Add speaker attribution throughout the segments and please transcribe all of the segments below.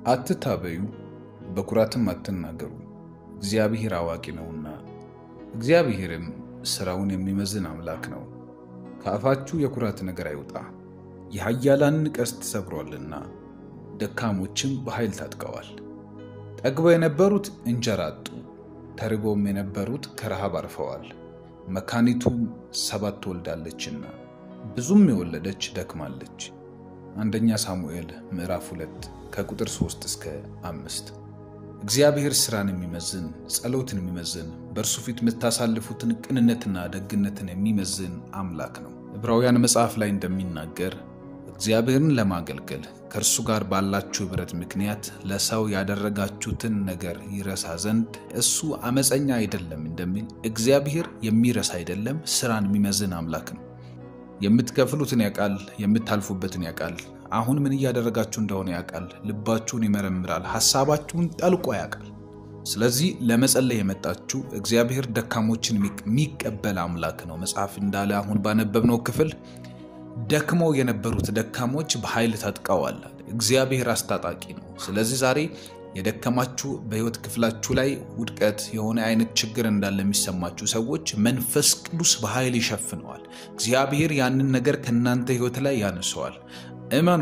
Speaker 1: አትታበዩ፣ በኩራትም አትናገሩ፣ እግዚአብሔር አዋቂ ነውና፣ እግዚአብሔርም ሥራውን የሚመዝን አምላክ ነው። ከአፋችሁ የኩራት ነገር አይውጣ፣ የኃያላንን ቀስት ሰብሯልና፣ ደካሞችም በኃይል ታጥቀዋል። ጠግበው የነበሩት እንጀራ አጡ፣ ተርበውም የነበሩት ከረሃብ አርፈዋል። መካኒቱም 7 ትወልዳለችና ብዙም የወለደች ደክማለች። አንደኛ ሳሙኤል ምዕራፍ 2 ከቁጥር 3 እስከ 5። እግዚአብሔር ሥራን የሚመዝን፣ ጸሎትን የሚመዝን፣ በእርሱ ፊት የምታሳልፉትን ቅንነትና ደግነትን የሚመዝን አምላክ ነው። ዕብራውያን መጽሐፍ ላይ እንደሚናገር እግዚአብሔርን ለማገልገል ከእርሱ ጋር ባላችሁ ኅብረት ምክንያት ለሰው ያደረጋችሁትን ነገር ይረሳ ዘንድ እሱ አመፀኛ አይደለም እንደሚል፣ እግዚአብሔር የሚረሳ አይደለም፣ ሥራን የሚመዝን አምላክ ነው። የምትከፍሉትን ያውቃል፣ የምታልፉበትን ያውቃል። አሁን ምን እያደረጋችሁ እንደሆነ ያውቃል። ልባችሁን ይመረምራል፣ ሐሳባችሁን ጠልቆ ያውቃል። ስለዚህ ለመጸለይ የመጣችሁ እግዚአብሔር ደካሞችን የሚቀበል አምላክ ነው። መጽሐፍ እንዳለ አሁን ባነበብነው ክፍል ደክመው የነበሩት ደካሞች በኃይል ታጥቀዋል። እግዚአብሔር አስታጣቂ ነው። ስለዚህ ዛሬ የደከማችሁ፣ በሕይወት ክፍላችሁ ላይ ውድቀት የሆነ አይነት ችግር እንዳለ የሚሰማችሁ ሰዎች መንፈስ ቅዱስ በኃይል ይሸፍነዋል። እግዚአብሔር ያንን ነገር ከእናንተ ሕይወት ላይ ያነሰዋል። እመኑ፣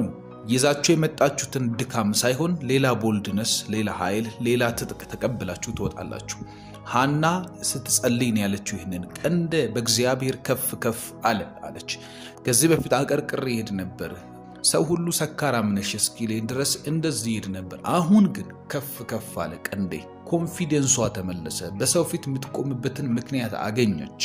Speaker 1: ይዛችሁ የመጣችሁትን ድካም ሳይሆን ሌላ boldness፣ ሌላ ኃይል፣ ሌላ ትጥቅ ተቀብላችሁ ትወጣላችሁ። ሐና ስትጸልይ ነው ያለችው ይህንን፣ ቀንደ በእግዚአብሔር ከፍ ከፍ አለ አለች። ከዚህ በፊት አቀርቅሬ ይሄድ ነበር፣ ሰው ሁሉ ሰካራም ነሽ እስኪለኝ ድረስ እንደዚህ ይሄድ ነበር። አሁን ግን ከፍ ከፍ አለ ቀንዴ። Confidence ዋ ተመለሰ። በሰው ፊት የምትቆምበትን ምክንያት አገኘች።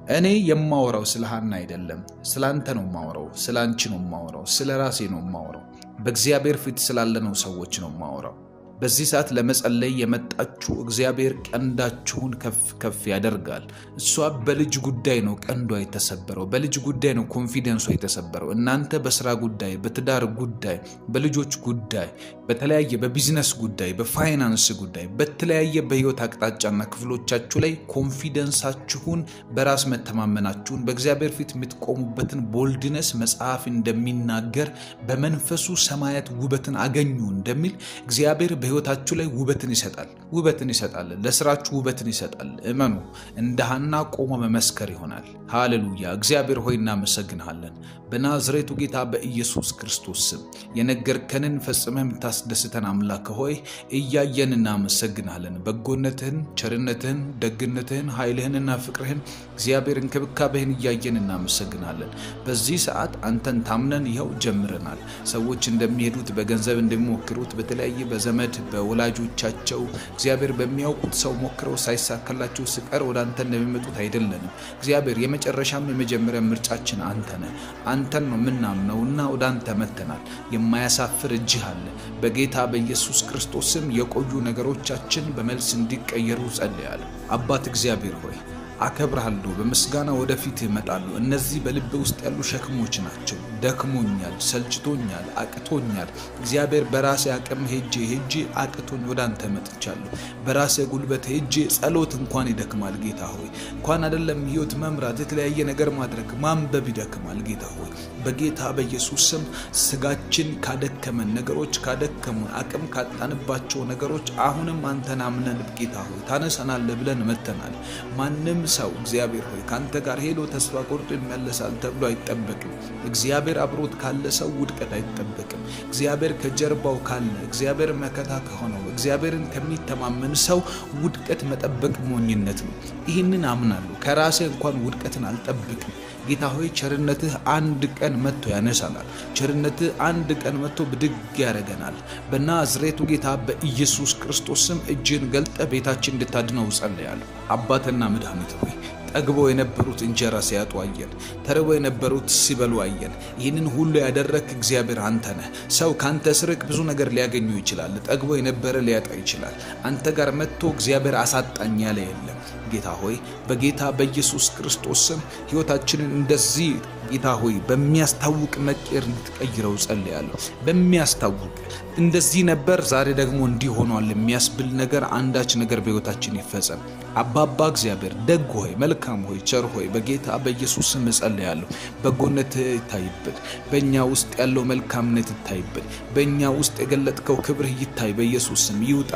Speaker 1: እኔ የማወራው ስለ ሐና አይደለም፣ ስለ አንተ ነው የማወራው፣ ስለ አንቺ ነው የማወራው፣ ስለ ራሴ ነው የማወራው፣ በእግዚአብሔር ፊት ስላለነው ሰዎች ነው የማወራው። በዚህ ሰዓት ለመጸለይ የመጣችሁ እግዚአብሔር ቀንዳችሁን ከፍ ከፍ ያደርጋል። እሷ በልጅ ጉዳይ ነው ቀንዷ የተሰበረው፣ በልጅ ጉዳይ ነው confidence ዋ የተሰበረው። እናንተ በስራ ጉዳይ፣ በትዳር ጉዳይ፣ በልጆች ጉዳይ፣ በተለያየ በቢዝነስ ጉዳይ፣ በፋይናንስ ጉዳይ፣ በተለያየ በህይወት አቅጣጫና ክፍሎቻችሁ ላይ confidence ኣችሁን፣ በራስ መተማመናችሁን፣ በእግዚአብሔር ፊት የምትቆሙበትን boldness መጽሐፍ እንደሚናገር በመንፈሱ ሰማያት ውበትን አገኙ እንደሚል እግዚአብሔር በህይወታችሁ ላይ ውበትን ይሰጣል። ውበትን ይሰጣል። ለስራችሁ ውበትን ይሰጣል። እመኑ፣ እንደ ሐና ቆሞ መመስከር ይሆናል። ሃሌሉያ! እግዚአብሔር ሆይ እናመሰግንሃለን። በናዝሬቱ ጌታ በኢየሱስ ክርስቶስ ስም የነገርከንን ፈጽመህ የምታስደስተን አምላክ ሆይ እያየን እናመሰግንሃለን። በጎነትህን፣ ቸርነትህን፣ ደግነትህን፣ ኃይልህንና ፍቅርህን እግዚአብሔር እንክብካቤህን እያየን እናመሰግናለን። በዚህ ሰዓት አንተን ታምነን ይኸው ጀምረናል። ሰዎች እንደሚሄዱት በገንዘብ እንደሚሞክሩት፣ በተለያየ በዘመድ በወላጆቻቸው እግዚአብሔር በሚያውቁት ሰው ሞክረው ሳይሳካላቸው ስቀር ወደ አንተ እንደሚመጡት አይደለንም። እግዚአብሔር የመጨረሻም የመጀመሪያ ምርጫችን አንተ ነህ። አንተን ነው የምናምነውና ወደ አንተ መጥተናል። የማያሳፍር እጅህ አለ። በጌታ በኢየሱስ ክርስቶስ ስም የቆዩ ነገሮቻችን በመልስ እንዲቀየሩ ጸልያለሁ። አባት እግዚአብሔር ሆይ አከብርሃለሁ። በምስጋና ወደፊት እመጣለሁ። እነዚህ በልብ ውስጥ ያሉ ሸክሞች ናቸው። ደክሞኛል፣ ሰልችቶኛል፣ አቅቶኛል። እግዚአብሔር በራሴ አቅም ሄጄ ሄጄ አቅቶኝ ወደ አንተ መጥቻለሁ። በራሴ ጉልበት ሄጄ ጸሎት እንኳን ይደክማል። ጌታ ሆይ እንኳን አይደለም ህይወት መምራት፣ የተለያየ ነገር ማድረግ፣ ማንበብ ይደክማል። ጌታ ሆይ በጌታ በኢየሱስ ስም ስጋችን ካደከመን ነገሮች፣ ካደከሙን፣ አቅም ካጣንባቸው ነገሮች አሁንም አንተን አምነን ጌታ ሆይ ታነሳናለህ ብለን መጥተናል። ማንም ሰው እግዚአብሔር ሆይ ካንተ ጋር ሄዶ ተስፋ ቆርጦ ይመለሳል ተብሎ አይጠበቅም። እግዚአብሔር አብሮት ካለ ሰው ውድቀት አይጠበቅም። እግዚአብሔር ከጀርባው ካለ፣ እግዚአብሔር መከታ ከሆነው፣ እግዚአብሔርን ከሚተማመን ሰው ውድቀት መጠበቅ ሞኝነት ነው። ይህንን አምናለሁ። ከራሴ እንኳን ውድቀትን አልጠብቅም። ጌታ ሆይ ቸርነትህ አንድ ቀን መጥቶ ያነሳናል። ቸርነትህ አንድ ቀን መጥቶ ብድግ ያደርገናል። በናዝሬቱ ጌታ በኢየሱስ ክርስቶስ ስም እጅን ገልጠ ቤታችን እንድታድነው ጸልያለሁ። አባትና መድኃኒት ሆይ ጠግበው የነበሩት እንጀራ ሲያጡ አየን። ተርበው የነበሩት ሲበሉ አየን። ይህንን ሁሉ ያደረግክ እግዚአብሔር አንተ ነህ። ሰው ከአንተ ስርቅ ብዙ ነገር ሊያገኙ ይችላል። ጠግቦ የነበረ ሊያጣ ይችላል። አንተ ጋር መጥቶ እግዚአብሔር አሳጣኝ ያለ የለም። ጌታ ሆይ በጌታ በኢየሱስ ክርስቶስ ስም ሕይወታችንን እንደዚህ ጌታ ሆይ በሚያስታውቅ መቀየር እንድትቀይረው ጸልያለሁ። በሚያስታውቅ እንደዚህ ነበር ዛሬ ደግሞ እንዲህ ሆኗል የሚያስብል ነገር አንዳች ነገር በሕይወታችን ይፈጸም። አባባ እግዚአብሔር ደግ ሆይ፣ መልካም ሆይ፣ ቸር ሆይ በጌታ በኢየሱስ ስም እጸልያለሁ። በጎነት ይታይብን፣ በእኛ ውስጥ ያለው መልካምነት ይታይብን፣ በእኛ ውስጥ የገለጥከው ክብርህ ይታይ። በኢየሱስ ስም ይውጣ።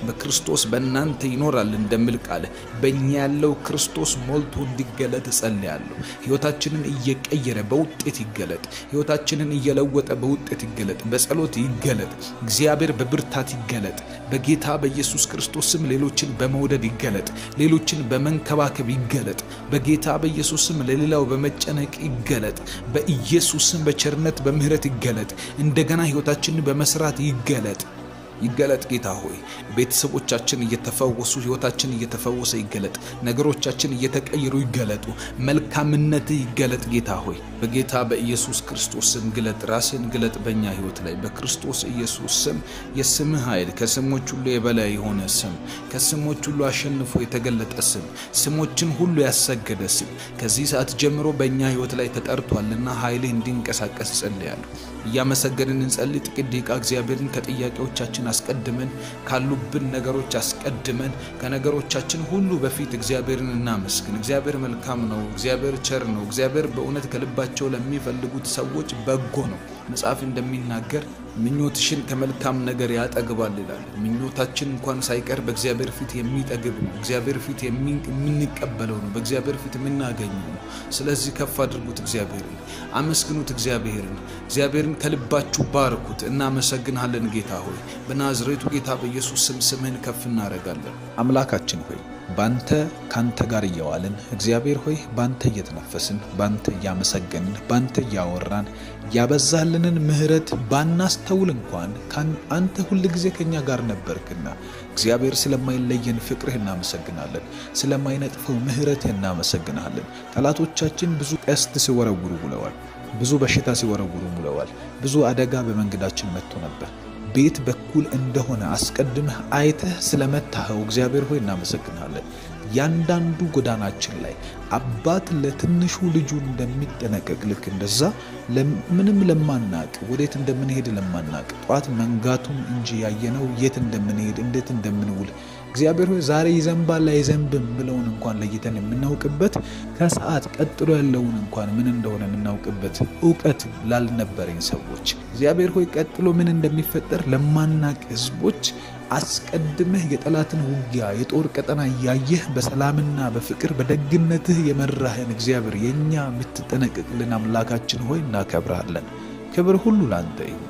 Speaker 1: በክርስቶስ በእናንተ ይኖራል እንደሚል ቃል በእኛ ያለው ክርስቶስ ሞልቶ እንዲገለጥ እጸልያለሁ። ሕይወታችንን እየቀየረ በውጤት ይገለጥ። ሕይወታችንን እየለወጠ በውጤት ይገለጥ። በጸሎት ይገለጥ። እግዚአብሔር በብርታት ይገለጥ። በጌታ በኢየሱስ ክርስቶስ ስም ሌሎችን በመውደድ ይገለጥ። ሌሎችን በመንከባከብ ይገለጥ። በጌታ በኢየሱስ ስም ለሌላው በመጨነቅ ይገለጥ። በኢየሱስ ስም በቸርነት በምህረት ይገለጥ። እንደገና ሕይወታችንን በመስራት ይገለጥ። ይገለጥ ጌታ ሆይ ቤተሰቦቻችን እየተፈወሱ ሕይወታችን እየተፈወሰ ይገለጥ። ነገሮቻችን እየተቀየሩ ይገለጡ። መልካምነት ይገለጥ ጌታ ሆይ በጌታ በኢየሱስ ክርስቶስ ስም ግለጥ። ራስን ግለጥ በእኛ ሕይወት ላይ በክርስቶስ ኢየሱስ ስም። የስምህ ኃይል ከስሞች ሁሉ የበላይ የሆነ ስም፣ ከስሞች ሁሉ አሸንፎ የተገለጠ ስም፣ ስሞችን ሁሉ ያሰገደ ስም ከዚህ ሰዓት ጀምሮ በእኛ ሕይወት ላይ ተጠርቷልና ኃይልህ እንዲንቀሳቀስ እጸልያለሁ። እያመሰገንን እንጸልይ። ጥቂት ደቂቃ እግዚአብሔርን ከጥያቄዎቻችን አስቀድመን፣ ካሉብን ነገሮች አስቀድመን፣ ከነገሮቻችን ሁሉ በፊት እግዚአብሔርን እናመስግን። እግዚአብሔር መልካም ነው። እግዚአብሔር ቸር ነው። እግዚአብሔር በእውነት ከልባቸው ለሚፈልጉት ሰዎች በጎ ነው። መጽሐፍ እንደሚናገር ምኞትሽን ከመልካም ነገር ያጠግባል ይላል። ምኞታችን እንኳን ሳይቀር በእግዚአብሔር ፊት የሚጠግብ ነው። እግዚአብሔር ፊት የምንቀበለው ነው። በእግዚአብሔር ፊት የምናገኘው ነው። ስለዚህ ከፍ አድርጉት እግዚአብሔርን፣ አመስግኑት እግዚአብሔርን። እግዚአብሔርን ከልባችሁ ባርኩት። እናመሰግንሃለን ጌታ ሆይ በናዝሬቱ ጌታ በኢየሱስ ስም ስምህን ከፍ እናደርጋለን። አምላካችን ሆይ ባንተ ካንተ ጋር እየዋልን፣ እግዚአብሔር ሆይ ባንተ እየተነፈስን፣ ባንተ እያመሰገንን፣ ባንተ እያወራን ያበዛልንን ምሕረት ባናስተውል እንኳን አንተ ሁል ጊዜ ከኛ ጋር ነበርክና እግዚአብሔር ስለማይለየን ፍቅርህ እናመሰግናለን። ስለማይነጥፈው ምሕረትህ እናመሰግናለን። ጠላቶቻችን ብዙ ቀስት ሲወረውሩ ውለዋል። ብዙ በሽታ ሲወረውሩ ውለዋል። ብዙ አደጋ በመንገዳችን መጥቶ ነበር። ቤት በኩል እንደሆነ አስቀድመህ አይተህ ስለመታኸው እግዚአብሔር ሆይ እናመሰግናለን። ያንዳንዱ ጎዳናችን ላይ አባት ለትንሹ ልጁ እንደሚጠነቀቅ ልክ እንደዛ ምንም ለማናቅ፣ ወዴት እንደምንሄድ ለማናቅ፣ ጠዋት መንጋቱን እንጂ ያየነው የት እንደምንሄድ እንዴት እንደምንውል፣ እግዚአብሔር ሆይ ዛሬ ይዘንባል አይዘንብም ብለውን እንኳን ለይተን የምናውቅበት፣ ከሰዓት ቀጥሎ ያለውን እንኳን ምን እንደሆነ የምናውቅበት እውቀት ላልነበረኝ ሰዎች፣ እግዚአብሔር ሆይ ቀጥሎ ምን እንደሚፈጠር ለማናቅ ህዝቦች አስቀድመህ የጠላትን ውጊያ የጦር ቀጠና እያየህ በሰላምና በፍቅር በደግነትህ የመራህን እግዚአብሔር የእኛ የምትጠነቀቅልን አምላካችን ሆይ እናከብርሃለን። ክብር ሁሉ ላንተ ይሁን።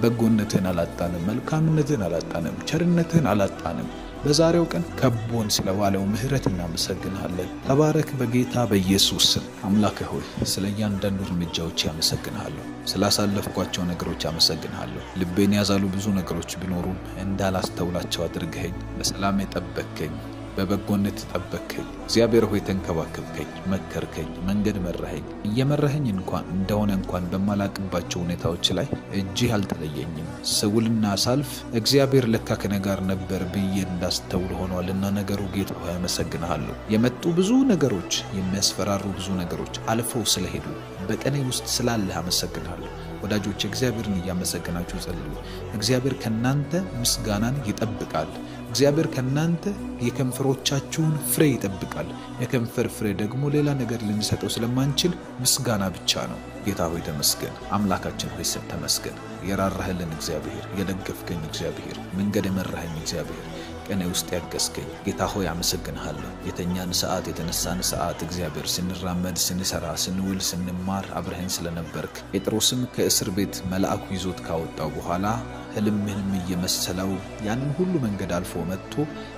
Speaker 1: በጎነትህን አላጣንም፣ መልካምነትህን አላጣንም፣ ቸርነትህን አላጣንም። በዛሬው ቀን ከቦን ስለዋለው ምሕረት እናመሰግንሃለን። ተባረክ በጌታ በኢየሱስ ስም። አምላክህ ሆይ ስለ እያንዳንዱ እርምጃዎች ያመሰግንሃለሁ። ስላሳለፍኳቸው ነገሮች አመሰግንሃለሁ። ልቤን ያዛሉ ብዙ ነገሮች ቢኖሩም እንዳላስተውላቸው አድርገኸኝ በሰላም የጠበቅከኝ፣ በበጎነት ጠበቅከኝ። እግዚአብሔር ሆይ ተንከባከብከኝ፣ መከርከኝ፣ መንገድ መራኸኝ። እየመራኸኝ እንኳን እንደሆነ እንኳን በማላቅባቸው ሁኔታዎች ላይ እጅህ አልተለየኝም። ስውልና ሳልፍ እግዚአብሔር ለካ ከኔ ጋር ነበር ብዬ እንዳስተውል ሆኗልና ነገሩ ጌታ ሆይ አመሰግንሃለሁ። የመጡ ብዙ ነገሮች፣ የሚያስፈራሩ ብዙ ነገሮች አልፈው ስለሄዱ በቀኔ ውስጥ ስላለህ አመሰግንሃለሁ። ወዳጆች እግዚአብሔርን እያመሰገናችሁ ጸልዩ። እግዚአብሔር ከናንተ ምስጋናን ይጠብቃል። እግዚአብሔር ከናንተ የከንፈሮቻችሁን ፍሬ ይጠብቃል። የከንፈር ፍሬ ደግሞ ሌላ ነገር ልንሰጠው ስለማንችል ምስጋና ብቻ ነው። ጌታ ሆይ ተመስገን። አምላካችን ሆይ ተመስገን። የራራህልን እግዚአብሔር፣ የደገፍከኝ እግዚአብሔር፣ መንገድ የመራኸኝ እግዚአብሔር፣ ቀኔ ውስጥ ያገዝከኝ ጌታ ሆይ አመሰግንሃለሁ። የተኛን ሰዓት፣ የተነሳን ሰዓት እግዚአብሔር ስንራመድ፣ ስንሰራ፣ ስንውል፣ ስንማር አብረኸኝ ስለነበርክ፣ ጴጥሮስም ከእስር ቤት መልአኩ ይዞት ካወጣው በኋላ ህልም ህልም እየመሰለው ያንን ሁሉ መንገድ አልፎ መጥቶ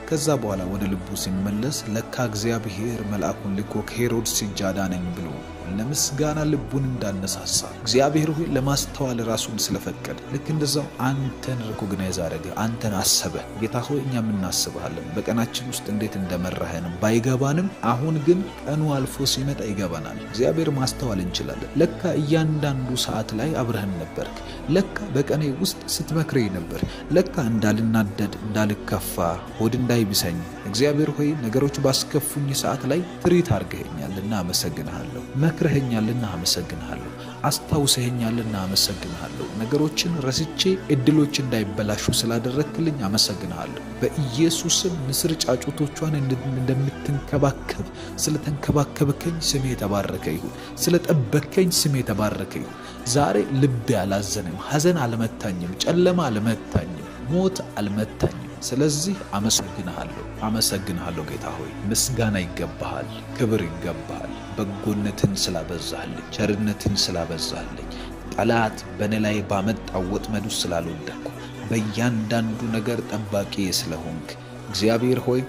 Speaker 1: ከዛ በኋላ ወደ ልቡ ሲመለስ ለካ እግዚአብሔር መልአኩን ልኮ ከሄሮድስ እጅ አዳነኝ ብሎ ለምስጋና ልቡን እንዳነሳሳ፣ እግዚአብሔር ሆይ ለማስተዋል ራሱን ስለፈቀደ ልክ እንደዛው አንተን recognize አደረገ፣ አንተን አሰበ። ጌታ ሆይ እኛም እናስብሃለን። በቀናችን ውስጥ እንዴት እንደመራህን ባይገባንም አሁን ግን ቀኑ አልፎ ሲመጣ ይገባናል። እግዚአብሔር ማስተዋል እንችላለን። ለካ እያንዳንዱ ሰዓት ላይ አብረህን ነበርክ። ለካ በቀኔ ውስጥ ስትመክረኝ ልትመክረኝ ነበር። ለካ እንዳልናደድ፣ እንዳልከፋ፣ ሆድ እንዳይብሰኝ እግዚአብሔር ሆይ ነገሮች ባስከፉኝ ሰዓት ላይ ትሪት አድርገኸኛልና አመሰግንሃለሁ። መክረኸኛልና አመሰግንሃለሁ። አስታውሰኸኛልና አመሰግንሃለሁ። ነገሮችን ረስቼ እድሎች እንዳይበላሹ ስላደረክልኝ አመሰግንሃለሁ። በኢየሱስም ንስር ጫጩቶቿን እንደምትንከባከብ ስለተንከባከብከኝ ስሜ የተባረከ ይሁን። ስለጠበከኝ ስሜ የተባረከ ይሁን። ዛሬ ልቤ አላዘንም፣ ሐዘን አልመታኝም፣ ጨለማ አልመታኝም፣ ሞት አልመታኝም። ስለዚህ አመሰግንሃለሁ፣ አመሰግንሃለሁ ጌታ ሆይ ምስጋና ይገባሃል፣ ክብር ይገባሃል። በጎነትን ስላበዛህልኝ፣ ቸርነትን ስላበዛህልኝ፣ ጠላት በእኔ ላይ ባመጣው ወጥመድ ውስጥ ስላልወደቅኩ፣ በእያንዳንዱ ነገር ጠባቂ ስለሆንክ እግዚአብሔር ሆይ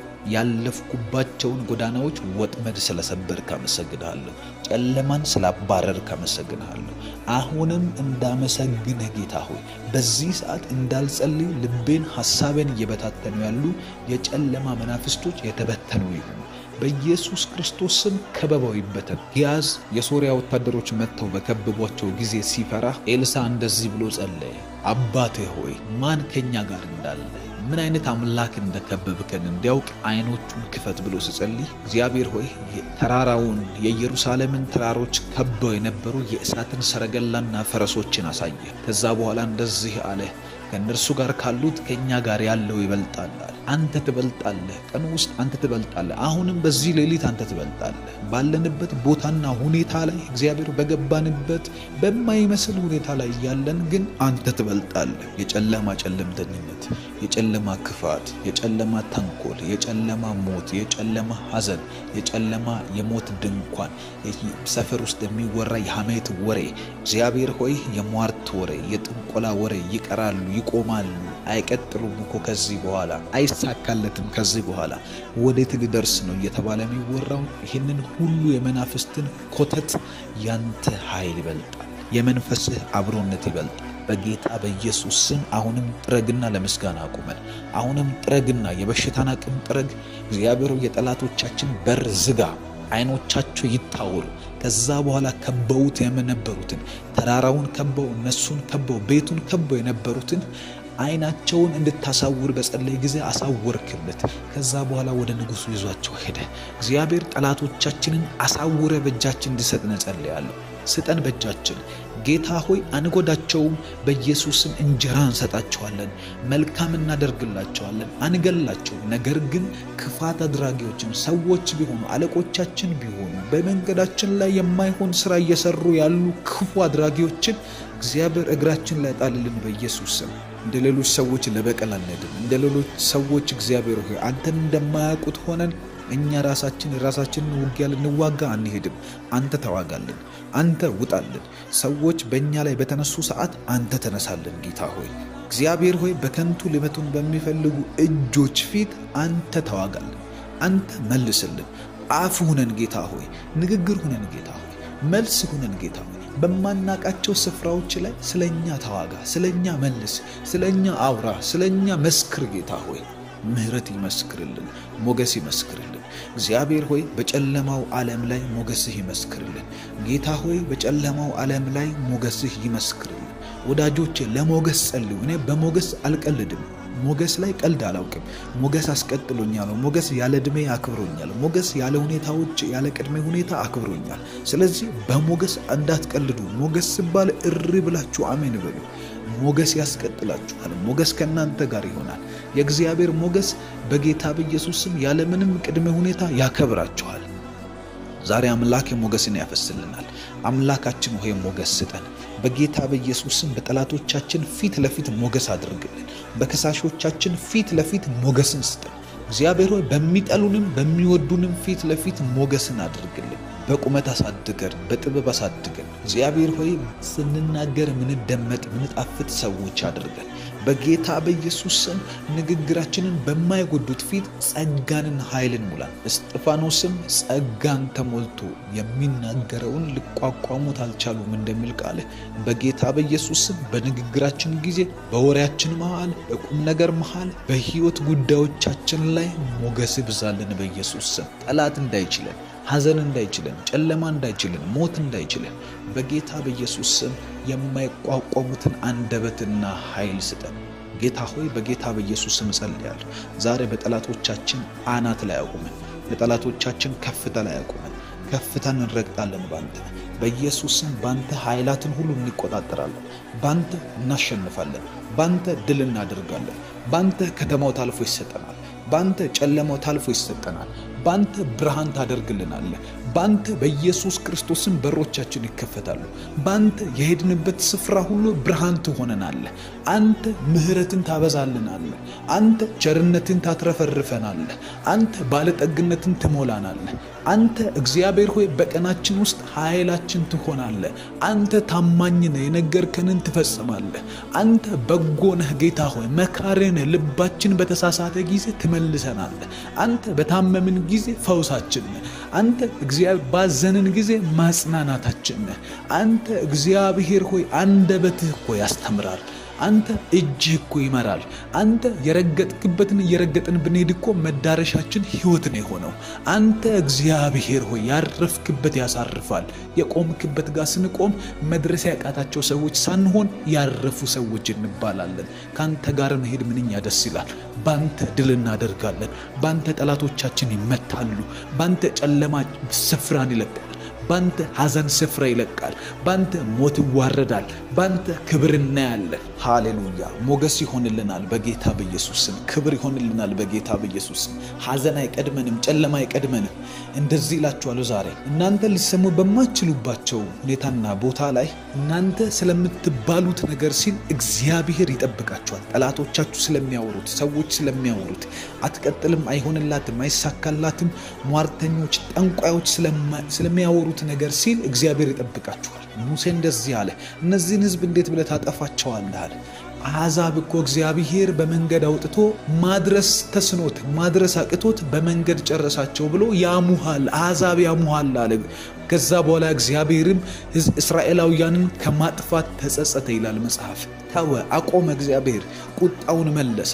Speaker 1: ያለፍኩባቸውን ጎዳናዎች ወጥመድ ስለሰበርክ አመሰግንሃለሁ። ጨለማን ስላባረርክ አመሰግንሃለሁ። አሁንም እንዳመሰግንህ ጌታ ሆይ በዚህ ሰዓት እንዳልጸልይ ልቤን ሐሳቤን እየበታተኑ ያሉ የጨለማ መናፍስቶች የተበተኑ ይሁኑ። በኢየሱስ ክርስቶስ ስም ከበባው ይበተን። ግያዝ የሶርያ ወታደሮች መጥተው በከበቧቸው ጊዜ ሲፈራ ኤልሳ እንደዚህ ብሎ ጸለየ። አባቴ ሆይ ማን ከኛ ጋር እንዳለ ምን አይነት አምላክ እንደከበብከን እንዲያውቅ አይኖቹን ክፈት ብሎ ሲጸልይ እግዚአብሔር ሆይ ተራራውን የኢየሩሳሌምን ተራሮች ከበው የነበሩ የእሳትን ሰረገላና ፈረሶችን አሳየ። ከዛ በኋላ እንደዚህ አለ፣ ከእነርሱ ጋር ካሉት ከእኛ ጋር ያለው ይበልጣል። አንተ ትበልጣለህ። ቀን ውስጥ አንተ ትበልጣለህ። አሁንም በዚህ ሌሊት አንተ ትበልጣለህ። ባለንበት ቦታና ሁኔታ ላይ እግዚአብሔር በገባንበት በማይመስል ሁኔታ ላይ ያለን ግን አንተ ትበልጣለህ። የጨለማ ጨለምተኝነት፣ የጨለማ ክፋት፣ የጨለማ ተንኮል፣ የጨለማ ሞት፣ የጨለማ ሐዘን፣ የጨለማ የሞት ድንኳን፣ ሰፈር ውስጥ የሚወራ የሐሜት ወሬ እግዚአብሔር ሆይ የሟርት ወሬ፣ የጥንቆላ ወሬ ይቀራሉ፣ ይቆማሉ፣ አይቀጥሉም እኮ ከዚህ በኋላ አይሳካለትም፣ ከዚህ በኋላ ወዴት ሊደርስ ነው እየተባለ የሚወራው ይህንን ሁሉ የመናፍስትን ኮተት ያንተ ኃይል ይበልጣል። የመንፈስህ አብሮነት ይበልጣል። በጌታ በኢየሱስ ስም አሁንም ጥረግና ለምስጋና አቁመን። አሁንም ጥረግና የበሽታን አቅም ጥረግ። እግዚአብሔር የጠላቶቻችን በር ዝጋ፣ አይኖቻቸው ይታወሩ። ከዛ በኋላ ከበውት የነበሩትን ተራራውን ከበው እነሱን ከበው ቤቱን ከበው የነበሩትን አይናቸውን እንድታሳውር በጸለይ ጊዜ አሳወርክለት። ከዛ በኋላ ወደ ንጉሱ ይዟቸው ሄደ። እግዚአብሔር ጠላቶቻችንን አሳውረ በእጃችን እንዲሰጥን እጸልያለሁ። ስጠን በእጃችን ጌታ ሆይ አንጎዳቸውም። በኢየሱስም እንጀራ እንሰጣቸዋለን፣ መልካም እናደርግላቸዋለን፣ አንገላቸውም። ነገር ግን ክፋት አድራጊዎችን ሰዎች ቢሆኑ አለቆቻችን ቢሆኑ በመንገዳችን ላይ የማይሆን ስራ እየሰሩ ያሉ ክፉ አድራጊዎችን እግዚአብሔር እግራችን ላይ ጣልልን በኢየሱስ ስም። እንደ ሌሎች ሰዎች ለበቀል አንሄድም። እንደ ሌሎች ሰዎች እግዚአብሔር ሆይ አንተን እንደማያውቁት ሆነን እኛ ራሳችን የራሳችንን ውጊያ ልንዋጋ አንሄድም። አንተ ተዋጋልን፣ አንተ ውጣልን። ሰዎች በእኛ ላይ በተነሱ ሰዓት አንተ ተነሳልን። ጌታ ሆይ እግዚአብሔር ሆይ በከንቱ ሊመቱን በሚፈልጉ እጆች ፊት አንተ ተዋጋልን፣ አንተ መልስልን። አፍ ሁነን ጌታ ሆይ፣ ንግግር ሁነን ጌታ ሆይ፣ መልስ ሁነን ጌታ ሆይ። በማናቃቸው ስፍራዎች ላይ ስለኛ ተዋጋ፣ ስለኛ መልስ፣ ስለኛ አውራ፣ ስለኛ መስክር ጌታ ሆይ። ምህረት ይመስክርልን፣ ሞገስ ይመስክርልን። እግዚአብሔር ሆይ በጨለማው ዓለም ላይ ሞገስህ ይመስክርልን። ጌታ ሆይ በጨለማው ዓለም ላይ ሞገስህ ይመስክርልን። ወዳጆቼ ለሞገስ ጸልዩ። እኔ በሞገስ አልቀልድም። ሞገስ ላይ ቀልድ አላውቅም። ሞገስ አስቀጥሎኛል። ሞገስ ያለ ዕድሜ አክብሮኛል። ሞገስ ያለ ሁኔታዎች ያለ ቅድመ ሁኔታ አክብሮኛል። ስለዚህ በሞገስ እንዳትቀልዱ። ሞገስ ሲባል እሪ ብላችሁ አሜን በሉ። ሞገስ ያስቀጥላችኋል። ሞገስ ከእናንተ ጋር ይሆናል። የእግዚአብሔር ሞገስ በጌታ በኢየሱስ ስም ያለምንም ቅድመ ሁኔታ ያከብራችኋል። ዛሬ አምላክ ሞገስን ያፈስልናል። አምላካችን ሆይ ሞገስ ስጠን። በጌታ በኢየሱስ ስም በጠላቶቻችን ፊት ለፊት ሞገስ አድርግልን። በከሳሾቻችን ፊት ለፊት ሞገስን ስጠን። እግዚአብሔር ሆይ በሚጠሉንም በሚወዱንም ፊት ለፊት ሞገስን አድርግልን። በቁመት አሳድገን፣ በጥበብ አሳድገን። እግዚአብሔር ሆይ ስንናገር ምንደመጥ ምንጣፍጥ ሰዎች አድርገን። በጌታ በኢየሱስ ስም ንግግራችንን በማይጎዱት ፊት ጸጋንን ኃይልን ሙላን። እስጢፋኖስም ጸጋን ተሞልቶ የሚናገረውን ሊቋቋሙት አልቻሉም እንደሚል ቃል በጌታ በኢየሱስ ስም በንግግራችን ጊዜ፣ በወሬያችን መሃል፣ በቁም ነገር መሃል፣ በሕይወት ጉዳዮቻችን ላይ ሞገስ ይብዛልን። በኢየሱስ ስም ጠላት እንዳይችለን፣
Speaker 2: ሐዘን እንዳይችለን፣ ጨለማ እንዳይችለን፣ ሞት እንዳይችለን በጌታ በኢየሱስ ስም የማይቋቋሙትን አንደበትና ኃይል ስጠን። ጌታ ሆይ በጌታ በኢየሱስ ስም እጸልያለሁ። ዛሬ በጠላቶቻችን አናት ላይ አቁመን፣ በጠላቶቻችን ከፍታ ላይ አቁመን። ከፍታን እንረግጣለን ባንተ በኢየሱስ ስም። ባንተ ኃይላትን ሁሉ እንቆጣጠራለን። ባንተ እናሸንፋለን። ባንተ ድል እናደርጋለን። ባንተ ከተማው ታልፎ ይሰጠናል። ባንተ ጨለማው ታልፎ ይሰጠናል። ባንተ ብርሃን ታደርግልናለህ። ባንተ በኢየሱስ ክርስቶስም በሮቻችን ይከፈታሉ። ባንተ የሄድንበት ስፍራ ሁሉ ብርሃን ትሆነናለህ። አንተ ምሕረትን ታበዛልናለህ። አንተ ቸርነትን ታትረፈርፈናለህ። አንተ ባለጠግነትን ትሞላናለህ። አንተ እግዚአብሔር ሆይ በቀናችን ውስጥ ኃይላችን ትሆናለህ። አንተ ታማኝ ነህ፣ የነገርከንን ትፈጽማለህ። አንተ በጎ ነህ ጌታ ሆይ፣ መካሪ ነህ። ልባችን በተሳሳተ ጊዜ ትመልሰናለህ። አንተ በታመምን ጊዜ ፈውሳችን ነህ። አንተ እግዚአብሔር ባዘንን ጊዜ ማጽናናታችን ነህ። አንተ እግዚአብሔር ሆይ አንደበትህ እኮ ያስተምራል። አንተ እጅህ እኮ ይመራል። አንተ የረገጥክበትን እየረገጥን ብንሄድ እኮ መዳረሻችን ሕይወት ነው የሆነው። አንተ እግዚአብሔር ሆይ ያረፍክበት ያሳርፋል። የቆምክበት ጋር ስንቆም መድረስ ያቃታቸው ሰዎች ሳንሆን ያረፉ ሰዎች እንባላለን። ከአንተ ጋር መሄድ ምንኛ ደስ ይላል። ባንተ ድል እናደርጋለን። ባንተ ጠላቶቻችን ይመታሉ። ባንተ ጨለማ ስፍራን ይለቃል። ባንተ ሐዘን ስፍራ ይለቃል። ባንተ ሞት ይዋረዳል። ባንተ ክብር እናያለን። ሃሌሉያ! ሞገስ ይሆንልናል በጌታ በኢየሱስ ስም። ክብር ይሆንልናል በጌታ በኢየሱስ ስም። ሐዘን አይቀድመንም፣ ጨለማ አይቀድመንም። እንደዚህ ይላችኋለሁ ዛሬ እናንተ ልትሰሙ በማትችሉባቸው ሁኔታና ቦታ ላይ እናንተ ስለምትባሉት ነገር ሲል እግዚአብሔር ይጠብቃችኋል። ጠላቶቻችሁ ስለሚያወሩት፣ ሰዎች ስለሚያወሩት አትቀጥልም፣ አይሆንላትም፣ አይሳካላትም፣ ሟርተኞች፣ ጠንቋዮች ስለሚያወሩት ነገር ሲል እግዚአብሔር ይጠብቃችኋል። ሙሴ እንደዚህ አለ፣ እነዚህን ሕዝብ እንዴት ብለህ ታጠፋቸዋለህ አለ። አሕዛብ እኮ እግዚአብሔር በመንገድ አውጥቶ ማድረስ ተስኖት ማድረስ አቅቶት በመንገድ ጨረሳቸው ብሎ ያሙሃል፣ አሕዛብ ያሙሃል አለ። ከዛ በኋላ እግዚአብሔርም እስራኤላውያንን ከማጥፋት ተጸጸተ ይላል መጽሐፍ። ተወ፣ አቆመ። እግዚአብሔር ቁጣውን መለሰ።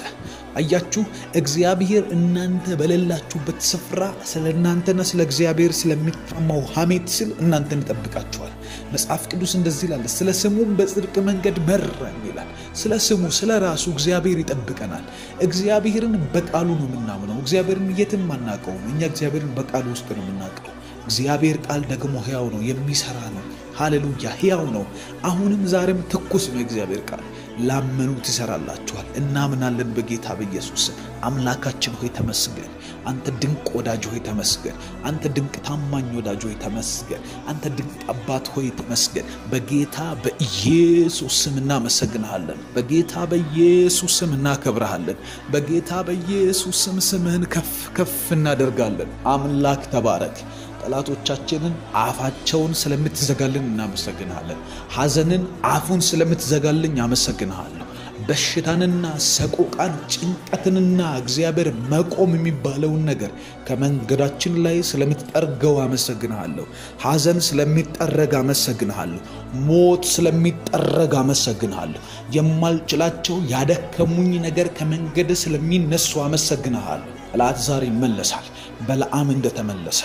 Speaker 2: አያችሁ፣ እግዚአብሔር እናንተ በሌላችሁበት ስፍራ ስለ እናንተና ስለ እግዚአብሔር ስለሚታማው ሐሜት ሲል እናንተን ይጠብቃችኋል። መጽሐፍ ቅዱስ እንደዚህ ይላል፣ ስለ ስሙም በጽድቅ መንገድ መራኝ ይላል። ስለ ስሙ ስለ ራሱ እግዚአብሔር ይጠብቀናል። እግዚአብሔርን በቃሉ ነው የምናምነው። እግዚአብሔርን የትም አናውቀውም። እኛ እግዚአብሔርን በቃሉ ውስጥ ነው የምናውቀው። እግዚአብሔር ቃል ደግሞ ሕያው ነው፣ የሚሰራ ነው። ሃሌሉያ! ሕያው ነው። አሁንም ዛሬም ትኩስ ነው የእግዚአብሔር ቃል። ላመኑት ይሰራላችኋል። እናምናለን በጌታ በኢየሱስ። አምላካችን ሆይ ተመስገን። አንተ ድንቅ ወዳጅ ሆይ ተመስገን። አንተ ድንቅ ታማኝ ወዳጅ ሆይ ተመስገን። አንተ ድንቅ አባት ሆይ ተመስገን። በጌታ በኢየሱስ ስም እናመሰግንሃለን። በጌታ በኢየሱስ ስም እናከብረሃለን። በጌታ በኢየሱስ ስም ስምህን ከፍ ከፍ እናደርጋለን። አምላክ ተባረክ። ጠላቶቻችንን አፋቸውን ስለምትዘጋልን እናመሰግንሃለን። ሐዘንን አፉን ስለምትዘጋልኝ አመሰግንሃለሁ። በሽታንና ሰቆቃን ጭንቀትንና እግዚአብሔር መቆም የሚባለውን ነገር ከመንገዳችን ላይ ስለምትጠርገው አመሰግንሃለሁ። ሐዘን ስለሚጠረግ አመሰግንሃለሁ። ሞት ስለሚጠረግ አመሰግንሃለሁ። የማልችላቸው ያደከሙኝ ነገር ከመንገድ ስለሚነሱ አመሰግንሃለሁ። ጠላት ዛሬ ይመለሳል። በለዓም እንደተመለሰ፣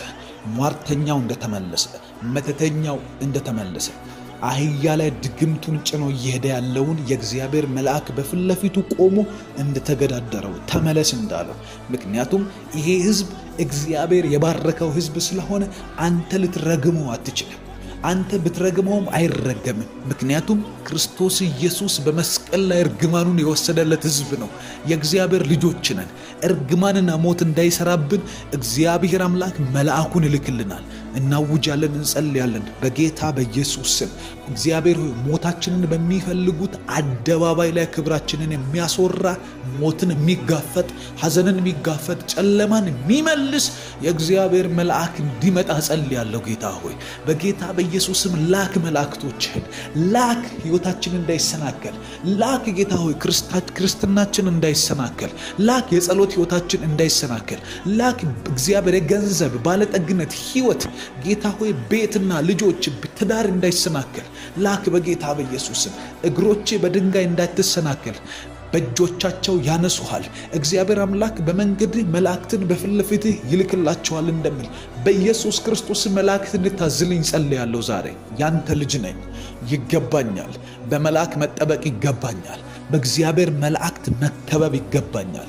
Speaker 2: ሟርተኛው እንደተመለሰ፣ መተተኛው እንደተመለሰ፣ አህያ ላይ ድግምቱን ጭኖ እየሄደ ያለውን የእግዚአብሔር መልአክ በፊት ለፊቱ ቆሞ እንደተገዳደረው ተመለስ እንዳለው፣ ምክንያቱም ይሄ ሕዝብ እግዚአብሔር የባረከው ሕዝብ ስለሆነ አንተ ልትረግመው አትችልም። አንተ ብትረግመውም አይረገምም። ምክንያቱም ክርስቶስ ኢየሱስ በመስቀል ላይ እርግማኑን የወሰደለት ሕዝብ ነው። የእግዚአብሔር ልጆች ነን። እርግማንና ሞት እንዳይሰራብን እግዚአብሔር አምላክ መልአኩን ይልክልናል። እናውጃለን፣ እንጸልያለን በጌታ በኢየሱስ ስም። እግዚአብሔር ሆይ ሞታችንን በሚፈልጉት አደባባይ ላይ ክብራችንን የሚያስወራ፣ ሞትን የሚጋፈጥ፣ ሐዘንን የሚጋፈጥ፣ ጨለማን የሚመልስ የእግዚአብሔር መልአክ እንዲመጣ ጸልያለሁ። ጌታ ሆይ በጌታ በኢየሱስ ስም ላክ፣ መላእክቶችህን ላክ። ሕይወታችን እንዳይሰናከል ላክ። ጌታ ሆይ ክርስትናችን እንዳይሰናከል ላክ። የጸሎት ሕይወታችን እንዳይሰናከል ላክ። እግዚአብሔር የገንዘብ ባለጠግነት ሕይወት ጌታ ሆይ ቤትና ልጆች ትዳር እንዳይሰናከል ላክ። በጌታ በኢየሱስ ስም እግሮቼ በድንጋይ እንዳትሰናከል በእጆቻቸው ያነሱሃል። እግዚአብሔር አምላክ በመንገድህ መላእክትን በፊት ለፊትህ ይልክላቸዋል እንደሚል በኢየሱስ ክርስቶስ መላእክት እንድታዝልኝ ጸልያለሁ። ዛሬ ያንተ ልጅ ነኝ፣ ይገባኛል። በመልአክ መጠበቅ ይገባኛል። በእግዚአብሔር መላእክት መከበብ ይገባኛል።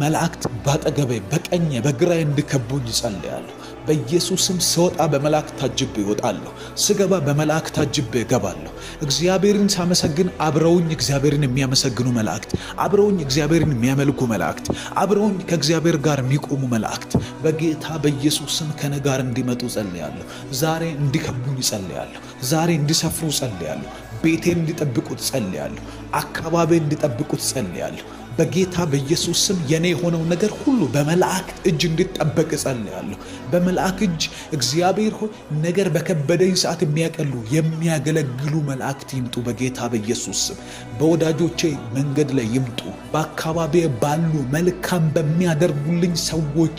Speaker 2: መላእክት ባጠገቤ በቀኜ በግራዬ እንዲከቡኝ እጸልያለሁ። በኢየሱስም ስወጣ በመላእክት ታጅቤ እወጣለሁ፣ ስገባ በመላእክት ታጅቤ እገባለሁ። እግዚአብሔርን ሳመሰግን አብረውኝ እግዚአብሔርን የሚያመሰግኑ መላእክት፣ አብረውኝ እግዚአብሔርን የሚያመልኩ መላእክት፣ አብረውኝ ከእግዚአብሔር ጋር የሚቆሙ መላእክት በጌታ በኢየሱስም ከእኔ ጋር እንዲመጡ እጸልያለሁ። ዛሬ እንዲከቡኝ እጸልያለሁ። ዛሬ እንዲሰፍሩ እጸልያለሁ። ቤቴን እንዲጠብቁት እጸልያለሁ። አካባቢን እንዲጠብቁት እጸልያለሁ። በጌታ በኢየሱስ ስም የኔ የሆነው ነገር ሁሉ በመላእክት እጅ እንዲጠበቅ እጸልያለሁ። በመልአክ እጅ እግዚአብሔር ሆይ ነገር በከበደኝ ሰዓት የሚያቀሉ የሚያገለግሉ መላእክት ይምጡ። በጌታ በኢየሱስ ስም በወዳጆቼ መንገድ ላይ ይምጡ። በአካባቢ ባሉ መልካም በሚያደርጉልኝ ሰዎች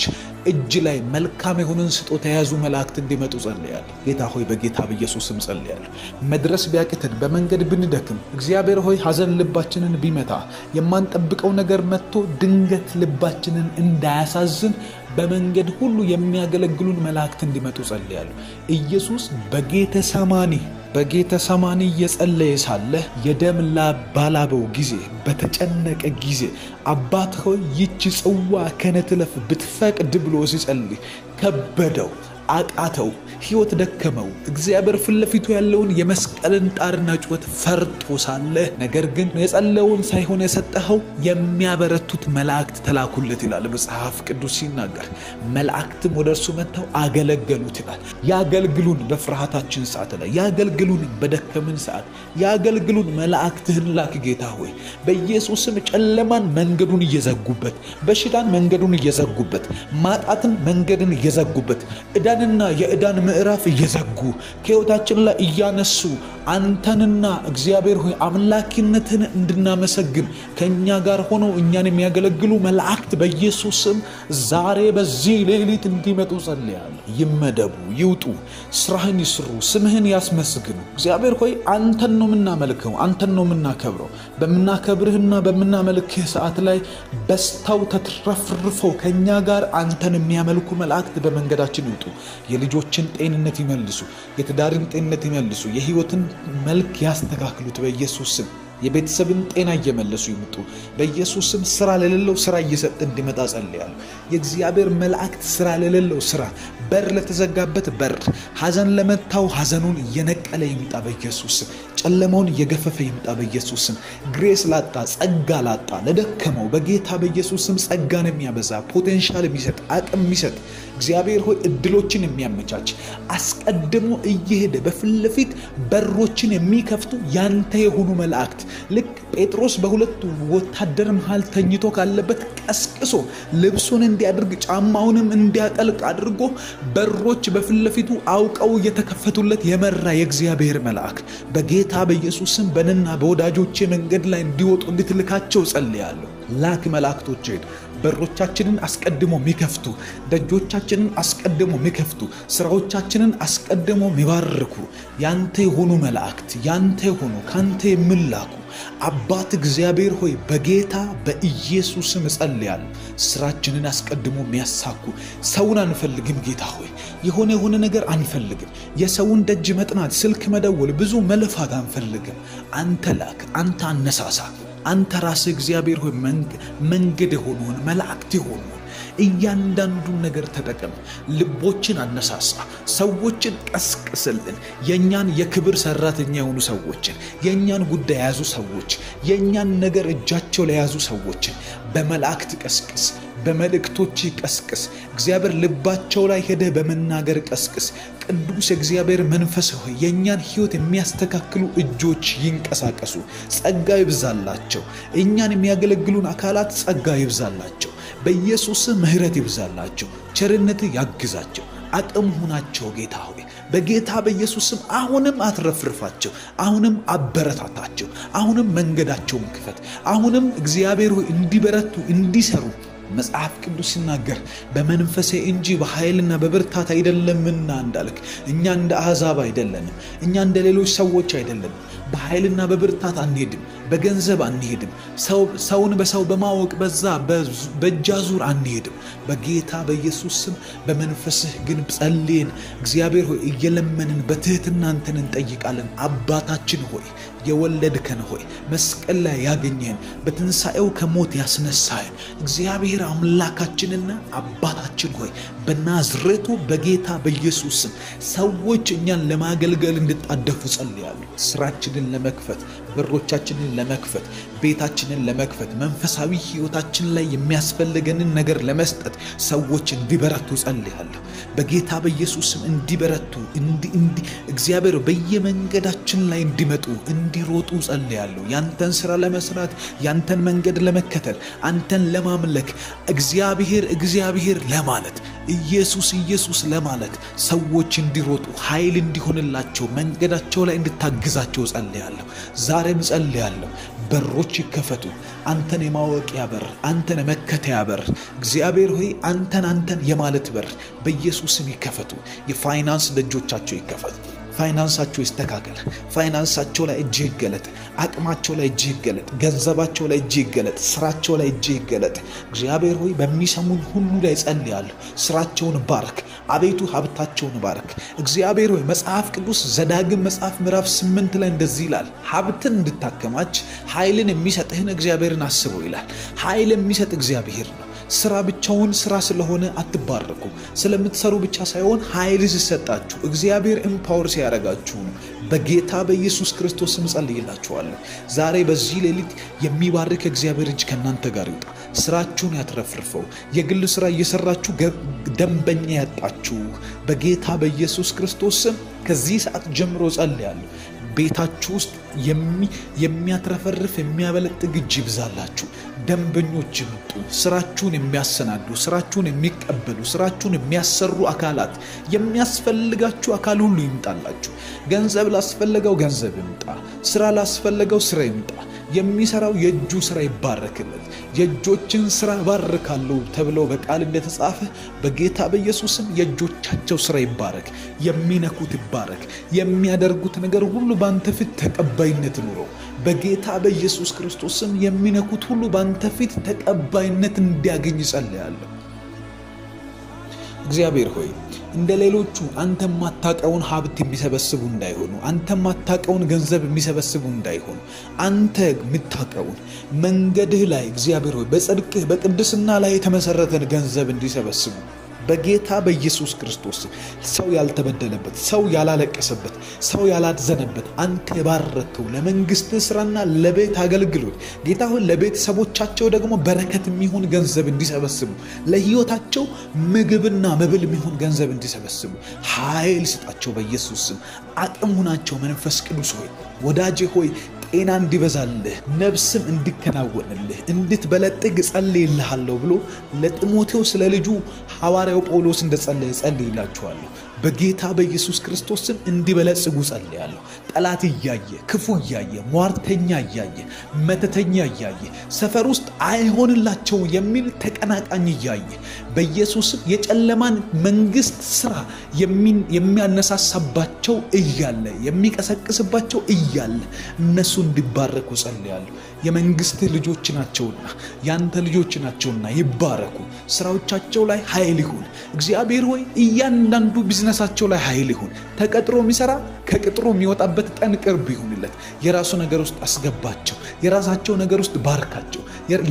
Speaker 2: እጅ ላይ መልካም የሆነን ስጦታ የያዙ መላእክት እንዲመጡ ጸልያለሁ። ጌታ ሆይ በጌታ በኢየሱስ ስም ጸልያለሁ። መድረስ ቢያቅተን በመንገድ ብንደክም፣ እግዚአብሔር ሆይ ሐዘን ልባችንን ቢመታ፣ የማንጠብቀው ነገር መጥቶ ድንገት ልባችንን እንዳያሳዝን በመንገድ ሁሉ የሚያገለግሉን መላእክት እንዲመጡ ጸልያለሁ። ኢየሱስ በጌተሰማኒ እየጸለየ ሳለ የደም ላብ ባላበው ጊዜ በተጨነቀ ጊዜ አባት ሆይ ይቺ ጽዋ ከእኔ ትለፍ ብትፈቅድ ብሎ ሲጸልይ ከበደው፣ አቃተው፣ ሕይወት ደከመው። እግዚአብሔር ፊት ለፊቱ ያለውን የመስቀልን ጣርና ጩኸት ፈርቶ ሳለ ነገር ግን የጸለየውን ሳይሆን የሰጠኸው የሚያበረቱት መላእክት ተላኩለት ይላል መጽሐፍ ቅዱስ ሲናገር። መላእክትም ወደ እርሱ መጥተው አገለገሉት ይላል። ያገልግሉን በፍርሃታችን ሰዓት ላይ፣ ያገልግሉን በደከምን ሰዓት፣ ያገልግሉን። መላእክትህን ላክ ጌታ ሆይ በኢየሱስም። ጨለማን መንገዱን እየዘጉበት፣ በሽታን መንገዱን እየዘጉበት፣ ማጣትን መንገድን እየዘጉበት፣ ዕዳንና የዕዳን ምዕራፍ እየዘጉ ከሕይወታችን ላይ እያነሱ አንተንና እግዚአብሔር ሆይ አምላኪነትን እንድናመሰግን ከእኛ ጋር ሆነው እኛን የሚያገለግሉ መላእክት በኢየሱስ ስም ዛሬ በዚህ ሌሊት እንዲመጡ ጸልያለሁ። ይመደቡ፣ ይውጡ፣ ስራህን ይስሩ፣ ስምህን ያስመስግኑ። እግዚአብሔር ሆይ አንተን ነው የምናመልከው፣ አንተን ነው የምናከብረው። በምናከብርህና በምናመልክህ ሰዓት ላይ በስታው ተትረፍርፈው ከእኛ ጋር አንተን የሚያመልኩ መላእክት በመንገዳችን ይውጡ። የልጆችን ጤንነት ይመልሱ፣ የትዳርን ጤንነት ይመልሱ፣ የህይወትን መልክ ያስተካክሉት በኢየሱስ ስም። የቤተሰብን ጤና እየመለሱ ይምጡ በኢየሱስ ስም። ስራ ለሌለው ስራ እየሰጠ እንዲመጣ ጸልያለሁ። የእግዚአብሔር መላእክት ስራ ለሌለው ስራ፣ በር ለተዘጋበት በር፣ ሐዘን ለመታው ሐዘኑን እየነቀለ ይምጣ በኢየሱስ ስም። ጨለማውን እየገፈፈ ይምጣ በኢየሱስ ስም። Grace ላጣ፣ ጸጋ ላጣ፣ ለደከመው በጌታ በኢየሱስ ስም ጸጋን የሚያበዛ፣ potential የሚሰጥ፣ አቅም የሚሰጥ፣ እግዚአብሔር ሆይ እድሎችን የሚያመቻች፣ አስቀድሞ እየሄደ በፊት ለፊት በሮችን የሚከፍቱ ያንተ የሆኑ መላእክት ልክ ጴጥሮስ በሁለቱ ወታደር መሃል ተኝቶ ካለበት ቀስቅሶ ልብሱን እንዲያደርግ ጫማውንም እንዲያጠልቅ አድርጎ በሮች በፊት ለፊቱ አውቀው እየተከፈቱለት የመራ የእግዚአብሔር መልአክ በጌታ በኢየሱስ ስም በእኔና በወዳጆቼ መንገድ ላይ እንዲወጡ እንድትልካቸው ጸልያለሁ። ላክ መላእክቶችን፣ በሮቻችንን አስቀድሞ የሚከፍቱ፣ ደጆቻችንን አስቀድሞ የሚከፍቱ፣ ስራዎቻችንን አስቀድሞ የሚባርኩ ያንተ የሆኑ መላእክት፣ ያንተ የሆኑ ካንተ የሚላኩ አባት እግዚአብሔር ሆይ በጌታ በኢየሱስ ስም እጸልያለሁ። ስራችንን አስቀድሞ የሚያሳኩ። ሰውን አንፈልግም ጌታ ሆይ፣ የሆነ የሆነ ነገር አንፈልግም። የሰውን ደጅ መጥናት፣ ስልክ መደወል፣ ብዙ መልፋት አንፈልግም። አንተ ላክ፣ አንተ አነሳሳ። አንተ ራስህ እግዚአብሔር ሆይ መንገድ የሆኑን መላእክት የሆኑን እያንዳንዱን ነገር ተጠቀም። ልቦችን አነሳሳ፣ ሰዎችን ቀስቅስልን። የእኛን የክብር ሰራተኛ የሆኑ ሰዎችን፣ የእኛን ጉዳይ የያዙ ሰዎች፣ የእኛን ነገር እጃቸው ላይ የያዙ ሰዎችን በመላእክት ቀስቅስ፣ በመልእክቶች ቀስቅስ። እግዚአብሔር ልባቸው ላይ ሄደህ በመናገር ቀስቅስ። ቅዱስ የእግዚአብሔር መንፈስ ሆይ የእኛን ሕይወት የሚያስተካክሉ እጆች ይንቀሳቀሱ፣ ጸጋ ይብዛላቸው። እኛን የሚያገለግሉን አካላት ጸጋ ይብዛላቸው። በኢየሱስ ምሕረት ይብዛላቸው፣ ቸርነት ያግዛቸው፣ አቅም ሁናቸው። ጌታ ሆይ በጌታ በኢየሱስ ስም አሁንም አትረፍርፋቸው፣ አሁንም አበረታታቸው፣ አሁንም መንገዳቸውን ክፈት። አሁንም እግዚአብሔር ሆይ እንዲበረቱ እንዲሰሩ መጽሐፍ ቅዱስ ሲናገር በመንፈሴ እንጂ በኃይልና በብርታት አይደለምና እንዳልክ እኛ እንደ አሕዛብ አይደለንም። እኛ እንደ ሌሎች ሰዎች አይደለንም። በኃይልና በብርታት አንሄድም። በገንዘብ አንሄድም። ሰውን በሰው በማወቅ በዛ በእጃዙር አንሄድም። በጌታ በኢየሱስ ስም በመንፈስህ ግን ጸልየን እግዚአብሔር ሆይ እየለመንን በትህትና አንተን እንጠይቃለን። አባታችን ሆይ፣ የወለድከን ሆይ፣ መስቀል ላይ ያገኘህን፣ በትንሣኤው ከሞት ያስነሳህን እግዚአብሔር አምላካችንና አባታችን ሆይ፣ በናዝሬቱ በጌታ በኢየሱስ ስም ሰዎች እኛን ለማገልገል እንድጣደፉ ጸልያለሁ። ስራችንን ለመክፈት፣ በሮቻችንን ለመክፈት፣ ቤታችንን ለመክፈት፣ መንፈሳዊ ሕይወታችን ላይ የሚያስፈልገንን ነገር ለመስጠት ሰዎች እንዲበረቱ ጸልያለሁ። በጌታ በኢየሱስ ስም እንዲበረቱ፣ እግዚአብሔር በየመንገዳችን ላይ እንዲመጡ፣ እንዲሮጡ ጸልያለሁ። ያንተን ስራ ለመስራት፣ ያንተን መንገድ ለመከተል፣ አንተን ለማምለክ፣ እግዚአብሔር እግዚአብሔር ለማለት፣ ኢየሱስ ኢየሱስ ለማለት ሰዎች እንዲሮጡ ኃይል እንዲሆንላቸው መንገዳቸው ላይ እንድታግዛቸው ጸልያለሁ። ዛሬም ጸልያለሁ። በሮች ይከፈቱ። አንተን የማወቂያ በር፣ አንተን የመከተያ በር፣ እግዚአብሔር ሆይ አንተን አንተን የማለት በር በኢየሱስም ይከፈቱ። የፋይናንስ ደጆቻቸው ይከፈቱ። ፋይናንሳቸው ይስተካከል። ፋይናንሳቸው ላይ እጅህ ይገለጥ። አቅማቸው ላይ እጅህ ይገለጥ። ገንዘባቸው ላይ እጅህ ይገለጥ። ስራቸው ላይ እጅህ ይገለጥ። እግዚአብሔር ሆይ በሚሰሙን ሁሉ ላይ ጸልያለሁ። ስራቸውን ባርክ። አቤቱ ሀብታቸውን ባርክ። እግዚአብሔር ሆይ መጽሐፍ ቅዱስ ዘዳግም መጽሐፍ ምዕራፍ 8 ላይ እንደዚህ ይላል፣ ሀብትን እንድታከማች ኃይልን የሚሰጥህን እግዚአብሔርን አስበው ይላል። ኃይል የሚሰጥ እግዚአብሔር ነው። ስራ ብቻውን ስራ ስለሆነ አትባረኩ። ስለምትሰሩ ብቻ ሳይሆን ኃይል ሲሰጣችሁ፣ እግዚአብሔር empower ሲያደርጋችሁ ነው። በጌታ በኢየሱስ ክርስቶስ ስም ጸልይላችኋለሁ። ዛሬ በዚህ ሌሊት የሚባርክ እግዚአብሔር እጅ ከእናንተ ጋር ይውጣ። ስራችሁን ያትረፍርፈው። የግል ስራ እየሰራችሁ ደንበኛ ያጣችሁ በጌታ በኢየሱስ ክርስቶስ ስም ከዚህ ሰዓት ጀምሮ ጸልያለሁ። ቤታችሁ ውስጥ የሚያትረፈርፍ የሚያበለጥግ እጅ ይብዛላችሁ። ደንበኞች ይምጡ። ስራችሁን የሚያሰናዱ፣ ስራችሁን የሚቀበሉ፣ ስራችሁን የሚያሰሩ አካላት፣ የሚያስፈልጋችሁ አካል ሁሉ ይምጣላችሁ። ገንዘብ ላስፈለገው ገንዘብ ይምጣ። ስራ ላስፈለገው ስራ ይምጣ። የሚሰራው የእጁ ስራ ይባረክለት። የእጆችን ስራ ባርካለሁ ተብሎ በቃል እንደተጻፈ በጌታ በኢየሱስም የእጆቻቸው ስራ ይባረክ። የሚነኩት ይባረክ። የሚያደርጉት ነገር ሁሉ በአንተ ፊት ተቀባይነት ኑረው። በጌታ በኢየሱስ ክርስቶስም የሚነኩት ሁሉ በአንተ ፊት ተቀባይነት እንዲያገኝ ጸልያለሁ። እግዚአብሔር ሆይ እንደ ሌሎቹ አንተ የማታውቀውን ሀብት የሚሰበስቡ እንዳይሆኑ፣ አንተ የማታውቀውን ገንዘብ የሚሰበስቡ እንዳይሆኑ፣ አንተ የምታውቀውን መንገድህ ላይ እግዚአብሔር ሆይ በጽድቅህ በቅድስና ላይ የተመሰረተን ገንዘብ እንዲሰበስቡ በጌታ በኢየሱስ ክርስቶስ ሰው ያልተበደለበት፣ ሰው ያላለቀሰበት፣ ሰው ያላዘነበት፣ አንተ የባረከው ለመንግስት ስራና ለቤት አገልግሎት ጌታ ሆይ ለቤተሰቦቻቸው ደግሞ በረከት የሚሆን ገንዘብ እንዲሰበስቡ፣ ለህይወታቸው ምግብና መብል የሚሆን ገንዘብ እንዲሰበስቡ ኃይል ስጣቸው። በኢየሱስ ስም አቅም ሁናቸው። መንፈስ ቅዱስ ሆይ፣ ወዳጄ ሆይ፣ ጤና እንዲበዛልህ፣ ነፍስም እንዲከናወንልህ፣ እንድትበለጥግ ጸልይልሃለሁ ብሎ ለጢሞቴዎስ ስለ ልጁ ሐዋርያው ጳውሎስ እንደጸለየ ጸልይላችኋለሁ። በጌታ በኢየሱስ ክርስቶስ ስም እንዲበለጽጉ ጸልያለሁ። ጠላት እያየ፣ ክፉ እያየ፣ ሟርተኛ እያየ፣ መተተኛ እያየ፣ ሰፈር ውስጥ አይሆንላቸው የሚል ተቀናቃኝ እያየ በኢየሱስም የጨለማን መንግስት ስራ የሚያነሳሳባቸው እያለ፣ የሚቀሰቅስባቸው እያለ እነሱ እንዲባረኩ ጸልያለሁ። የመንግስት ልጆች ናቸውና፣ ያንተ ልጆች ናቸውና ይባረኩ። ስራዎቻቸው ላይ ኃይል ይሁን። እግዚአብሔር ሆይ እያንዳንዱ ቢዝነሳቸው ላይ ኃይል ይሁን። ተቀጥሮ የሚሰራ ከቅጥሩ የሚወጣበት ቀን ቅርብ ይሁንለት። የራሱ ነገር ውስጥ አስገባቸው። የራሳቸው ነገር ውስጥ ባርካቸው።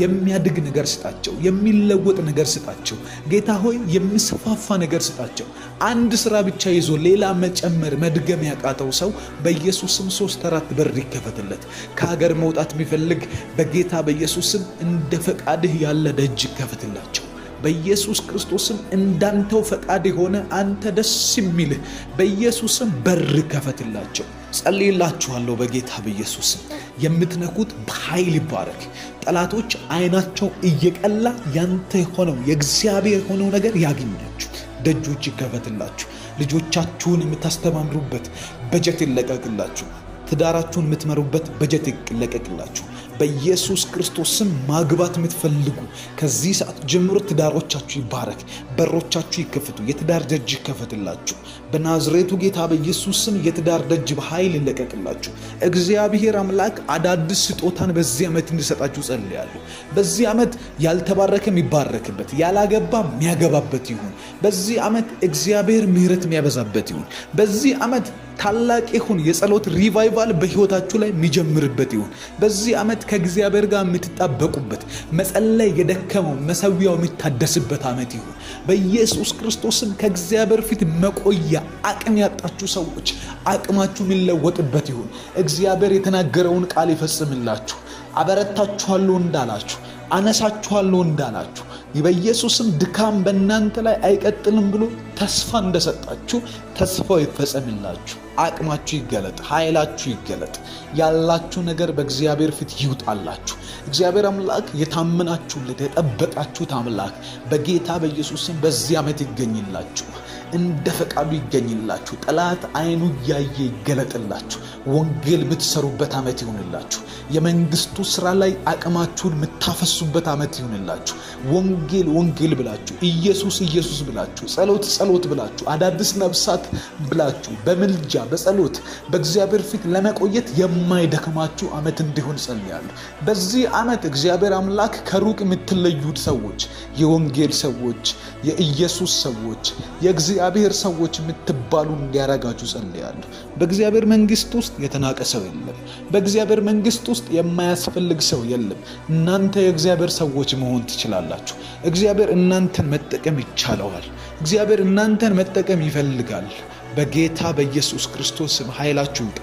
Speaker 2: የሚያድግ ነገር ስጣቸው። የሚለወጥ ነገር ስጣቸው። ጌታ ሆይ የሚስፋፋ ነገር ስጣቸው። አንድ ስራ ብቻ ይዞ ሌላ መጨመር መድገም ያቃተው ሰው በኢየሱስ ስም ሶስት አራት በር ይከፈትለት። ከሀገር መውጣት የሚፈልግ በጌታ በኢየሱስ ስም እንደ ፈቃድህ ያለ ደጅ ይከፈትላቸው። በኢየሱስ ክርስቶስም እንዳንተው ፈቃድ የሆነ አንተ ደስ የሚልህ በኢየሱስም በር ከፈትላቸው። ጸልይላችኋለሁ በጌታ በኢየሱስም የምትነኩት በኃይል ይባረክ። ጠላቶች አይናቸው እየቀላ ያንተ የሆነው የእግዚአብሔር የሆነው ነገር ያግኛችሁ። ደጆች ይከፈትላችሁ። ልጆቻችሁን የምታስተማምሩበት በጀት ይለቀቅላችሁ። ትዳራችሁን የምትመሩበት በጀት ይለቀቅላችሁ። በኢየሱስ ክርስቶስ ስም ማግባት የምትፈልጉ ከዚህ ሰዓት ጀምሮ ትዳሮቻችሁ ይባረክ፣ በሮቻችሁ ይከፈቱ፣ የትዳር ደጅ ይከፈትላችሁ። በናዝሬቱ ጌታ በኢየሱስ ስም የትዳር ደጅ በኃይል ይለቀቅላችሁ። እግዚአብሔር አምላክ አዳዲስ ስጦታን በዚህ ዓመት እንዲሰጣችሁ ጸልያለሁ። በዚህ ዓመት ያልተባረከ የሚባረክበት፣ ያላገባ የሚያገባበት ይሁን። በዚህ ዓመት እግዚአብሔር ምሕረት የሚያበዛበት ይሁን። በዚህ ዓመት ታላቅ ይሁን የጸሎት revival በሕይወታችሁ ላይ የሚጀምርበት ይሁን። በዚህ ዓመት ከእግዚአብሔር ጋር የምትጣበቁበት፣ መጸለይ የደከመው መሰዊያው የሚታደስበት ዓመት ይሁን። በኢየሱስ ክርስቶስም ከእግዚአብሔር ፊት መቆያ አቅም ያጣችሁ ሰዎች አቅማችሁ የሚለወጥበት ይሁን። እግዚአብሔር የተናገረውን ቃል ይፈጽምላችሁ። አበረታችኋለሁ እንዳላችሁ፣ አነሳችኋለሁ እንዳላችሁ፣ በኢየሱስም ድካም በእናንተ ላይ አይቀጥልም ብሎ ተስፋ እንደሰጣችሁ ተስፋው ይፈጸምላችሁ። አቅማችሁ ይገለጥ፣ ኃይላችሁ ይገለጥ። ያላችሁ ነገር በእግዚአብሔር ፊት ይውጣላችሁ። እግዚአብሔር አምላክ የታመናችሁለት የጠበቃችሁት አምላክ በጌታ በኢየሱስም በዚህ ዓመት ይገኝላችሁ፣ እንደ ፈቃዱ ይገኝላችሁ። ጠላት ዓይኑ እያየ ይገለጥላችሁ። ወንጌል የምትሰሩበት ዓመት ይሁንላችሁ። የመንግስቱ ስራ ላይ አቅማችሁን የምታፈሱበት ዓመት ይሁንላችሁ። ወንጌል ወንጌል ብላችሁ፣ ኢየሱስ ኢየሱስ ብላችሁ፣ ጸሎት ጸሎት ብላችሁ፣ አዳዲስ ነፍሳት ብላችሁ በምልጃ በጸሎት በእግዚአብሔር ፊት ለመቆየት የማይደክማችሁ ዓመት እንዲሆን ጸልያለሁ። በዚህ ዓመት እግዚአብሔር አምላክ ከሩቅ የምትለዩት ሰዎች፣ የወንጌል ሰዎች፣ የኢየሱስ ሰዎች፣ የእግዚአብሔር ሰዎች የምትባሉ እንዲያረጋችሁ ጸልያለሁ። በእግዚአብሔር መንግስት ውስጥ የተናቀ ሰው የለም። በእግዚአብሔር መንግስት ውስጥ የማያስፈልግ ሰው የለም። እናንተ የእግዚአብሔር ሰዎች መሆን ትችላላችሁ። እግዚአብሔር እናንተን መጠቀም ይቻለዋል። እግዚአብሔር እናንተን መጠቀም ይፈልጋል። በጌታ በኢየሱስ ክርስቶስ ስም ኃይላችሁ ይውጣ፣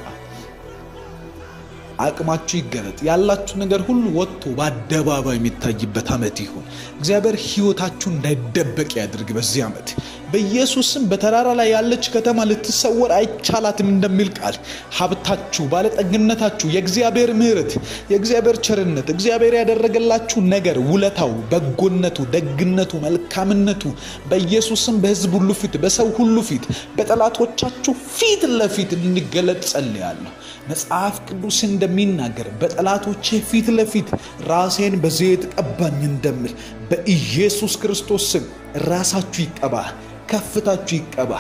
Speaker 2: አቅማችሁ ይገለጥ። ያላችሁ ነገር ሁሉ ወጥቶ በአደባባይ የሚታይበት ዓመት ይሁን። እግዚአብሔር ሕይወታችሁ እንዳይደበቅ ያድርግ። በዚህ ዓመት በኢየሱስም በተራራ ላይ ያለች ከተማ ልትሰወር አይቻላትም እንደሚል ቃል ሀብታችሁ፣ ባለጠግነታችሁ፣ የእግዚአብሔር ምሕረት፣ የእግዚአብሔር ቸርነት፣ እግዚአብሔር ያደረገላችሁ ነገር፣ ውለታው፣ በጎነቱ፣ ደግነቱ፣ መልካምነቱ በኢየሱስም በሕዝብ ሁሉ ፊት፣ በሰው ሁሉ ፊት፣ በጠላቶቻችሁ ፊት ለፊት እንዲገለጥ ጸልያለሁ። መጽሐፍ ቅዱስ እንደሚናገር በጠላቶቼ ፊት ለፊት ራሴን በዘይት ቀባኝ እንደሚል በኢየሱስ ክርስቶስ ስም ራሳችሁ ይቀባ፣ ከፍታችሁ ይቀባ፣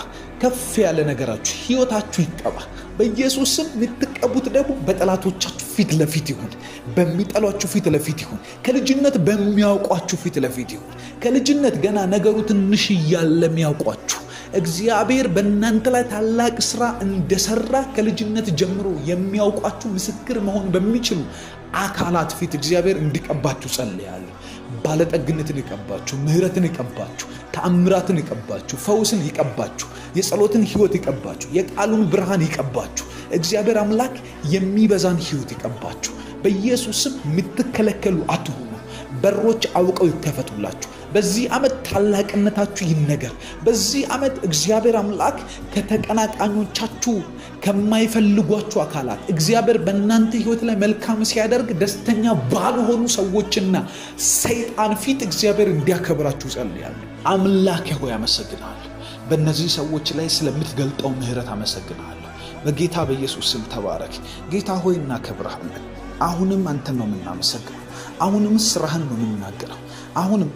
Speaker 2: ከፍ ያለ ነገራችሁ ሕይወታችሁ ይቀባ። በኢየሱስ ስም የምትቀቡት ደግሞ በጠላቶቻችሁ ፊት ለፊት ይሁን፣ በሚጠሏችሁ ፊት ለፊት ይሁን፣ ከልጅነት በሚያውቋችሁ ፊት ለፊት ይሁን። ከልጅነት ገና ነገሩ ትንሽ እያለ የሚያውቋችሁ፣ እግዚአብሔር በእናንተ ላይ ታላቅ ስራ እንደሰራ ከልጅነት ጀምሮ የሚያውቋችሁ ምስክር መሆን በሚችሉ አካላት ፊት እግዚአብሔር እንዲቀባችሁ ጸልያለሁ። ባለጠግነትን ይቀባችሁ፣ ምሕረትን ይቀባችሁ፣ ተአምራትን ይቀባችሁ፣ ፈውስን ይቀባችሁ፣ የጸሎትን ሕይወት ይቀባችሁ፣ የቃሉን ብርሃን ይቀባችሁ። እግዚአብሔር አምላክ የሚበዛን ሕይወት ይቀባችሁ። በኢየሱስም የምትከለከሉ አትሁኑ። በሮች አውቀው ይከፈቱላችሁ። በዚህ ዓመት ታላቅነታችሁ ይነገር። በዚህ ዓመት እግዚአብሔር አምላክ ከተቀናቃኞቻችሁ፣ ከማይፈልጓችሁ አካላት፣ እግዚአብሔር በእናንተ ሕይወት ላይ መልካም ሲያደርግ ደስተኛ ባልሆኑ ሰዎችና ሰይጣን ፊት እግዚአብሔር እንዲያከብራችሁ ጸልያለሁ። አምላኬ ሆይ አመሰግናለሁ። በእነዚህ ሰዎች ላይ ስለምትገልጠው ምሕረት አመሰግናለሁ። በጌታ በኢየሱስ ስም ተባረክ። ጌታ ሆይ እናከብርሃለን። አሁንም አንተን ነው የምናመሰግነው። አሁንም ስራህን ነው የምናገረው። አሁንም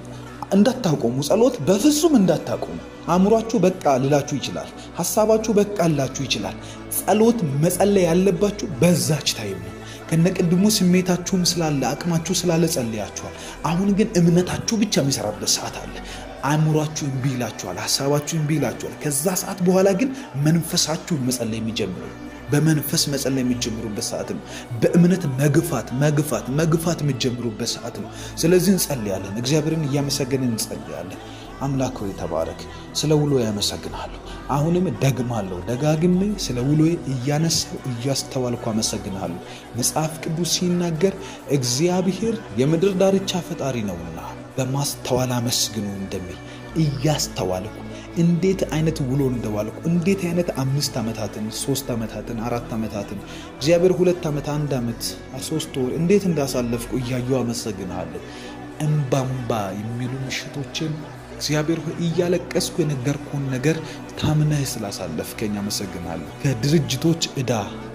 Speaker 2: እንዳታቆሙ፣ ጸሎት በፍጹም እንዳታቆሙ። አእምሯችሁ በቃ ልላችሁ ይችላል። ሀሳባችሁ በቃ ልላችሁ ይችላል። ጸሎት መጸለይ ያለባችሁ በዛች time ነው። ከነቅድሙ ስሜታችሁም ስላለ አቅማችሁ ስላለ ጸልያችኋል። አሁን ግን እምነታችሁ ብቻ የሚሰራበት ሰዓት አለ። አእምሯችሁ እምቢ ይላችኋል፣ ሀሳባችሁ እምቢ ይላችኋል። ከዛ ሰዓት በኋላ ግን መንፈሳችሁ መጸለይ የሚጀምረው፣ በመንፈስ መጸለይ የሚጀምሩበት ሰዓት ነው። በእምነት መግፋት መግፋት መግፋት የሚጀምሩበት ሰዓት ነው። ስለዚህ እንጸልያለን፣ እግዚአብሔርን እያመሰገንን እንጸልያለን። አምላክ ሆይ ተባረክ። ስለ ውሎ ያመሰግናለሁ። አሁንም ደግማለሁ፣ ደጋግሜ ስለ ውሎዬ እያነሳሁ እያስተዋልኩ አመሰግናለሁ። መጽሐፍ ቅዱስ ሲናገር እግዚአብሔር የምድር ዳርቻ ፈጣሪ ነውና በማስተዋል አመስግኑ እንደሚል እያስተዋልኩ እንዴት አይነት ውሎ እንደዋልኩ፣ እንዴት አይነት 5 ዓመታትን፣ 3 ዓመታትን፣ 4 ዓመታትን፣ እግዚአብሔር 2 ዓመት፣ 1 ዓመት፣ 3 ወር እንዴት እንዳሳለፍኩ እያየሁ አመሰግናለሁ። እምባምባ የሚሉ ምሽቶችን እግዚአብሔር ሆይ እያለቀስኩ የነገርኩህን ነገር ታምነህ ስላሳለፍከኝ አመሰግናለሁ። ከድርጅቶች ዕዳ፣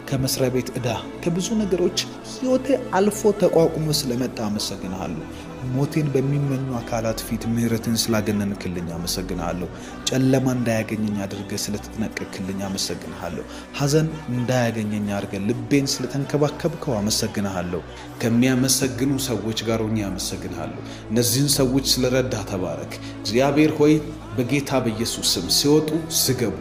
Speaker 2: ከመስሪያ ቤት ዕዳ፣ ከብዙ ነገሮች ሕይወቴ አልፎ ተቋቁሞ ስለመጣ አመሰግንሃለሁ። ሞቴን በሚመኙ አካላት ፊት ምሕረትን ስላገነንክልኝ አመሰግንሃለሁ። ጨለማ እንዳያገኘኝ አድርገህ ስለተጠነቀቅክልኝ አመሰግንሃለሁ። ሐዘን እንዳያገኘኝ አድርገህ ልቤን ስለተንከባከብከው አመሰግንሃለሁ።
Speaker 1: ከሚያመሰግኑ ሰዎች ጋር ሆኜ አመሰግንሃለሁ። እነዚህን ሰዎች ስለረዳህ ተባረክ። እግዚአብሔር ሆይ፣ በጌታ በኢየሱስ ስም ሲወጡ ሲገቡ፣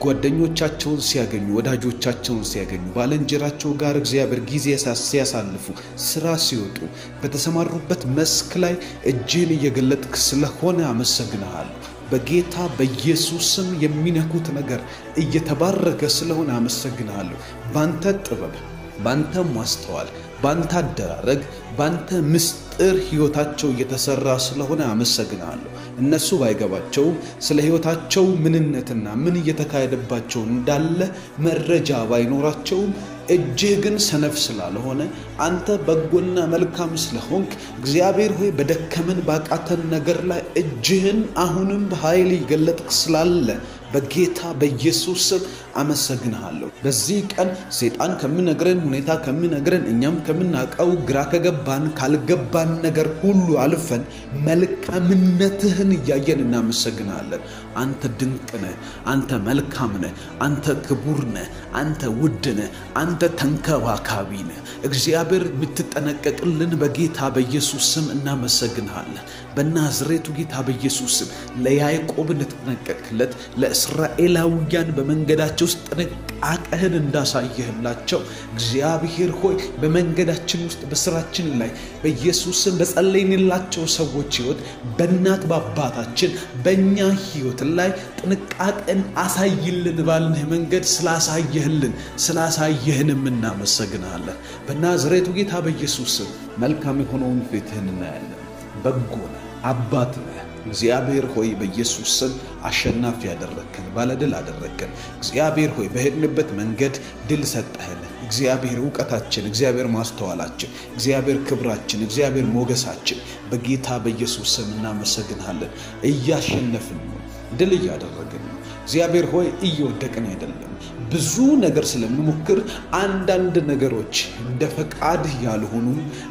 Speaker 1: ጓደኞቻቸውን ሲያገኙ፣ ወዳጆቻቸውን ሲያገኙ፣ ባልንጀራቸው ጋር እግዚአብሔር ጊዜ ሲያሳልፉ፣ ስራ ሲወጡ፣ በተሰማሩበት መስክ ላይ እጅህን እየገለጥክ ስለሆነ አመሰግንሃለሁ። በጌታ በኢየሱስ ስም የሚነኩት ነገር እየተባረከ ስለሆነ አመሰግንሃለሁ። ባንተ ጥበብ፣ ባንተ ማስተዋል፣ ባንተ አደራረግ፣ ባንተ ምስጢር ሕይወታቸው እየተሰራ ስለሆነ አመሰግናለሁ። እነሱ ባይገባቸውም፣ ስለ ሕይወታቸው ምንነትና ምን እየተካሄደባቸው እንዳለ መረጃ ባይኖራቸውም፣ እጅህ ግን ሰነፍ ስላልሆነ፣ አንተ በጎና መልካም ስለሆንክ፣ እግዚአብሔር ሆይ፣ በደከምን ባቃተን ነገር ላይ እጅህን አሁንም በኃይል ይገለጥክ ስላለ በጌታ በኢየሱስ ስም አመሰግንሃለሁ። በዚህ ቀን ሰይጣን ከሚነግረን ሁኔታ፣ ከሚነግረን፣ እኛም ከምናውቀው፣ ግራ ከገባን ካልገባን ነገር ሁሉ አልፈን መልካምነትህን እያየን እናመሰግናለን። አንተ ድንቅ ነህ፣ አንተ መልካም ነህ፣ አንተ ክቡር ነህ፣ አንተ ውድ ነህ፣ አንተ ተንከባካቢ ነህ። እግዚአብሔር የምትጠነቀቅልን በጌታ በኢየሱስ ስም እናመሰግንሃለን። በናዝሬቱ ጌታ በኢየሱስ ስም ለያዕቆብ እንደተጠነቀቅለት፣ ለእስራኤላውያን በመንገዳቸው ውስጥ ጥንቃቄህን እንዳሳየህላቸው፣ እግዚአብሔር ሆይ፣ በመንገዳችን ውስጥ፣ በስራችን ላይ፣ በኢየሱስ ስም በጸለይንላቸው ሰዎች ሕይወት፣ በእናት በአባታችን፣ በእኛ ሕይወት ላይ ጥንቃቄን አሳይልን ባልንህ መንገድ ስላሳየህልን፣ ስላሳየህንም እናመሰግናለን። በናዝሬቱ ጌታ በኢየሱስ ስም መልካም የሆነውን ፊትህን እናያለን። በጎ ነህ፣ አባት ነህ። እግዚአብሔር ሆይ፣ በኢየሱስ ስም አሸናፊ ያደረግከን፣ ባለድል አደረግከን። እግዚአብሔር ሆይ፣ በሄድንበት መንገድ ድል ሰጠህን። እግዚአብሔር እውቀታችን፣ እግዚአብሔር ማስተዋላችን፣ እግዚአብሔር ክብራችን፣ እግዚአብሔር ሞገሳችን፣ በጌታ በኢየሱስ ስም እናመሰግንሃለን። እያሸነፍን ነው፣ ድል እያደረግን ነው። እግዚአብሔር ሆይ፣ እየወደቅን አይደለም። ብዙ ነገር ስለምንሞክር አንዳንድ ነገሮች እንደ ፈቃድህ ያልሆኑ፣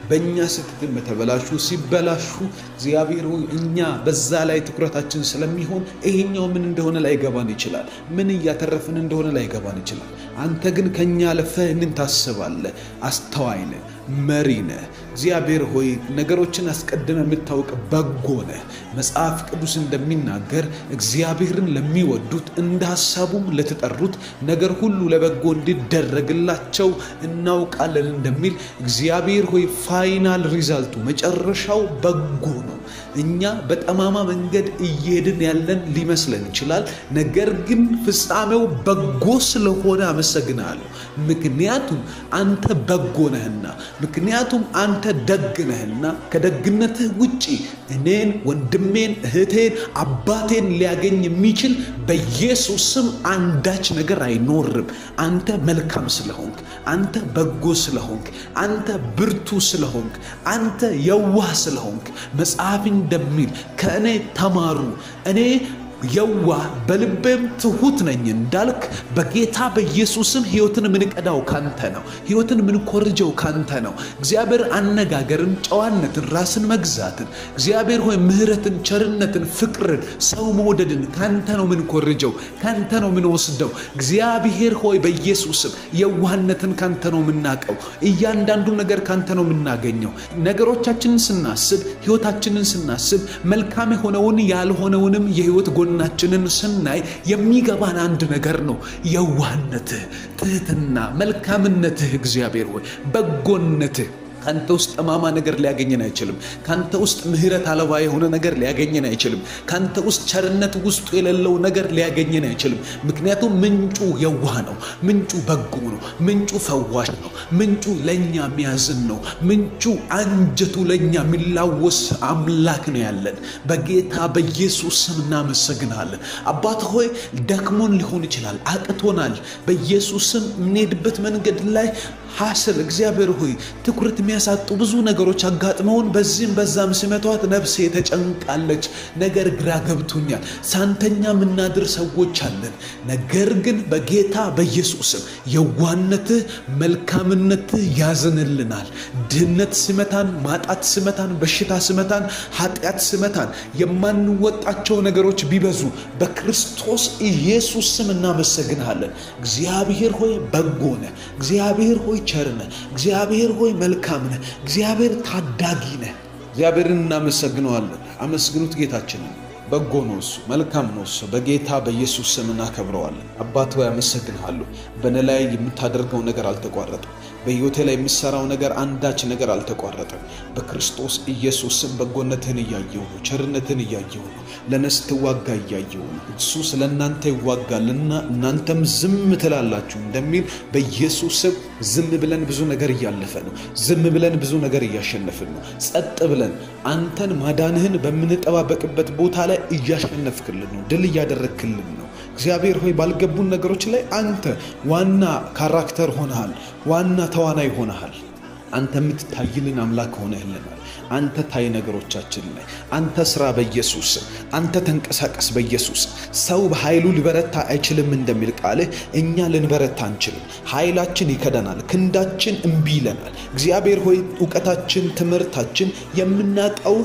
Speaker 1: በእኛ ስህተት በተበላሹ፣ ሲበላሹ፣ እግዚአብሔር ሆይ፣ እኛ በዛ ላይ ትኩረታችን ስለሚሆን ይሄኛው ምን እንደሆነ ላይገባን ይችላል። ምን እያተረፍን እንደሆነ ላይገባን ይችላል። አንተ ግን ከኛ አልፈህ ይህንን ታስባለህ። አስተዋይ ነህ፣ መሪ ነህ። እግዚአብሔር ሆይ፣ ነገሮችን አስቀድመህ የምታውቅ በጎ ነህ። መጽሐፍ ቅዱስ እንደሚናገር እግዚአብሔርን ለሚወዱት እንደ ሀሳቡም ለተጠሩት ነገር ሁሉ ለበጎ እንዲደረግላቸው እናውቃለን እንደሚል፣ እግዚአብሔር ሆይ፣ final result ኡ መጨረሻው በጎ ነው። እኛ በጠማማ መንገድ እየሄድን ያለን ሊመስለን ይችላል። ነገር ግን ፍጻሜው በጎ ስለሆነ አመሰግናለሁ። ምክንያቱም አንተ በጎ ነህና፣ ምክንያቱም አንተ ደግ ነህና፣ ከደግነትህ ውጪ እኔን፣ ወንድሜን፣ እህቴን፣ አባቴን ሊያገኝ የሚችል በኢየሱስ ስም አንዳች ነገር አይኖርም። አንተ መልካም ስለሆንክ፣ አንተ በጎ ስለሆንክ፣ አንተ ብርቱ ስለሆንክ፣ አንተ የዋህ ስለሆንክ፣ መጽሐፍ እንደሚል ከእኔ ተማሩ፣ እኔ የዋህ በልቤም ትሁት ነኝ እንዳልክ፣ በጌታ በኢየሱስም ሕይወትን የምንቀዳው ካንተ ነው። ሕይወትን የምንኮርጀው ካንተ ነው። እግዚአብሔር አነጋገርን፣ ጨዋነትን፣ ራስን መግዛትን፣ እግዚአብሔር ሆይ፣ ምሕረትን፣ ቸርነትን፣ ፍቅርን፣ ሰው መውደድን ካንተ ነው የምንኮርጀው፣ ካንተ ነው የምንወስደው። እግዚአብሔር ሆይ፣ በኢየሱስም የዋህነትን ካንተ ነው የምናውቀው። እያንዳንዱ ነገር ካንተ ነው የምናገኘው። ነገሮቻችንን ስናስብ፣ ሕይወታችንን ስናስብ፣ መልካም የሆነውን ያልሆነውንም የሕይወት ጎናችንን ስናይ የሚገባን አንድ ነገር ነው። የዋህነትህ፣ ትህትና፣ መልካምነትህ፣ እግዚአብሔር ሆይ፣ በጎነትህ። ከአንተ ውስጥ ጠማማ ነገር ሊያገኘን አይችልም። ከአንተ ውስጥ ምሕረት አልባ የሆነ ነገር ሊያገኘን አይችልም። ከአንተ ውስጥ ቸርነት ውስጡ የሌለው ነገር ሊያገኘን አይችልም። ምክንያቱም ምንጩ የዋህ ነው። ምንጩ በጎ ነው። ምንጩ ፈዋሽ ነው። ምንጩ ለእኛ የሚያዝን ነው። ምንጩ አንጀቱ ለእኛ የሚላወስ አምላክ ነው ያለን። በጌታ በኢየሱስ ስም እናመሰግናለን። አባት ሆይ፣ ደክሞን ሊሆን ይችላል፣ አቅቶናል። በኢየሱስ ስም የምንሄድበት መንገድ ላይ
Speaker 2: ሐስል እግዚአብሔር ሆይ ትኩረት የሚያሳጡ ብዙ ነገሮች አጋጥመውን በዚህም በዛም ሲመቷት ነፍሴ ተጨንቃለች። ነገር ግራ ገብቶኛል። ሳንተኛ የምናድር ሰዎች አለን። ነገር ግን በጌታ በኢየሱስም የዋህነትህ መልካምነትህ ያዝንልናል። ድህነት ሲመታን፣ ማጣት ሲመታን፣ በሽታ ሲመታን፣ ኃጢአት ሲመታን፣ የማንወጣቸው ነገሮች ቢበዙ በክርስቶስ ኢየሱስ ስም እናመሰግንሃለን። እግዚአብሔር ሆይ በጎ ነህ። እግዚአብሔር ሆይ ቸር ነህ። እግዚአብሔር ሆይ መልካም ነህ። እግዚአብሔር ታዳጊ ነህ። እግዚአብሔርን እናመሰግነዋለን። አመስግኑት ጌታችንን። በጎ ነው እሱ፣ መልካም ነው እሱ። በጌታ በኢየሱስ ስም እናከብረዋለን። አባት ሆይ አመሰግንሃለሁ። በእኔ ላይ የምታደርገው ነገር አልተቋረጠም። በሕይወቴ ላይ የምሰራው ነገር አንዳች ነገር አልተቋረጠም። በክርስቶስ ኢየሱስ ስም በጎነትህን እያየሁ ነው። ቸርነትህን እያየሁ ነው። ለእኔ ስትዋጋ እያየሁ ነው። እሱ ስለ እናንተ ይዋጋልና እናንተም ዝም ትላላችሁ እንደሚል በኢየሱስ ስም ዝም ብለን ብዙ ነገር እያለፈ ነው። ዝም ብለን ብዙ ነገር እያሸነፍን ነው። ጸጥ ብለን አንተን ማዳንህን በምንጠባበቅበት ቦታ ላይ እያሸነፍክልን ነው። ድል እያደረግክልን ነው። እግዚአብሔር ሆይ ባልገቡን ነገሮች ላይ አንተ ዋና character ሆነሃል። ዋና ተዋናይ ሆነሃል። አንተ የምትታይልን አምላክ ሆነህልናል። አንተ ታይ ነገሮቻችን ላይ አንተ ስራ በኢየሱስ፣ አንተ ተንቀሳቀስ በኢየሱስ። ሰው በኃይሉ ሊበረታ አይችልም እንደሚል ቃልህ እኛ ልንበረታ አንችልም። ኃይላችን ይከደናል፣ ክንዳችን እምቢ ይለናል። እግዚአብሔር ሆይ እውቀታችን፣ ትምህርታችን፣ የምናውቀው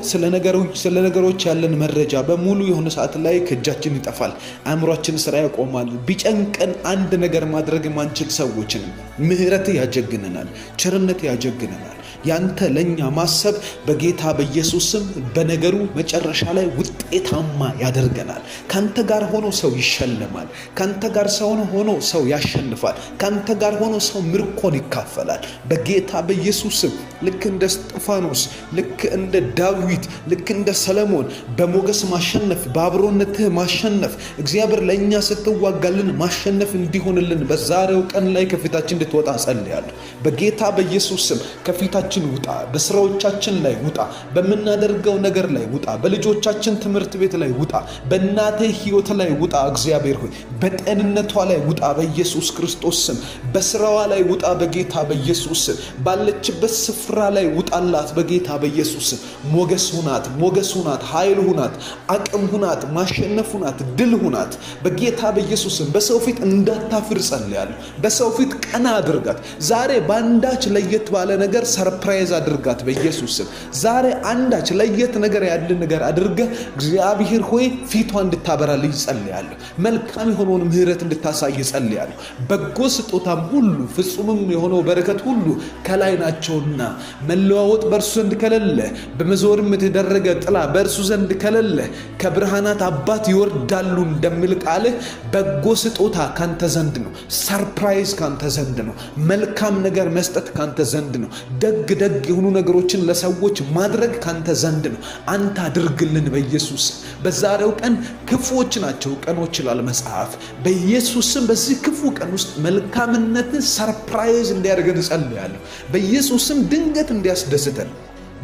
Speaker 2: ስለ ነገሮች ያለን መረጃ በሙሉ የሆነ ሰዓት ላይ ከእጃችን ይጠፋል። አእምሯችን ስራ ያቆማል። ቢጨንቀን አንድ ነገር ማድረግ የማንችል ሰዎችንም ምህረት ያጀግነናል፣ ቸርነት ያጀግነናል። ያንተ ለእኛ ማሰብ በጌታ በኢየሱስ ስም በነገሩ መጨረሻ ላይ ውጤታማ ያደርገናል። ካንተ ጋር ሆኖ ሰው ይሸለማል። ካንተ ጋር ሰው ሆኖ ሰው ያሸንፋል። ካንተ ጋር ሆኖ ሰው ምርኮን ይካፈላል። በጌታ በኢየሱስ ስም ልክ እንደ እስጢፋኖስ፣ ልክ እንደ ዳዊት፣ ልክ እንደ ሰለሞን በሞገስ ማሸነፍ፣ በአብሮነትህ ማሸነፍ፣ እግዚአብሔር ለእኛ ስትዋጋልን ማሸነፍ እንዲሆንልን በዛሬው ቀን ላይ ከፊታችን እንድትወጣ ጸልያለሁ። በጌታ በኢየሱስ ስም ከፊታችን ውጣ። በስራዎቻችን ላይ ውጣ። በምናደርገው ነገር ላይ ውጣ። በልጆቻችን ትምህርት ቤት ላይ ውጣ። በእናቴ ሕይወት ላይ ውጣ። እግዚአብሔር ሆይ በጤንነቷ ላይ ውጣ። በኢየሱስ ክርስቶስ ስም በስራዋ ላይ ውጣ። በጌታ በኢየሱስ ስም ባለችበት ስፍራ ላይ ውጣላት። በጌታ በኢየሱስ ስም ሞገስ ሁናት፣ ሞገስ ሁናት፣ ኃይል ሁናት፣ አቅም ሁናት፣ ማሸነፍ ሁናት፣ ድል ሁናት። በጌታ በኢየሱስ ስም በሰው ፊት እንዳታፍር ጸልያለሁ። በሰው ፊት ቀና አድርጋት። ዛሬ በአንዳች ለየት ባለ ነገር surprise አድርጋት በኢየሱስ ስም። ዛሬ አንዳች ለየት ነገር ያለ ነገር አድርገህ እግዚአብሔር ሆይ ፊቷ እንድታበራልኝ ጸልያለሁ። መልካም የሆነውን ምሕረት እንድታሳይ ጸልያለሁ። በጎ ስጦታም ሁሉ ፍጹምም የሆነው በረከት ሁሉ ከላይ ናቸውና መለዋወጥ በእርሱ ዘንድ ከሌለ፣ በመዞርም የተደረገ ጥላ በእርሱ ዘንድ ከሌለ ከብርሃናት አባት ይወርዳሉ እንደሚል ቃልህ በጎ ስጦታ ካንተ ዘንድ ነው። Surprise ካንተ ዘንድ ነው። መልካም ነገር መስጠት ካንተ ዘንድ ነው። ደግ ደግ የሆኑ ነገሮችን ለሰዎች ማድረግ ካንተ ዘንድ ነው። አንተ አድርግልን በኢየሱስ። በዛሬው ቀን ክፉዎች ናቸው ቀኖች ይላል መጽሐፍ። በኢየሱስም በዚህ ክፉ ቀን ውስጥ መልካምነትን surprise እንዲያደርገን እጸልያለሁ። በኢየሱስም ድንገት እንዲያስደስተን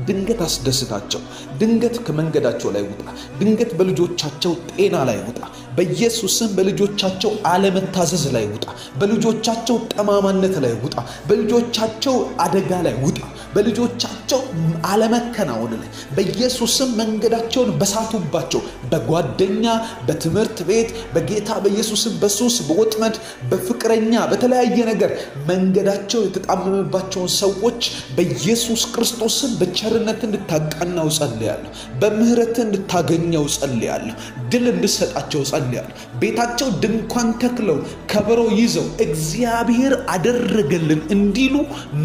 Speaker 2: ድንገት አስደስታቸው። ድንገት ከመንገዳቸው ላይ ውጣ። ድንገት በልጆቻቸው ጤና ላይ ውጣ። በኢየሱስም በልጆቻቸው አለመታዘዝ ላይ ውጣ። በልጆቻቸው ጠማማነት ላይ ውጣ። በልጆቻቸው አደጋ ላይ ውጣ። በልጆቻቸው አለመከናወን ላይ በኢየሱስም መንገዳቸውን በሳቱባቸው በጓደኛ፣ በትምህርት ቤት፣ በጌታ በኢየሱስም በሱስ፣ በወጥመድ፣ በፍቅረኛ፣ በተለያየ ነገር መንገዳቸው የተጣመመባቸውን ሰዎች በኢየሱስ ክርስቶስም በቸርነት እንድታቃናው ጸልያለሁ። በምህረት እንድታገኘው ጸልያለሁ። ድል እንድሰጣቸው ጸልያለሁ። ቤታቸው ድንኳን ተክለው ከበሮ ይዘው እግዚአብሔር አደረገልን እንዲሉ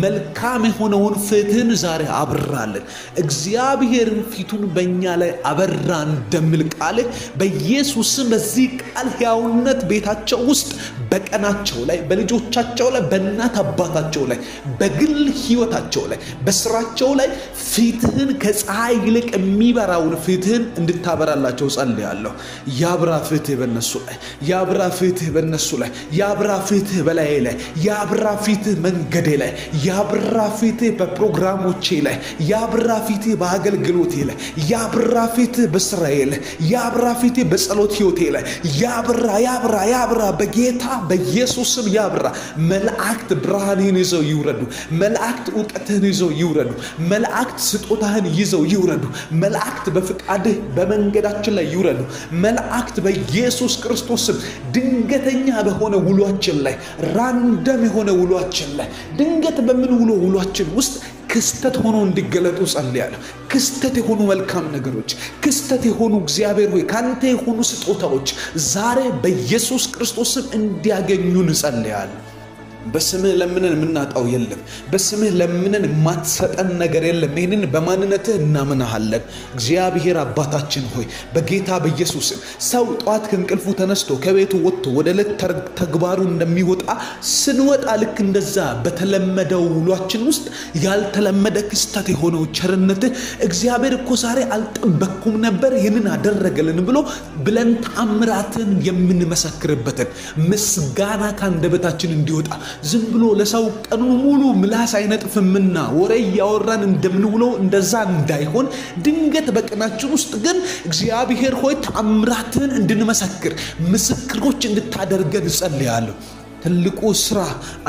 Speaker 2: መልካም የሆነውን ፍትህን ዛሬ አብራለን። እግዚአብሔርን ፊቱን በእኛ ላይ አበራ እንደሚል ቃልህ በኢየሱስም በዚህ ቃል ሕያውነት ቤታቸው ውስጥ በቀናቸው ላይ፣ በልጆቻቸው ላይ፣ በእናት አባታቸው ላይ፣ በግል ሕይወታቸው ላይ፣ በስራቸው ላይ ፊትህን ከፀሐይ ይልቅ የሚበራውን ፊትህን እንድታበራላቸው ጸልያለሁ። ያብራ ፍትህ በነሱ ላይ፣ ያብራ ፍትህ በነሱ ላይ፣ ያብራ ፍትህ በላዬ ላይ፣ ያብራ ፊትህ መንገዴ ላይ፣ ያብራ ፊትህ በፕሮግራሞቼ ላይ፣ ያብራ ፊትህ በአገልግሎቴ ላይ፣ ያብራ ፊትህ በስራዬ ላይ፣ ያብራ ፊትህ በጸሎት ህይወቴ ላይ፣ ያብራ ያብራ ያብራ በጌታ በኢየሱስ ስም ያብራ። መላእክት ብርሃንህን ይዘው ይውረዱ። መላእክት እውቀትህን ይዘው ይውረዱ። መላእክት ስጦታህን ይዘው ይውረዱ። መላእክት በፍቃድህ በመንገዳችን ላይ ይውረዱ። መላእክት በኢየሱስ ክርስቶስ ስም ድንገተኛ በሆነ ውሏችን ላይ፣ ራንደም የሆነ ውሏችን ላይ፣ ድንገት በምንውለው ውሏችን ውስጥ ክስተት ሆኖ እንዲገለጡ ጸልያለሁ። ክስተት የሆኑ መልካም ነገሮች፣ ክስተት የሆኑ እግዚአብሔር ሆይ ካንተ የሆኑ ስጦታዎች ዛሬ በኢየሱስ ክርስቶስ ስም እንዲያገኙን ጸልያለሁ። በስምህ ለምነን የምናጣው የለም። በስምህ ለምነን የማትሰጠን ነገር የለም። ይህንን በማንነትህ እናምናሃለን። እግዚአብሔር አባታችን ሆይ በጌታ በኢየሱስ ሰው ጠዋት ከእንቅልፉ ተነስቶ ከቤቱ ወጥቶ ወደ ዕለት ተግባሩ እንደሚወጣ ስንወጣ ልክ እንደዛ በተለመደው ውሏችን ውስጥ ያልተለመደ ክስተት የሆነው ቸርነትህ እግዚአብሔር እኮ ዛሬ አልጠበቅኩም ነበር ይህንን አደረገልን ብሎ ብለን ተአምራትን የምንመሰክርበትን ምስጋና ከአንደበታችን እንዲወጣ፣ ዝም ብሎ ለሰው ቀኑን ሙሉ ምላስ አይነጥፍምና ወሬ እያወራን እንደምንውለው እንደዛ እንዳይሆን፣ ድንገት በቀናችን ውስጥ ግን እግዚአብሔር ሆይ ተአምራትን እንድንመሰክር ምስክሮች እንድታደርገን እጸልያለሁ። ትልቁ ስራ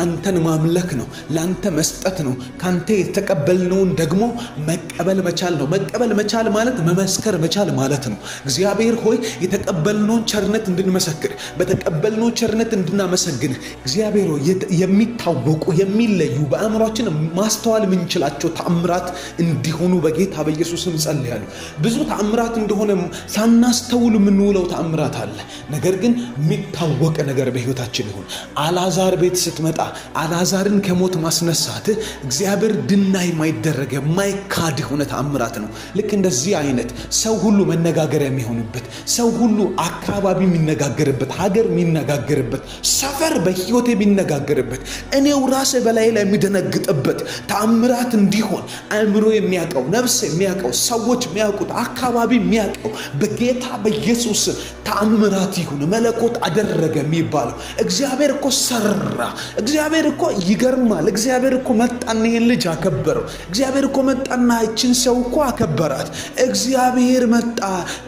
Speaker 2: አንተን ማምለክ ነው፣ ለአንተ መስጠት ነው። ከአንተ የተቀበልነውን ደግሞ መቀበል መቻል ነው። መቀበል መቻል ማለት መመስከር መቻል ማለት ነው። እግዚአብሔር ሆይ የተቀበልነውን ቸርነት እንድንመሰክር፣ በተቀበልነው ቸርነት እንድናመሰግን፣ እግዚአብሔር ሆይ የሚታወቁ፣ የሚለዩ፣ በአእምሯችን ማስተዋል የምንችላቸው ተአምራት እንዲሆኑ በጌታ በኢየሱስም ጸልያለሁ። ብዙ ተአምራት እንደሆነ ሳናስተውል የምንውለው ተአምራት አለ። ነገር ግን የሚታወቅ ነገር በህይወታችን ይሁን። አላዛር ቤት ስትመጣ አላዛርን ከሞት ማስነሳት እግዚአብሔር ድና የማይደረግ የማይካድ የሆነ ተአምራት ነው። ልክ እንደዚህ አይነት ሰው ሁሉ መነጋገሪያ የሚሆንበት፣ ሰው ሁሉ አካባቢ የሚነጋገርበት፣ ሀገር የሚነጋገርበት፣ ሰፈር በህይወት የሚነጋገርበት፣ እኔው ራሴ በላይ ላይ የሚደነግጥበት ተአምራት እንዲሆን፣ አእምሮ የሚያውቀው፣ ነፍስ የሚያውቀው፣ ሰዎች የሚያውቁት፣ አካባቢ የሚያውቀው በጌታ በኢየሱስ ተአምራት ይሁን። መለኮት አደረገ የሚባለው፣ እግዚአብሔር እኮ ሰራ። እግዚአብሔር እኮ ይገርማል። እግዚአብሔር እኮ መጣና ይሄን ልጅ አከበረው። እግዚአብሔር እኮ መጣና እችን ሰው እኮ አከበራት። እግዚአብሔር መጣ፣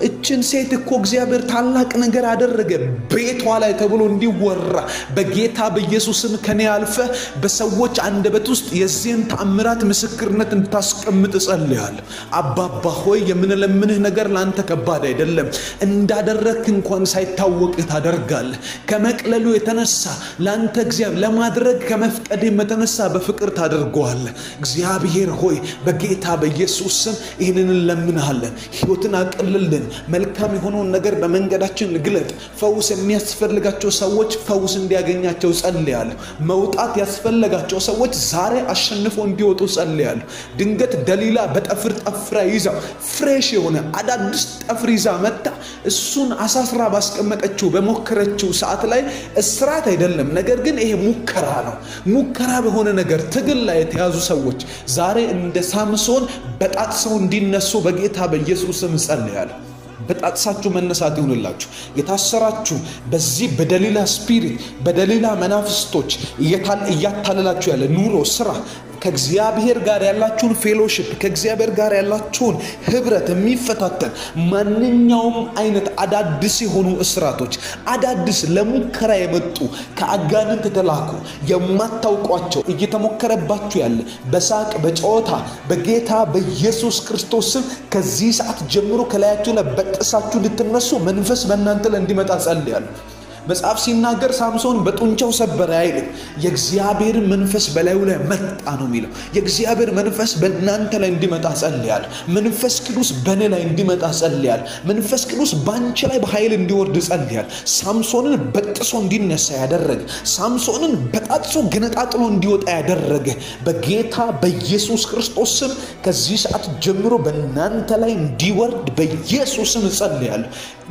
Speaker 2: እችን ሴት እኮ እግዚአብሔር ታላቅ ነገር አደረገ ቤቷ ላይ ተብሎ እንዲወራ በጌታ በኢየሱስም ከኔ አልፈ በሰዎች አንደበት ውስጥ የዚህን ተአምራት ምስክርነት እንድታስቀምጥ እጸልያለሁ። አባባ ሆይ የምንለምንህ ነገር ለአንተ ከባድ አይደለም። እንዳደረግክ እንኳን ሳይታወቅ ታደርጋለህ። ከመቅለሉ የተነሳ ለአንተ እግዚአብሔር ለማድረግ ከመፍቀድ የተነሳ በፍቅር ታደርገዋለህ። እግዚአብሔር ሆይ በጌታ በኢየሱስ ስም ይህንን እንለምንሃለን። ሕይወትን አቅልልን። መልካም የሆነውን ነገር በመንገዳችን ግለጥ። ፈውስ የሚያስፈልጋቸው ሰዎች ፈውስ እንዲያገኛቸው ጸልያለሁ። መውጣት ያስፈለጋቸው ሰዎች ዛሬ አሸንፎ እንዲወጡ ጸልያለሁ። ድንገት ደሊላ በጠፍር ጠፍራ ይዛው ፍሬሽ የሆነ አዳዲስ ጠፍር ይዛ መታ እሱን አሳስራ ባስቀመጠችው በሞከረችው ሰዓት ላይ፣ እስራት አይደለም፣ ነገር ግን ይሄ ሙከራ ነው። ሙከራ በሆነ ነገር ትግል ላይ የተያዙ ሰዎች ዛሬ እንደ ሳምሶን በጣጥሰው እንዲነሱ በጌታ በኢየሱስ ስም ጸልያለሁ። በጣጥሳችሁ መነሳት ይሁንላችሁ። የታሰራችሁ በዚህ በደሊላ spirit፣ በደሊላ መናፍስቶች እያታለላችሁ ያለ ኑሮ፣ ስራ፣ ከእግዚአብሔር ጋር ያላችሁን fellowship፣ ከእግዚአብሔር ጋር ያላችሁን ህብረት የሚፈታተን ማንኛውም አይነት አዳዲስ የሆኑ እስራቶች፣ አዳዲስ ለሙከራ የመጡ ከአጋንንት የተላኩ የማታውቋቸው እየተሞከረባችሁ ያለ በሳቅ በጨዋታ በጌታ በኢየሱስ ክርስቶስ ስም ከዚህ ሰዓት ጀምሮ ከላያችሁ ላይ በጥሳችሁ እንድትነሱ መንፈስ በእናንተ ላይ እንዲመጣ ጸልያለሁ። መጽሐፍ ሲናገር ሳምሶን በጡንቻው ሰበረ አይልም። የእግዚአብሔር መንፈስ በላዩ ላይ መጣ ነው የሚለው። የእግዚአብሔር መንፈስ በእናንተ ላይ እንዲመጣ ጸልያለሁ። መንፈስ ቅዱስ በእኔ ላይ እንዲመጣ ጸልያለሁ። መንፈስ ቅዱስ በአንቺ ላይ በኃይል እንዲወርድ ጸልያለሁ። ሳምሶንን በጥሶ እንዲነሳ ያደረገ፣ ሳምሶንን በጣጥሶ ገነጣጥሎ እንዲወጣ ያደረገ በጌታ በኢየሱስ ክርስቶስ ስም ከዚህ ሰዓት ጀምሮ በእናንተ ላይ እንዲወርድ በኢየሱስ ስም ጸልያለሁ።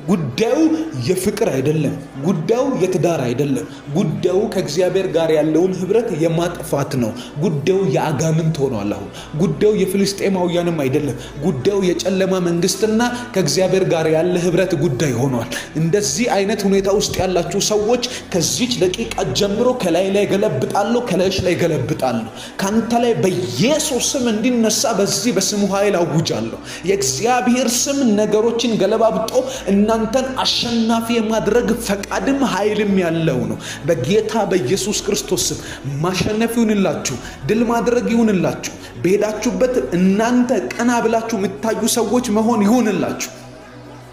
Speaker 2: ጉዳዩ የፍቅር አይደለም። ጉዳዩ የትዳር አይደለም። ጉዳዩ ከእግዚአብሔር ጋር ያለውን ህብረት የማጥፋት ነው። ጉዳዩ የአጋንንት ሆኗል። አሁን ጉዳዩ የፍልስጤማውያንም አይደለም። ጉዳዩ የጨለማ መንግስትና ከእግዚአብሔር ጋር ያለ ህብረት ጉዳይ ሆኗል። እንደዚህ አይነት ሁኔታ ውስጥ ያላችሁ ሰዎች ከዚች ደቂቃ ጀምሮ ከላይ ላይ ገለብጣለሁ፣ ከላይሽ ላይ ገለብጣለሁ። ከአንተ ላይ በኢየሱስ ስም እንዲነሳ በዚህ በስሙ ኃይል አውጃለሁ። የእግዚአብሔር ስም ነገሮችን ገለባብጦ እናንተን አሸናፊ የማድረግ ፈቃድ ፈቃድም ኃይልም ያለው ነው። በጌታ በኢየሱስ ክርስቶስ ስም ማሸነፍ ይሁንላችሁ፣ ድል ማድረግ ይሁንላችሁ። በሄዳችሁበት እናንተ ቀና ብላችሁ የምታዩ ሰዎች መሆን ይሁንላችሁ።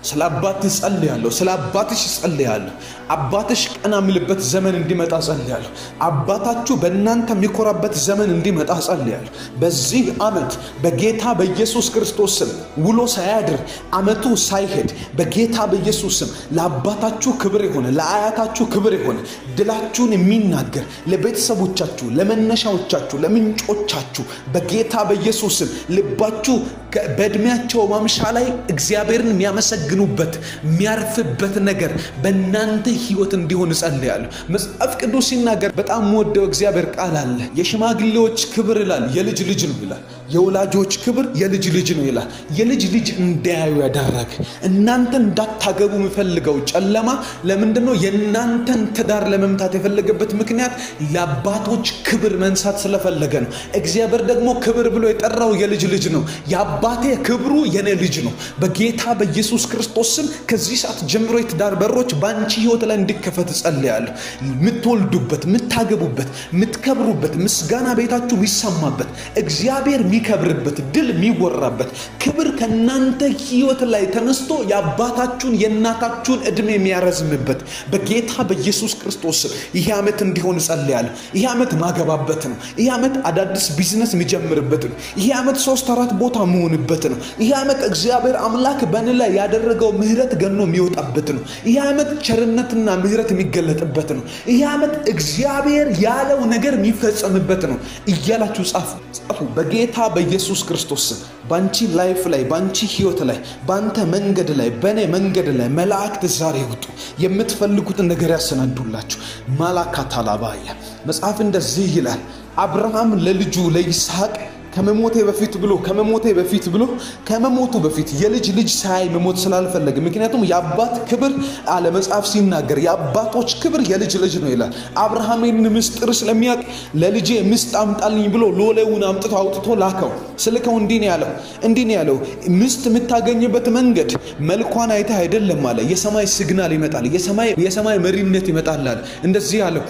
Speaker 2: ስለ አባትህ ጸልያለሁ። ስለ አባትሽ ጸልያለሁ። አባትሽ ቀና የሚልበት ዘመን እንዲመጣ ጸልያለሁ። አባታችሁ በእናንተ የሚኮራበት ዘመን እንዲመጣ ጸልያለሁ። በዚህ ዓመት በጌታ በኢየሱስ ክርስቶስ ስም ውሎ ሳያድር ዓመቱ ሳይሄድ በጌታ በኢየሱስ ስም ለአባታችሁ ክብር የሆነ፣ ለአያታችሁ ክብር የሆነ፣ ድላችሁን የሚናገር፣ ለቤተሰቦቻችሁ፣ ለመነሻዎቻችሁ፣ ለምንጮቻችሁ በጌታ በኢየሱስ ስም ልባችሁ በእድሜያቸው ማምሻ ላይ እግዚአብሔርን የሚያመሰግኑበት፣ የሚያርፍበት ነገር በእናንተ ህይወት እንዲሆን እጸልያለሁ። መጽሐፍ ቅዱስ ሲናገር በጣም የምወደው እግዚአብሔር ቃል አለ። የሽማግሌዎች ክብር ይላል የልጅ ልጅ ነው ይላል። የወላጆች ክብር የልጅ ልጅ ነው ይላል። የልጅ ልጅ እንዳያዩ ያደረገ፣ እናንተ እንዳታገቡ የሚፈልገው ጨለማ ለምንድን ነው? የእናንተን ትዳር ለመምታት የፈለገበት ምክንያት ለአባቶች ክብር መንሳት ስለፈለገ ነው። እግዚአብሔር ደግሞ ክብር ብሎ የጠራው የልጅ ልጅ ነው። የአባቴ ክብሩ የኔ ልጅ ነው። በጌታ በኢየሱስ ክርስቶስ ስም ከዚህ ሰዓት ጀምሮ የትዳር በሮች በአንቺ ህይወት ላይ እንዲከፈት እጸልያለሁ። የምትወልዱበት፣ የምታገቡበት፣ የምትከብሩበት፣ ምስጋና ቤታችሁ የሚሰማበት፣ እግዚአብሔር የሚከብርበት፣ ድል የሚወራበት፣ ክብር ከእናንተ ህይወት ላይ ተነስቶ የአባታችሁን የእናታችሁን ዕድሜ የሚያረዝምበት በጌታ በኢየሱስ ክርስቶስ ስም ይሄ ዓመት እንዲሆን እጸልያለሁ። ይሄ ዓመት ማገባበት ነው። ይሄ ዓመት አዳዲስ ቢዝነስ የሚጀምርበት ነው። ይሄ ዓመት ሶስት አራት ቦታ መሆንበት ነው። ይሄ ዓመት እግዚአብሔር አምላክ በእኔ ላይ ያደረገው ምህረት ገኖ የሚወጣበት ነው። ይሄ ዓመት ቸርነትና ምህረት የሚገለጥበት ነው። ይሄ ዓመት እግዚአብሔር ያለው ነገር የሚፈጸምበት ነው እያላችሁ ጻፉ፣ ጻፉ። በጌታ በኢየሱስ ክርስቶስ ስም ባንቺ life ላይ፣ ባንቺ ህይወት ላይ፣ ባንተ መንገድ ላይ፣ በእኔ መንገድ ላይ መላእክት ዛሬ ይውጡ፣ የምትፈልጉትን ነገር ያሰናዱላችሁ። ማላካታላባያ መጽሐፍ እንደዚህ ይላል። አብርሃም ለልጁ ለይስሐቅ ከመሞቴ በፊት ብሎ፣ ከመሞቴ በፊት ብሎ፣ ከመሞቱ በፊት የልጅ ልጅ ሳያይ መሞት ስላልፈለገ፣ ምክንያቱም የአባት ክብር አለ መጽሐፍ ሲናገር የአባቶች ክብር የልጅ ልጅ ነው ይላል። አብርሃም ይህን ምስጢር ስለሚያውቅ ለልጄ ምስጥ አምጣልኝ ብሎ ሎሌውን አምጥቶ አውጥቶ ላከው። ስልከው እንዲህ ነው ያለው፣ እንዲህ ነው ያለው፣ ምስት የምታገኝበት መንገድ መልኳን አይተህ አይደለም አለ። የሰማይ signal ይመጣል፣ የሰማይ መሪነት ይመጣል አለ። እንደዚህ አለው፣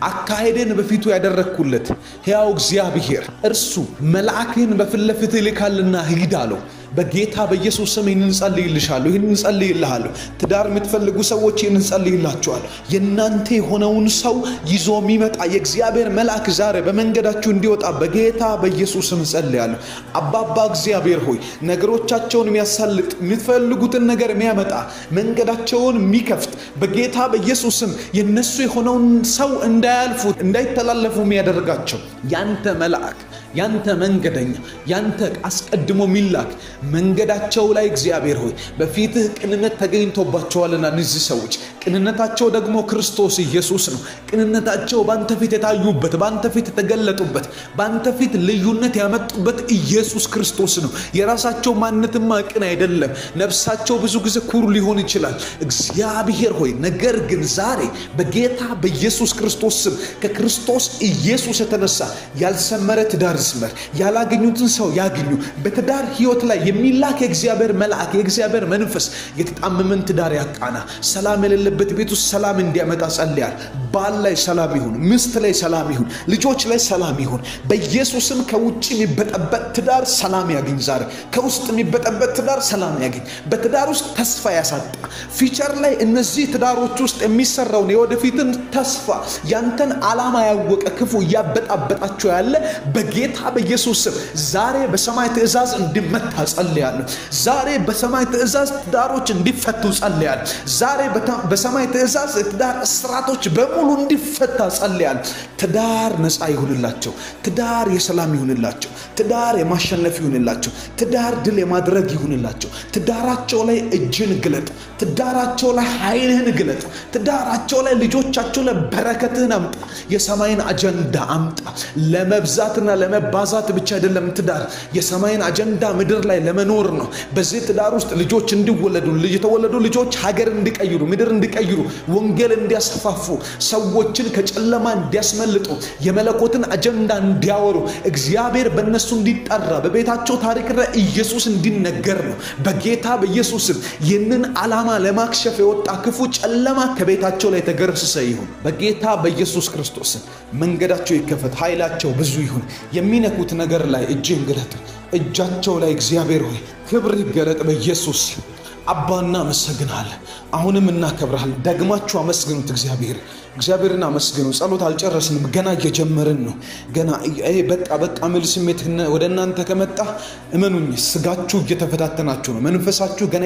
Speaker 2: አካሄድን በፊቱ ያደረግኩለት ሕያው እግዚአብሔር እርሱ መልአክህን በፊት ለፊትህ ይልካልና ሂድ አለው። በጌታ በኢየሱስ ስም ይህንን ጸልይልሻለሁ፣ ይህንን ጸልይልሃለሁ። ትዳር የምትፈልጉ ሰዎች ይህንን ጸልይላችኋለሁ። የእናንተ የሆነውን ሰው ይዞ የሚመጣ የእግዚአብሔር መልአክ ዛሬ በመንገዳችሁ እንዲወጣ በጌታ በኢየሱስ ስም ጸልያለሁ። አባባ እግዚአብሔር ሆይ፣ ነገሮቻቸውን የሚያሳልጥ፣ የሚፈልጉትን ነገር የሚያመጣ፣ መንገዳቸውን የሚከፍት፣ በጌታ በኢየሱስ ስም የነሱ የሆነውን ሰው እንዳያልፉ፣ እንዳይተላለፉ የሚያደርጋቸው ያንተ መልአክ፣ ያንተ መንገደኛ፣ ያንተ አስቀድሞ የሚላክ መንገዳቸው ላይ እግዚአብሔር ሆይ በፊትህ ቅንነት ተገኝቶባቸዋልና እነዚህ ሰዎች ቅንነታቸው ደግሞ ክርስቶስ ኢየሱስ ነው። ቅንነታቸው በአንተ ፊት የታዩበት፣ በአንተ ፊት የተገለጡበት፣ በአንተ ፊት ልዩነት ያመጡበት ኢየሱስ ክርስቶስ ነው። የራሳቸው ማንነትማ ቅን አይደለም። ነፍሳቸው ብዙ ጊዜ ኩሩ ሊሆን ይችላል። እግዚአብሔር ሆይ፣ ነገር ግን ዛሬ በጌታ በኢየሱስ ክርስቶስ ስም ከክርስቶስ ኢየሱስ የተነሳ ያልሰመረ ትዳር ይስመር፣ ያላገኙትን ሰው ያግኙ። በትዳር ህይወት ላይ የሚላክ የእግዚአብሔር መልአክ፣ የእግዚአብሔር መንፈስ የተጣመመን ትዳር ያቃና። ሰላም የሌለበት ቤት ውስጥ ሰላም እንዲያመጣ ጸልያል። ባል ላይ ሰላም ይሁን፣ ሚስት ላይ ሰላም ይሁን፣ ልጆች ላይ ሰላም ይሁን። በኢየሱስም ከውጭ የሚበጠበጥ ትዳር ሰላም ያግኝ። ዛሬ ከውስጥ የሚበጠበጥ ትዳር ሰላም ያግኝ። በትዳር ውስጥ ተስፋ ያሳጣ future ላይ እነዚህ ትዳሮች ውስጥ የሚሰራውን የወደፊትን ተስፋ፣ ያንተን ዓላማ ያወቀ ክፉ እያበጣበጣቸው ያለ በጌታ በኢየሱስ ስም ዛሬ በሰማይ ትእዛዝ እንዲመታ ጸልያለሁ። ዛሬ በሰማይ ትእዛዝ ትዳሮች እንዲፈቱ ጸልያለሁ። ዛሬ በሰማይ ትእዛዝ የትዳር እስራቶች በሙሉ እንዲፈታ ጸልያለሁ። ትዳር ነፃ ይሁንላቸው። ትዳር የሰላም ይሁንላቸው። ትዳር የማሸነፍ ይሁንላቸው። ትዳር ድል የማድረግ ይሁንላቸው። ትዳራቸው ላይ እጅን ግለጥ። ትዳራቸው ላይ ኃይልህን ግለጥ። ትዳራቸው ላይ፣ ልጆቻቸው ላይ በረከትህን አምጣ። የሰማይን አጀንዳ አምጣ። ለመብዛትና ለመብረከት ለመባዛት ብቻ አይደለም። ትዳር የሰማይን አጀንዳ ምድር ላይ ለመኖር ነው። በዚህ ትዳር ውስጥ ልጆች እንዲወለዱ፣ የተወለዱ ልጆች ሀገር እንዲቀይሩ፣ ምድር እንዲቀይሩ፣ ወንጌል እንዲያስፋፉ፣ ሰዎችን ከጨለማ እንዲያስመልጡ፣ የመለኮትን አጀንዳ እንዲያወሩ፣ እግዚአብሔር በእነሱ እንዲጠራ፣ በቤታቸው ታሪክ ላይ ኢየሱስ እንዲነገር ነው። በጌታ በኢየሱስም ይህንን ዓላማ ለማክሸፍ የወጣ ክፉ ጨለማ ከቤታቸው ላይ የተገረሰሰ ይሁን። በጌታ በኢየሱስ ክርስቶስ መንገዳቸው ይከፈት፣ ኃይላቸው ብዙ ይሁን። የሚነኩት ነገር ላይ እጅህን ግለጥ። እጃቸው ላይ እግዚአብሔር ሆይ ክብር ይገለጥ በኢየሱስ። አባ እናመሰግናለን። አሁንም እናከብርሃለን። ደግማችሁ አመስግኑት እግዚአብሔር። እግዚአብሔርን አመስግኑ። ጸሎት አልጨረስንም፣ ገና እየጀመርን ነው። ገና ይሄ በቃ በቃ ሚል ስሜት ወደ እናንተ ከመጣ እመኑኝ፣ ስጋችሁ እየተፈታተናችሁ ነው። መንፈሳችሁ ገና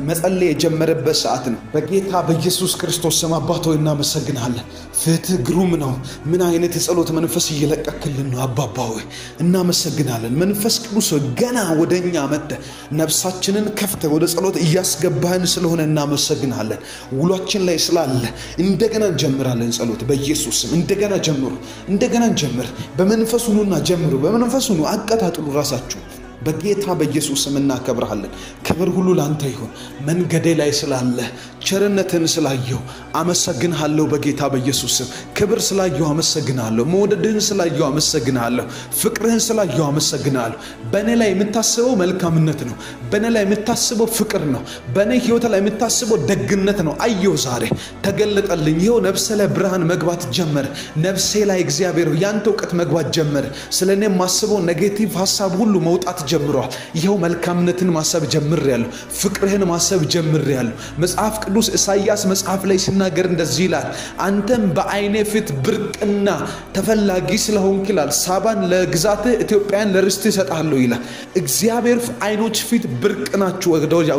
Speaker 2: መጸለይ የጀመረበት ሰዓት ነው። በጌታ በኢየሱስ ክርስቶስ ስም አባት ሆይ እናመሰግናለን። ፍትህ ግሩም ነው። ምን አይነት የጸሎት መንፈስ እየለቀክልን ነው አባባ ሆይ እናመሰግናለን። መንፈስ ቅዱስ ሆይ ገና ወደ እኛ መጥተህ ነፍሳችንን ከፍተህ ወደ ጸሎት እያስገባህን ስለሆነ እናመሰግናለን። ውሏችን ላይ ስላለ እንደገና እንጀምራለን ጸሎት በኢየሱስ ስም። እንደገና ጀምሩ፣ እንደገና እንጀምር። በመንፈስ ሁኑና ጀምሩ። በመንፈስ ሁኑ፣ አቀጣጥሉ ራሳችሁ። በጌታ በኢየሱስ ስም እናከብርሃለን። ክብር ሁሉ ላንተ ይሁን። መንገዴ ላይ ስላለ፣ ቸርነትን ስላየሁ አመሰግንሃለሁ። በጌታ በኢየሱስ ስም ክብር ስላየሁ አመሰግንሃለሁ። መውደድህን ስላየሁ አመሰግንሃለሁ። ፍቅርህን ስላየሁ አመሰግንሃለሁ። በእኔ ላይ የምታስበው መልካምነት ነው። በእኔ ላይ የምታስበው ፍቅር ነው። በእኔ ህይወት ላይ የምታስበው ደግነት ነው። አየሁ፣ ዛሬ ተገለጠልኝ። ይኸው ነፍሴ ላይ ብርሃን መግባት ጀመረ። ነፍሴ ላይ እግዚአብሔር ያንተ እውቀት መግባት ጀመረ። ስለ እኔ የማስበው negative ሀሳብ ሁሉ መውጣት ጀምረዋል። ይኸው መልካምነትን ማሰብ ጀምሬያለሁ። ፍቅርህን ማሰብ ጀምሬያለሁ። መጽሐፍ ቅዱስ ኢሳይያስ መጽሐፍ ላይ ሲናገር እንደዚህ ይላል፣ አንተም በዓይኔ ፊት ብርቅና ተፈላጊ ስለሆንክ ይላል፣ ሳባን ለግዛትህ ኢትዮጵያን ለርስትህ እሰጥሃለሁ ይላል። እግዚአብሔር ዓይኖች ፊት ብርቅ ናችሁ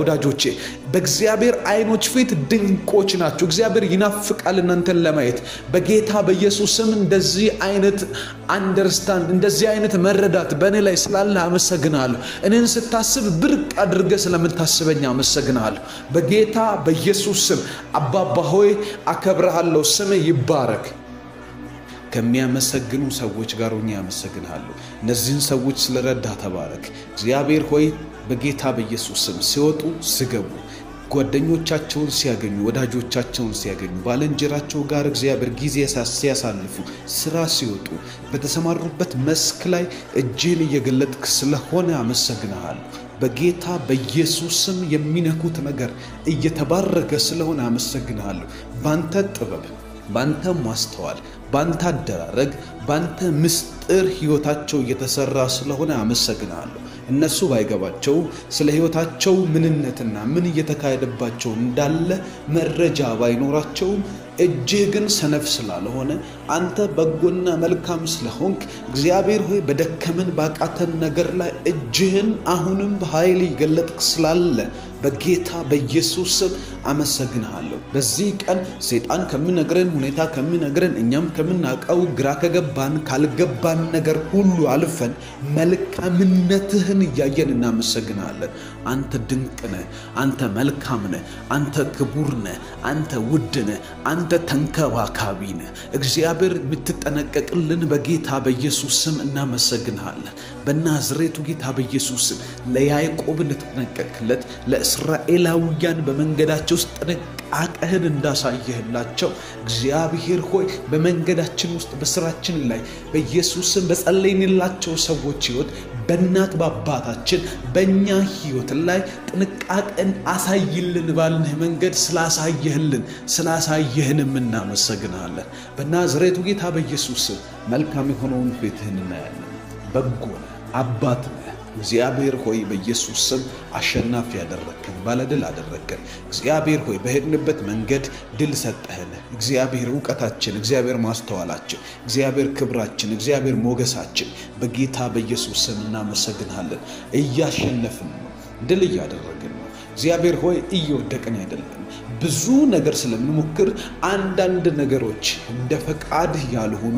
Speaker 2: ወዳጆቼ። በእግዚአብሔር ዓይኖች ፊት ድንቆች ናችሁ። እግዚአብሔር ይናፍቃል እናንተን ለማየት። በጌታ በኢየሱስ ስም እንደዚህ አይነት understand፣ እንደዚህ አይነት መረዳት በእኔ ላይ ስላለ አመሰግናለሁ። እኔን ስታስብ ብርቅ አድርገህ ስለምታስበኝ አመሰግናለሁ። በጌታ በኢየሱስ ስም አባባ ሆይ አከብረሃለሁ። ስምህ ይባረክ። ከሚያመሰግኑ ሰዎች ጋር ሆኜ አመሰግንሃለሁ። እነዚህን ሰዎች ስለረዳህ ተባረክ። እግዚአብሔር ሆይ በጌታ በኢየሱስ ስም ሲወጡ ሲገቡ፣ ጓደኞቻቸውን ሲያገኙ፣ ወዳጆቻቸውን ሲያገኙ፣ ባልንጀራቸው ጋር እግዚአብሔር ጊዜ ሲያሳልፉ፣ ስራ ሲወጡ፣ በተሰማሩበት መስክ ላይ እጅህን እየገለጥክ ስለሆነ አመሰግንሃለሁ። በጌታ በኢየሱስ ስም የሚነኩት ነገር እየተባረከ ስለሆነ አመሰግንሃለሁ። ባንተ ጥበብ፣ ባንተ ማስተዋል፣ ባንተ አደራረግ፣ ባንተ ምስጢር ህይወታቸው እየተሰራ ስለሆነ አመሰግንሃለሁ። እነሱ ባይገባቸው፣ ስለ ህይወታቸው ምንነትና ምን እየተካሄደባቸው እንዳለ መረጃ ባይኖራቸውም፣ እጅህ ግን ሰነፍ ስላልሆነ፣ አንተ በጎና መልካም ስለሆንክ፣ እግዚአብሔር ሆይ በደከምን ባቃተን ነገር ላይ እጅህን አሁንም በኃይል ይገለጥክ ስላለ በጌታ በኢየሱስ ስም አመሰግንሃለሁ። በዚህ ቀን ሰይጣን ከሚነግረን፣ ሁኔታ ከሚነግረን፣ እኛም ከምናውቀው፣ ግራ ከገባን ካልገባን ነገር ሁሉ አልፈን መልካምነትህን እያየን እናመሰግንሃለን። አንተ ድንቅ ነህ፣ አንተ መልካም ነህ፣ አንተ ክቡር ነህ፣ አንተ ውድ ነህ፣ አንተ ተንከባካቢ ነህ። እግዚአብሔር የምትጠነቀቅልን በጌታ በኢየሱስ ስም እናመሰግንሃለን። በናዝሬቱ ጌታ በኢየሱስ ስም ለያዕቆብ እንደተጠነቀቅለት፣ ለእስራኤላውያን በመንገዳቸው ውስጥ ጥንቃቄህን እንዳሳየህላቸው፣ እግዚአብሔር ሆይ በመንገዳችን ውስጥ፣ በስራችን ላይ በኢየሱስ ስም በጸለይንላቸው ሰዎች ህይወት፣ በእናት በአባታችን በእኛ ህይወት ላይ ጥንቃቄን አሳይልን ባልንህ መንገድ ስላሳየህልን ስላሳየህንም እናመሰግናለን። በናዝሬቱ ጌታ በኢየሱስ ስም መልካም የሆነውን ፊትህን እናያለን። በጎ ነህ፣ አባት ነህ። እግዚአብሔር ሆይ በኢየሱስ ስም አሸናፊ ያደረግከን፣ ባለድል አደረግከን። እግዚአብሔር ሆይ በሄድንበት መንገድ ድል ሰጠህን። እግዚአብሔር እውቀታችን፣ እግዚአብሔር ማስተዋላችን፣ እግዚአብሔር ክብራችን፣ እግዚአብሔር ሞገሳችን በጌታ በኢየሱስ ስም እናመሰግንሃለን። እያሸነፍን ነው፣ ድል እያደረግን ነው። እግዚአብሔር ሆይ እየወደቅን አይደለም። ብዙ ነገር ስለምንሞክር አንዳንድ ነገሮች እንደ ፈቃድህ ያልሆኑ፣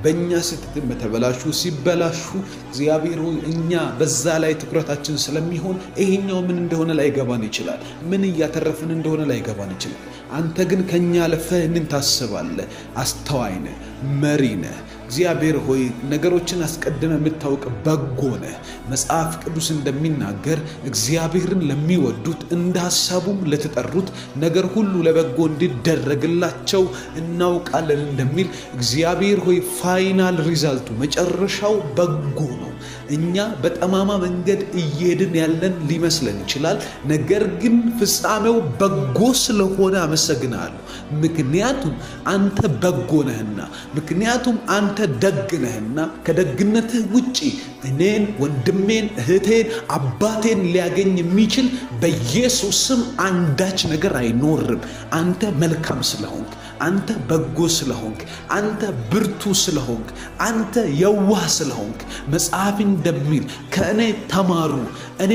Speaker 2: በእኛ ስህተትን በተበላሹ ሲበላሹ፣ እግዚአብሔር ሆይ እኛ በዛ ላይ ትኩረታችን ስለሚሆን ይሄኛው ምን እንደሆነ ላይገባን ይችላል። ምን እያተረፍን እንደሆነ ላይገባን ይችላል። አንተ ግን ከኛ አልፈህ ይህንን ታስባለህ። አስተዋይ ነህ፣ መሪ ነህ። እግዚአብሔር ሆይ ነገሮችን አስቀድመህ የምታውቅ በጎ ነህ። መጽሐፍ ቅዱስ እንደሚናገር እግዚአብሔርን ለሚወዱት እንደ ሐሳቡም ለተጠሩት ነገር ሁሉ ለበጎ እንዲደረግላቸው እናውቃለን እንደሚል እግዚአብሔር ሆይ final result ኡ መጨረሻው በጎ ነው። እኛ በጠማማ መንገድ እየሄድን ያለን ሊመስለን ይችላል። ነገር ግን ፍጻሜው በጎ ስለሆነ አመሰግናለሁ። ምክንያቱም አንተ በጎ ነህና፣ ምክንያቱም አንተ ደግ ነህና ከደግነትህ ውጪ እኔን፣ ወንድሜን፣ እህቴን፣ አባቴን ሊያገኝ የሚችል በኢየሱስ ስም አንዳች ነገር አይኖርም። አንተ መልካም ስለሆንክ፣ አንተ በጎ ስለሆንክ፣ አንተ ብርቱ ስለሆንክ፣ አንተ የዋህ ስለሆንክ መጽሐፍ እንደሚል ከእኔ ተማሩ እኔ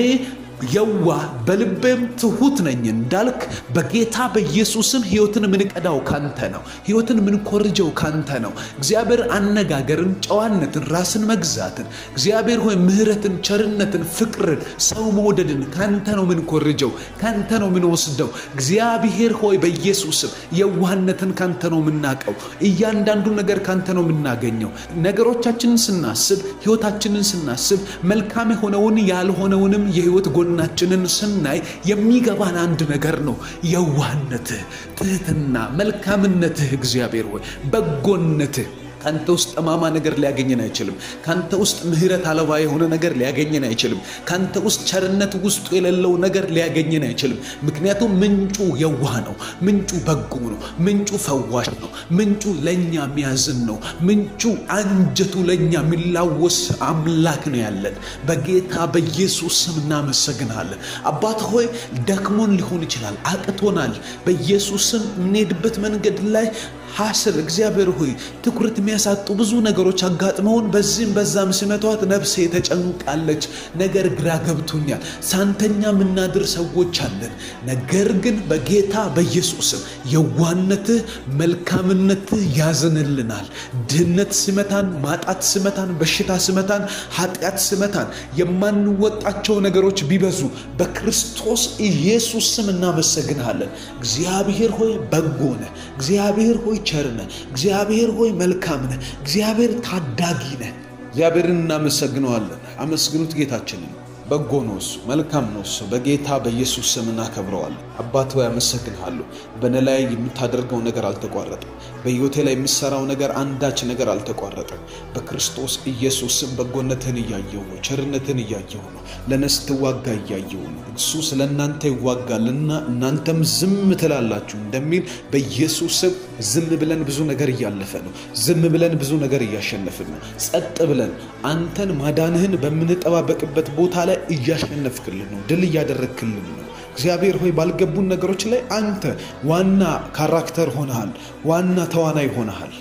Speaker 2: የዋህ በልቤም ትሁት ነኝ እንዳልክ በጌታ በኢየሱስም ሕይወትን የምንቀዳው ካንተ ነው። ሕይወትን የምንኮርጀው ካንተ ነው። እግዚአብሔር አነጋገርን፣ ጨዋነትን፣ ራስን መግዛትን፣ እግዚአብሔር ሆይ ምሕረትን፣ ቸርነትን፣ ፍቅርን፣ ሰው መውደድን ካንተ ነው የምንኮርጀው፣ ካንተ ነው የምንወስደው። እግዚአብሔር ሆይ በኢየሱስም የዋህነትን ካንተ ነው የምናውቀው። እያንዳንዱ ነገር ካንተ ነው የምናገኘው። ነገሮቻችንን ስናስብ፣ ሕይወታችንን ስናስብ መልካም የሆነውን ያልሆነውንም የሕይወት ጎናችንን ስናይ የሚገባን አንድ ነገር ነው። የዋህነትህ፣ ትህትና፣ መልካምነትህ እግዚአብሔር ሆይ በጎነትህ ካንተ ውስጥ ጠማማ ነገር ሊያገኘን አይችልም። ካንተ ውስጥ ምሕረት አልባ የሆነ ነገር ሊያገኘን አይችልም። ካንተ ውስጥ ቸርነት ውስጡ የሌለው ነገር ሊያገኘን አይችልም። ምክንያቱም ምንጩ የዋህ ነው። ምንጩ በጎ ነው። ምንጩ ፈዋሽ ነው። ምንጩ ለእኛ የሚያዝን ነው። ምንጩ አንጀቱ ለእኛ የሚላወስ አምላክ ነው ያለን። በጌታ በኢየሱስ ስም እናመሰግናለን። አባት ሆይ ደክሞን ሊሆን ይችላል፣ አቅቶናል። በኢየሱስ ስም የምንሄድበት መንገድ ላይ ሐስል እግዚአብሔር ሆይ ትኩረት የሚያሳጡ ብዙ ነገሮች አጋጥመውን በዚህም በዛም ሲመቷት ነፍሴ ተጨንቃለች። ነገር ግራ ገብቶኛል። ሳንተኛ የምናድር ሰዎች አለን። ነገር ግን በጌታ በኢየሱስም የዋህነትህ መልካምነትህ ያዝንልናል። ድህነት ሲመታን፣ ማጣት ሲመታን፣ በሽታ ሲመታን፣ ኃጢአት ሲመታን፣ የማንወጣቸው ነገሮች ቢበዙ በክርስቶስ ኢየሱስ ስም እናመሰግንሃለን። እግዚአብሔር ሆይ በጎ ነህ። እግዚአብሔር ሆይ ቸር ነህ። እግዚአብሔር ሆይ መልካም ነህ። እግዚአብሔር ታዳጊ ነህ። እግዚአብሔርን እናመሰግነዋለን። አመስግኑት ጌታችንን። በጎ ነው እሱ፣ መልካም ነው እሱ። በጌታ በኢየሱስ ስም እናከብረዋለን። አባት ሆይ አመሰግንሃለሁ። በእኔ ላይ የምታደርገው ነገር አልተቋረጠም። በሕይወቴ ላይ የምሰራው ነገር አንዳች ነገር አልተቋረጠም። በክርስቶስ ኢየሱስ ስም በጎነትህን እያየሁ ነው። ቸርነትህን እያየሁ ነው። ለእኔ ስትዋጋ እያየሁ ነው። እሱ ስለ እናንተ ይዋጋልና እናንተም ዝም ትላላችሁ እንደሚል በኢየሱስ ስም ዝም ብለን ብዙ ነገር እያለፈ ነው። ዝም ብለን ብዙ ነገር እያሸነፍን ነው። ጸጥ ብለን አንተን ማዳንህን በምንጠባበቅበት ቦታ ላይ እያሸነፍክልን ነው። ድል እያደረግክልን ነው። እግዚአብሔር ሆይ ባልገቡን ነገሮች ላይ አንተ ዋና character ሆነሃል። ዋና ተዋናይ ሆነሃል።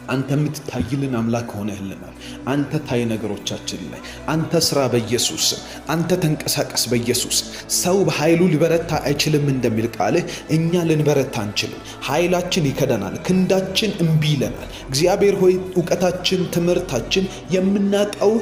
Speaker 2: አንተ የምትታይልን አምላክ ሆነህልናል። አንተ ታይ ነገሮቻችን ላይ አንተ ስራ በኢየሱስ ስም፣ አንተ ተንቀሳቀስ በኢየሱስ። ሰው በኃይሉ ሊበረታ አይችልም እንደሚል ቃልህ እኛ ልንበረታ አንችልም። ኃይላችን ይከደናል፣ ክንዳችን እምቢ ይለናል። እግዚአብሔር ሆይ እውቀታችን፣ ትምህርታችን፣ የምናውቀው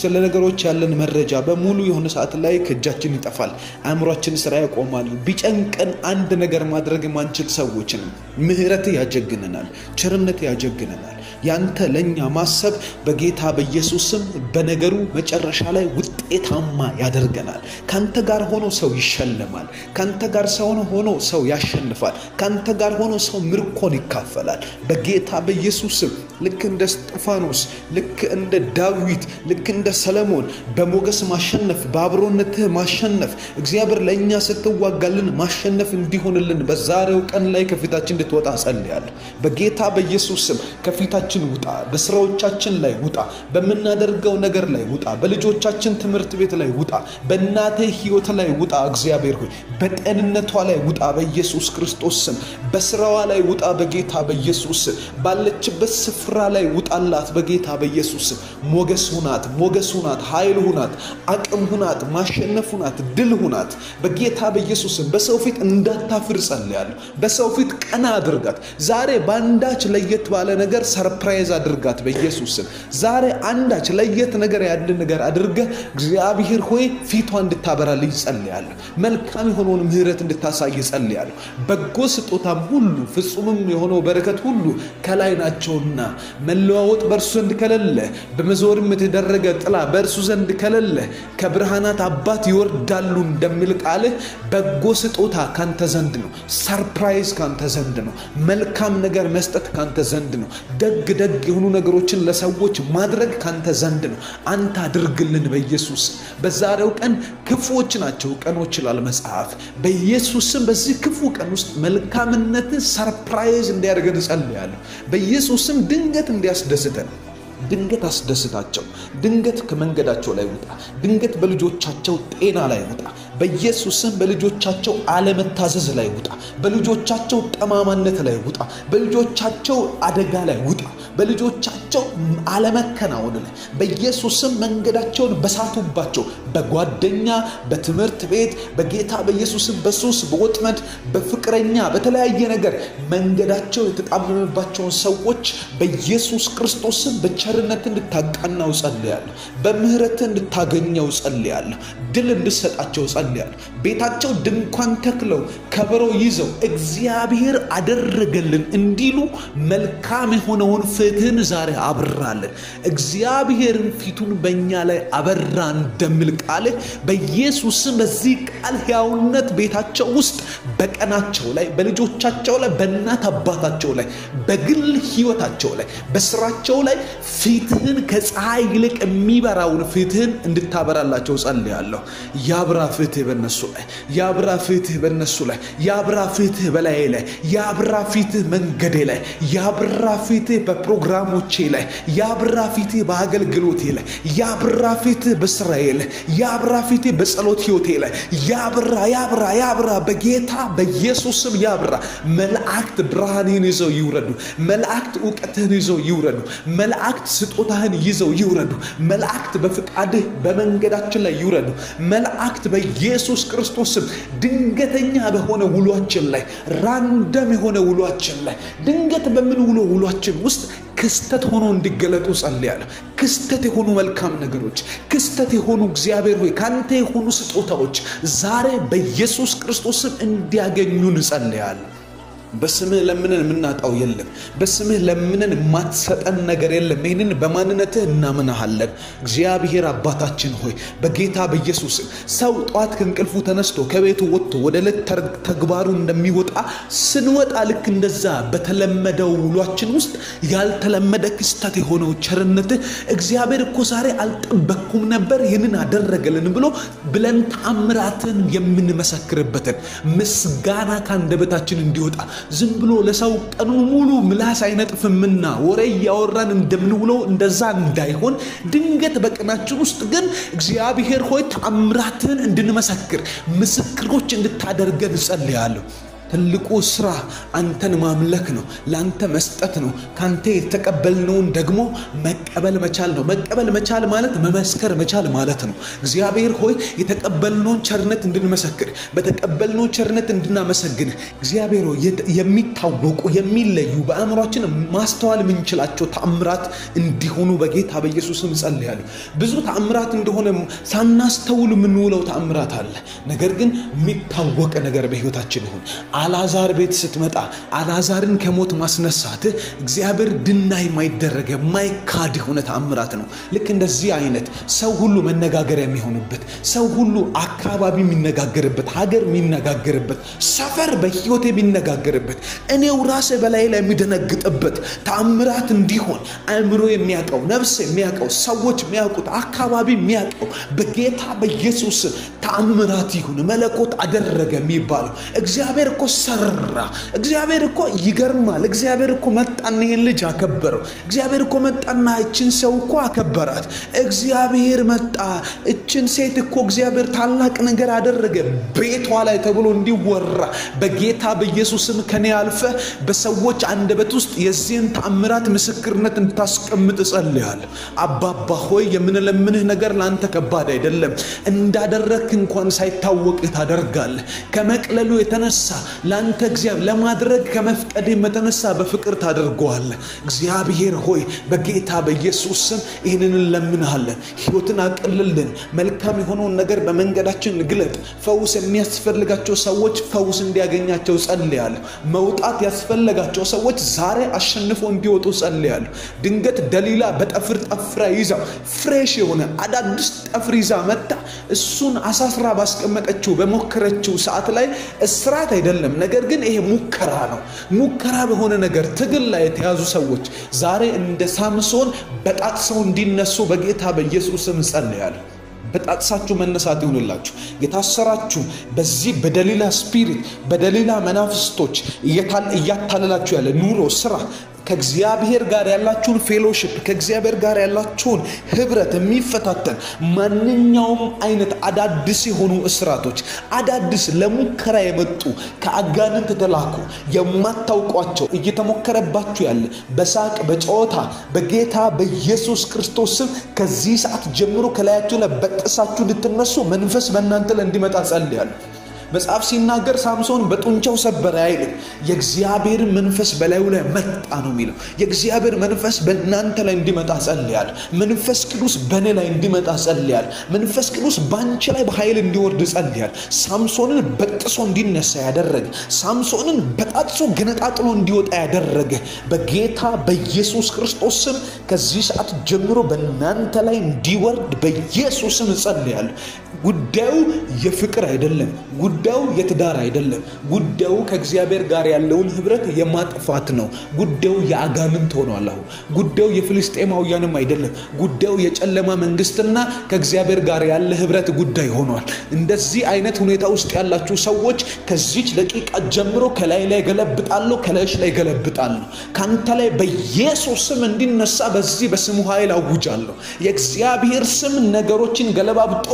Speaker 2: ስለ ነገሮች ያለን መረጃ በሙሉ የሆነ ሰዓት ላይ ከእጃችን ይጠፋል። አእምሯችን ስራ ያቆማል። ቢጨንቀን አንድ ነገር ማድረግ የማንችል ሰዎችንም ምህረት ያጀግነናል፣ ቸርነት ያጀግነናል። ያንተ ለኛ ማሰብ በጌታ በኢየሱስ ስም በነገሩ መጨረሻ ላይ ውጤታማ ያደርገናል። ካንተ ጋር ሆኖ ሰው ይሸለማል። ካንተ ጋር ሰው ሆኖ ሰው ያሸንፋል። ካንተ ጋር ሆኖ ሰው ምርኮን ይካፈላል። በጌታ በኢየሱስ ስም ልክ እንደ እስጢፋኖስ፣ ልክ እንደ ዳዊት፣ ልክ እንደ ሰለሞን በሞገስ ማሸነፍ፣ በአብሮነትህ ማሸነፍ፣ እግዚአብሔር ለእኛ ስትዋጋልን ማሸነፍ እንዲሆንልን በዛሬው ቀን ላይ ከፊታችን እንድትወጣ እጸልያለሁ። በጌታ በኢየሱስ ስም ከፊታችን ውጣ። በስራዎቻችን ላይ ውጣ። በምናደርገው ነገር ላይ ውጣ። በልጆቻችን ትምህርት ቤት ላይ ውጣ። በእናቴ ሕይወት ላይ ውጣ። እግዚአብሔር ሆይ በጤንነቷ ላይ ውጣ። በኢየሱስ ክርስቶስ ስም በስራዋ ላይ ውጣ። በጌታ በኢየሱስ ስም ባለችበት ስፍራ ላይ ውጣላት። በጌታ በኢየሱስ ስም ሞገስ ሁናት፣ ሞገስ ሁናት፣ ኃይል ሁናት፣ አቅም ሁናት፣ ማሸነፍ ሁናት፣ ድል ሁናት። በጌታ በኢየሱስ ስም በሰው ፊት እንዳታፍር ጸልያለሁ። በሰው ፊት ቀና አድርጋት። ዛሬ ባንዳች ለየት ባለ ነገር Surprise አድርጋት በኢየሱስ ስም። ዛሬ አንዳች ለየት ነገር ያለ ነገር አድርገህ እግዚአብሔር ሆይ ፊቷ እንድታበራልኝ ጸልያለሁ። መልካም የሆነውን ምሕረት እንድታሳይ ጸልያለሁ። በጎ ስጦታም ሁሉ ፍጹምም የሆነው በረከት ሁሉ ከላይ ናቸውና መለዋወጥ በእርሱ ዘንድ ከሌለ፣ በመዞርም የተደረገ ጥላ በእርሱ ዘንድ ከሌለ ከብርሃናት አባት ይወርዳሉ እንደሚል ቃልህ በጎ ስጦታ ካንተ ዘንድ ነው። Surprise ካንተ ዘንድ ነው። መልካም ነገር መስጠት ካንተ ዘንድ ነው። ደግ ደግ የሆኑ ነገሮችን ለሰዎች ማድረግ ካንተ ዘንድ ነው። አንተ አድርግልን በኢየሱስ። በዛሬው ቀን ክፉዎች ናቸው ቀኖች ይላል መጽሐፍ። በኢየሱስም በዚህ ክፉ ቀን ውስጥ መልካምነትን surprise እንዲያደርገን እጸልያለሁ። በኢየሱስም ድንገት እንዲያስደስተን ድንገት አስደስታቸው። ድንገት ከመንገዳቸው ላይ ውጣ። ድንገት በልጆቻቸው ጤና ላይ ውጣ። በኢየሱስም በልጆቻቸው አለመታዘዝ ላይ ውጣ። በልጆቻቸው ጠማማነት ላይ ውጣ። በልጆቻቸው አደጋ ላይ ውጣ። በልጆቻቸው አለመከናወን ላይ፣ በኢየሱስም መንገዳቸውን በሳቱባቸው በጓደኛ፣ በትምህርት ቤት፣ በጌታ በኢየሱስም በሱስ፣ በወጥመድ፣ በፍቅረኛ፣ በተለያየ ነገር መንገዳቸው የተጣመመባቸውን ሰዎች በኢየሱስ ክርስቶስም በቸርነት እንድታቃናው ጸልያለሁ። በምህረት እንድታገኘው ጸልያለሁ። ድል እንድሰጣቸው ጸልያለሁ። ቤታቸው ድንኳን ተክለው ከበሮ ይዘው እግዚአብሔር አደረገልን እንዲሉ መልካም የሆነውን ፍትህን ዛሬ አብራለን። እግዚአብሔርን ፊቱን በእኛ ላይ አበራ እንደሚል ቃልህ በኢየሱስም በዚህ ቃል ሕያውነት ቤታቸው ውስጥ በቀናቸው ላይ፣ በልጆቻቸው ላይ፣ በእናት አባታቸው ላይ፣ በግል ሕይወታቸው ላይ፣ በስራቸው ላይ ፊትህን ከፀሐይ ይልቅ የሚበራውን ፊትህን እንድታበራላቸው ጸልያለሁ። ያብራ ፍትህ በነሱ ላይ፣ ያብራ ፍትህ በነሱ ላይ፣ ያብራ ፍትህ በላዬ ላይ፣ ያብራ ፊትህ መንገዴ ላይ፣ ያብራ ፊትህ በፕሮግራሞቼ ላይ፣ ያብራ ፊትህ በአገልግሎቴ ላይ፣ ያብራ ፊትህ በስራዬ ላይ፣ ያብራ ፊትህ በጸሎት ህይወቴ ላይ፣ ያብራ፣ ያብራ፣ ያብራ፣ በጌታ በኢየሱስም ያብራ። መላእክት ብርሃንህን ይዘው ይውረዱ። መላእክት እውቀትህን ይዘው ይውረዱ። መላእክት ስጦታህን ይዘው ይውረዱ። መላእክት በፍቃድህ በመንገዳችን ላይ ይውረዱ። መላእክት በኢየሱስ ክርስቶስም ድንገተኛ በሆነ ውሏችን ላይ፣ ራንደም የሆነ ውሏችን ላይ፣ ድንገት በምንውለው ውሏችን ውስጥ ክስተት ሆኖ እንዲገለጡ ጸልያለሁ። ክስተት የሆኑ መልካም ነገሮች፣ ክስተት የሆኑ እግዚአብሔር ሆይ ካንተ የሆኑ ስጦታዎች ዛሬ በኢየሱስ ክርስቶስም እንዲያገኙን ጸልያለሁ። በስምህ ለምንን የምናጣው የለም። በስምህ ለምንን የማትሰጠን ነገር የለም። ይህንን በማንነትህ እናምናሃለን። እግዚአብሔር አባታችን ሆይ በጌታ በኢየሱስ ሰው ጠዋት ከእንቅልፉ ተነስቶ ከቤቱ ወጥቶ ወደ ዕለት ተግባሩ እንደሚወጣ ስንወጣ ልክ እንደዛ በተለመደው ውሏችን ውስጥ ያልተለመደ ክስተት የሆነው ቸርነትህ እግዚአብሔር እኮ ዛሬ አልጠበቅኩም ነበር ይህንን አደረገልን ብሎ ብለን ተአምራትን የምንመሰክርበትን ምስጋና ከአንደበታችን እንዲወጣ፣ ዝም ብሎ ለሰው ቀኑን ሙሉ ምላስ አይነጥፍምና ወሬ እያወራን እንደምንውለው እንደዛ እንዳይሆን፣ ድንገት በቀናችን ውስጥ ግን እግዚአብሔር ሆይ ተአምራትን እንድንመሰክር ምስክሮች እንድታደርገን እጸልያለሁ። ትልቁ ስራ አንተን ማምለክ ነው፣ ለአንተ መስጠት ነው። ከአንተ የተቀበልነውን ደግሞ መቀበል መቻል ነው። መቀበል መቻል ማለት መመስከር መቻል ማለት ነው። እግዚአብሔር ሆይ የተቀበልነውን ቸርነት እንድንመሰክር፣ በተቀበልነው ቸርነት እንድናመሰግን፣ እግዚአብሔር ሆይ የሚታወቁ፣ የሚለዩ፣ በአእምሯችን ማስተዋል የምንችላቸው ተአምራት እንዲሆኑ በጌታ በኢየሱስም ጸልያለሁ። ብዙ ተአምራት እንደሆነ ሳናስተውል የምንውለው ተአምራት አለ። ነገር ግን የሚታወቅ ነገር በህይወታችን ይሁን። አልዓዛር ቤት ስትመጣ አልዓዛርን ከሞት ማስነሳት እግዚአብሔር ድና የማይደረግ የማይካድ የሆነ ተአምራት ነው። ልክ እንደዚህ አይነት ሰው ሁሉ መነጋገሪያ የሚሆንበት፣ ሰው ሁሉ አካባቢ የሚነጋገርበት፣ ሀገር የሚነጋገርበት፣ ሰፈር በህይወት የሚነጋገርበት፣ እኔው ራሴ በላይ ላይ የሚደነግጥበት ተአምራት እንዲሆን፣ አእምሮ የሚያውቀው፣ ነፍስ የሚያውቀው፣ ሰዎች የሚያውቁት፣ አካባቢ የሚያውቀው በጌታ በኢየሱስ ተአምራት ይሁን። መለኮት አደረገ የሚባለው፣ እግዚአብሔር እኮ ሰራ። እግዚአብሔር እኮ ይገርማል። እግዚአብሔር እኮ መጣና ይሄን ልጅ አከበረው። እግዚአብሔር እኮ መጣና እችን ሰው እኮ አከበራት። እግዚአብሔር መጣ፣ እችን ሴት እኮ እግዚአብሔር ታላቅ ነገር አደረገ ቤቷ ላይ ተብሎ እንዲወራ በጌታ በኢየሱስም ከኔ አልፈ በሰዎች አንደበት ውስጥ የዚህን ተአምራት ምስክርነት እንድታስቀምጥ እጸልያለሁ። አባባ ሆይ የምንለምንህ ነገር ለአንተ ከባድ አይደለም። እንዳደረግክ እንኳን ሳይታወቅ ታደርጋለህ። ከመቅለሉ የተነሳ ለአንተ እግዚአብሔር ለማድረግ ከመፍቀድ የተነሳ በፍቅር ታደርገዋለህ። እግዚአብሔር ሆይ፣ በጌታ በኢየሱስ ስም ይህንን እንለምንሃለን። ሕይወትን አቅልልን። መልካም የሆነውን ነገር በመንገዳችን ግለጥ። ፈውስ የሚያስፈልጋቸው ሰዎች ፈውስ እንዲያገኛቸው ጸልያለሁ። መውጣት ያስፈለጋቸው ሰዎች ዛሬ አሸንፎ እንዲወጡ ጸልያለሁ። ድንገት ደሊላ በጠፍር ጠፍራ ይዛው fresh የሆነ አዳዲስ ጠፍር ይዛ መጥታ እሱን አሳስራ ባስቀመጠችው በሞከረችው ሰዓት ላይ፣ እስራት አይደለም፣ ነገር ግን ይሄ ሙከራ ነው። ሙከራ በሆነ ነገር ትግል ላይ የተያዙ ሰዎች ዛሬ እንደ ሳምሶን በጣጥሰው እንዲነሱ በጌታ በኢየሱስ ስም ጸልያለሁ። በጣጥሳችሁ መነሳት ይሁንላችሁ። የታሰራችሁ፣ በዚህ በደሊላ spirit፣ በደሊላ መናፍስቶች እያታለላችሁ ያለ ኑሮ፣ ስራ፣ ከእግዚአብሔር ጋር ያላችሁን fellowship፣ ከእግዚአብሔር ጋር ያላችሁን ህብረት የሚፈታተን ማንኛውም አይነት አዳዲስ የሆኑ እስራቶች፣ አዳዲስ ለሙከራ የመጡ፣ ከአጋንንት የተላኩ፣ የማታውቋቸው፣ እየተሞከረባችሁ ያለ በሳቅ በጨዋታ፣ በጌታ በኢየሱስ ክርስቶስ ስም ከዚህ ሰዓት ጀምሮ ከላያችሁ ላይ በጥሳችሁ እንድትነሱ መንፈስ በእናንተ ላይ እንዲመጣ ጸልያለሁ። መጽሐፍ ሲናገር ሳምሶን በጡንቻው ሰበረ አይልም። የእግዚአብሔር መንፈስ በላዩ ላይ መጣ ነው የሚለው። የእግዚአብሔር መንፈስ በእናንተ ላይ እንዲመጣ ጸልያለሁ። መንፈስ ቅዱስ በእኔ ላይ እንዲመጣ ጸልያለሁ። መንፈስ ቅዱስ በአንቺ ላይ በኃይል እንዲወርድ ጸልያለሁ። ሳምሶንን በጥሶ እንዲነሳ ያደረገ፣ ሳምሶንን በጣጥሶ ገነጣጥሎ እንዲወጣ ያደረገ በጌታ በኢየሱስ ክርስቶስ ስም ከዚህ ሰዓት ጀምሮ በእናንተ ላይ እንዲወርድ በኢየሱስ ስም ጸልያለሁ። ጉዳዩ የፍቅር አይደለም። ጉዳዩ የትዳር አይደለም። ጉዳዩ ከእግዚአብሔር ጋር ያለውን ህብረት የማጥፋት ነው። ጉዳዩ የአጋንንት ሆኗል። አሁን ጉዳዩ የፍልስጤማውያንም አይደለም። ጉዳዩ የጨለማ መንግስትና ከእግዚአብሔር ጋር ያለ ህብረት ጉዳይ ሆኗል። እንደዚህ አይነት ሁኔታ ውስጥ ያላችሁ ሰዎች ከዚች ደቂቃ ጀምሮ ከላይ ላይ ገለብጣለሁ፣ ከላይሽ ላይ ገለብጣለሁ። ከአንተ ላይ በኢየሱስ ስም እንዲነሳ በዚህ በስሙ ኃይል አውጃለሁ። የእግዚአብሔር ስም ነገሮችን ገለባብጦ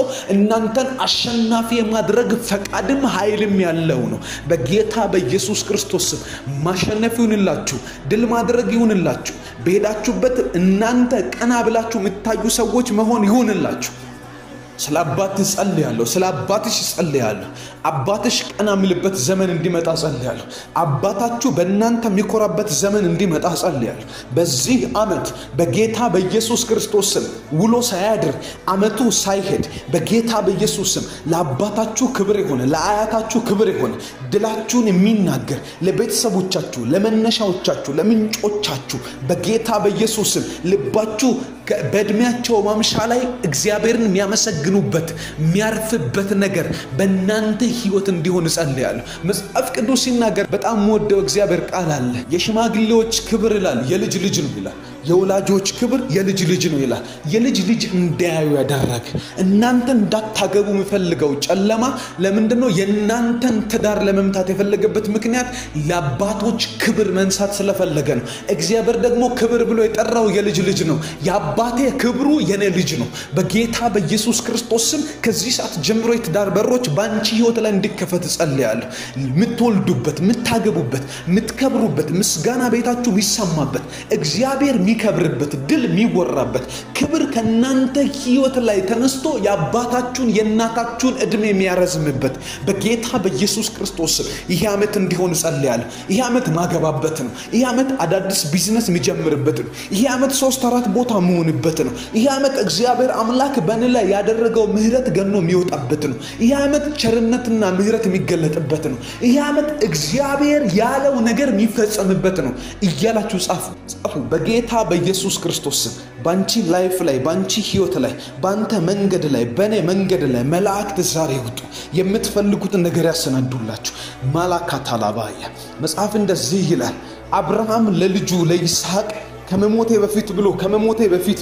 Speaker 2: እናንተን አሸናፊ የማድረግ ፈቃድም ኃይልም ያለው ነው። በጌታ በኢየሱስ ክርስቶስ ስም ማሸነፍ ይሁንላችሁ፣ ድል ማድረግ ይሁንላችሁ። በሄዳችሁበት እናንተ ቀና ብላችሁ የምታዩ ሰዎች መሆን ይሁንላችሁ። ስለ አባትህ ጸልያለሁ። ስለ አባትሽ ጸልያለሁ። አባትሽ ቀና የሚልበት ዘመን እንዲመጣ ጸልያለሁ። አባታችሁ በእናንተ የሚኮራበት ዘመን እንዲመጣ ጸልያለሁ። በዚህ ዓመት በጌታ በኢየሱስ ክርስቶስ ስም ውሎ ሳያድር፣ ዓመቱ ሳይሄድ፣ በጌታ በኢየሱስ ስም ለአባታችሁ ክብር የሆነ፣ ለአያታችሁ ክብር የሆነ፣ ድላችሁን የሚናገር፣ ለቤተሰቦቻችሁ፣ ለመነሻዎቻችሁ፣ ለምንጮቻችሁ በጌታ በኢየሱስ ስም ልባችሁ በእድሜያቸው ማምሻ ላይ እግዚአብሔርን የሚያመሰግኑበት፣ የሚያርፍበት ነገር በእናንተ ሕይወት እንዲሆን እጸልያለሁ። መጽሐፍ ቅዱስ ሲናገር በጣም የምወደው እግዚአብሔር ቃል አለ። የሽማግሌዎች ክብር ይላል የልጅ ልጅ ነው ይላል። የወላጆች ክብር የልጅ ልጅ ነው ይላል። የልጅ ልጅ እንዲያዩ ያደረገ፣ እናንተ እንዳታገቡ የሚፈልገው ጨለማ ለምንድን ነው? የእናንተን ትዳር ለመምታት የፈለገበት ምክንያት ለአባቶች ክብር መንሳት ስለፈለገ ነው። እግዚአብሔር ደግሞ ክብር ብሎ የጠራው የልጅ ልጅ ነው። የአባቴ ክብሩ የኔ ልጅ ነው። በጌታ በኢየሱስ ክርስቶስ ስም ከዚህ ሰዓት ጀምሮ የትዳር በሮች በአንቺ ህይወት ላይ እንዲከፈት እጸልያለሁ። የምትወልዱበት፣ የምታገቡበት፣ የምትከብሩበት፣ ምስጋና ቤታችሁ የሚሰማበት፣ እግዚአብሔር የሚከብርበት፣ ድል የሚወራበት፣ ክብር ከእናንተ ህይወት ላይ ተነስቶ የአባታችሁን የእናታችሁን ዕድሜ የሚያረዝምበት በጌታ በኢየሱስ ክርስቶስ ስም ይሄ ዓመት እንዲሆን እጸልያለሁ። ይሄ ዓመት ማገባበት ነው። ይሄ ዓመት አዳዲስ ቢዝነስ የሚጀምርበት ነው። ይሄ ዓመት ሶስት አራት ቦታ መሆንበት ነው። ይሄ ዓመት እግዚአብሔር አምላክ በእኔ ላይ ያደረገው ምህረት ገኖ የሚወጣበት ነው። ይሄ ዓመት ቸርነትና ምህረት የሚገለጥበት ነው። ይሄ ዓመት እግዚአብሔር ያለው ነገር የሚፈጸምበት ነው እያላችሁ ጻፉ፣ ጻፉ። በጌታ በኢየሱስ ክርስቶስ ስም በአንቺ life ላይ፣ በአንቺ ህይወት ላይ፣ በአንተ መንገድ ላይ፣ በእኔ መንገድ ላይ መላእክት ዛሬ ይውጡ፣ የምትፈልጉትን ነገር ያሰናዱላችሁ። ማላካታላባያ መጽሐፍ እንደዚህ ይላል። አብርሃም ለልጁ ለይስሐቅ ከመሞቴ በፊት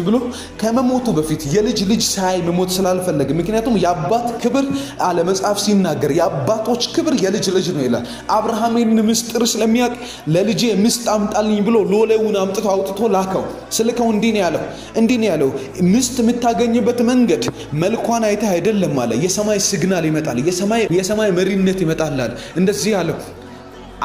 Speaker 2: ብሎ፣ ከመሞቱ በፊት የልጅ ልጅ ሳያይ መሞት ስላልፈለገ፣ ምክንያቱም የአባት ክብር አለ መጽሐፍ ሲናገር የአባቶች ክብር የልጅ ልጅ ነው ይላል። አብርሃም ይህን ምስጢር ስለሚያውቅ ለልጄ ሚስት አምጣልኝ ብሎ ሎሌውን አምጥቶ አውጥቶ ላከው። ስልከው እንዲህ ነው ያለው፣ ሚስት የምታገኝበት መንገድ መልኳን አይተህ አይደለም አለ። የሰማይ signal ይመጣል፣ የሰማይ መሪነት ይመጣል አለ። እንደዚህ አለው፣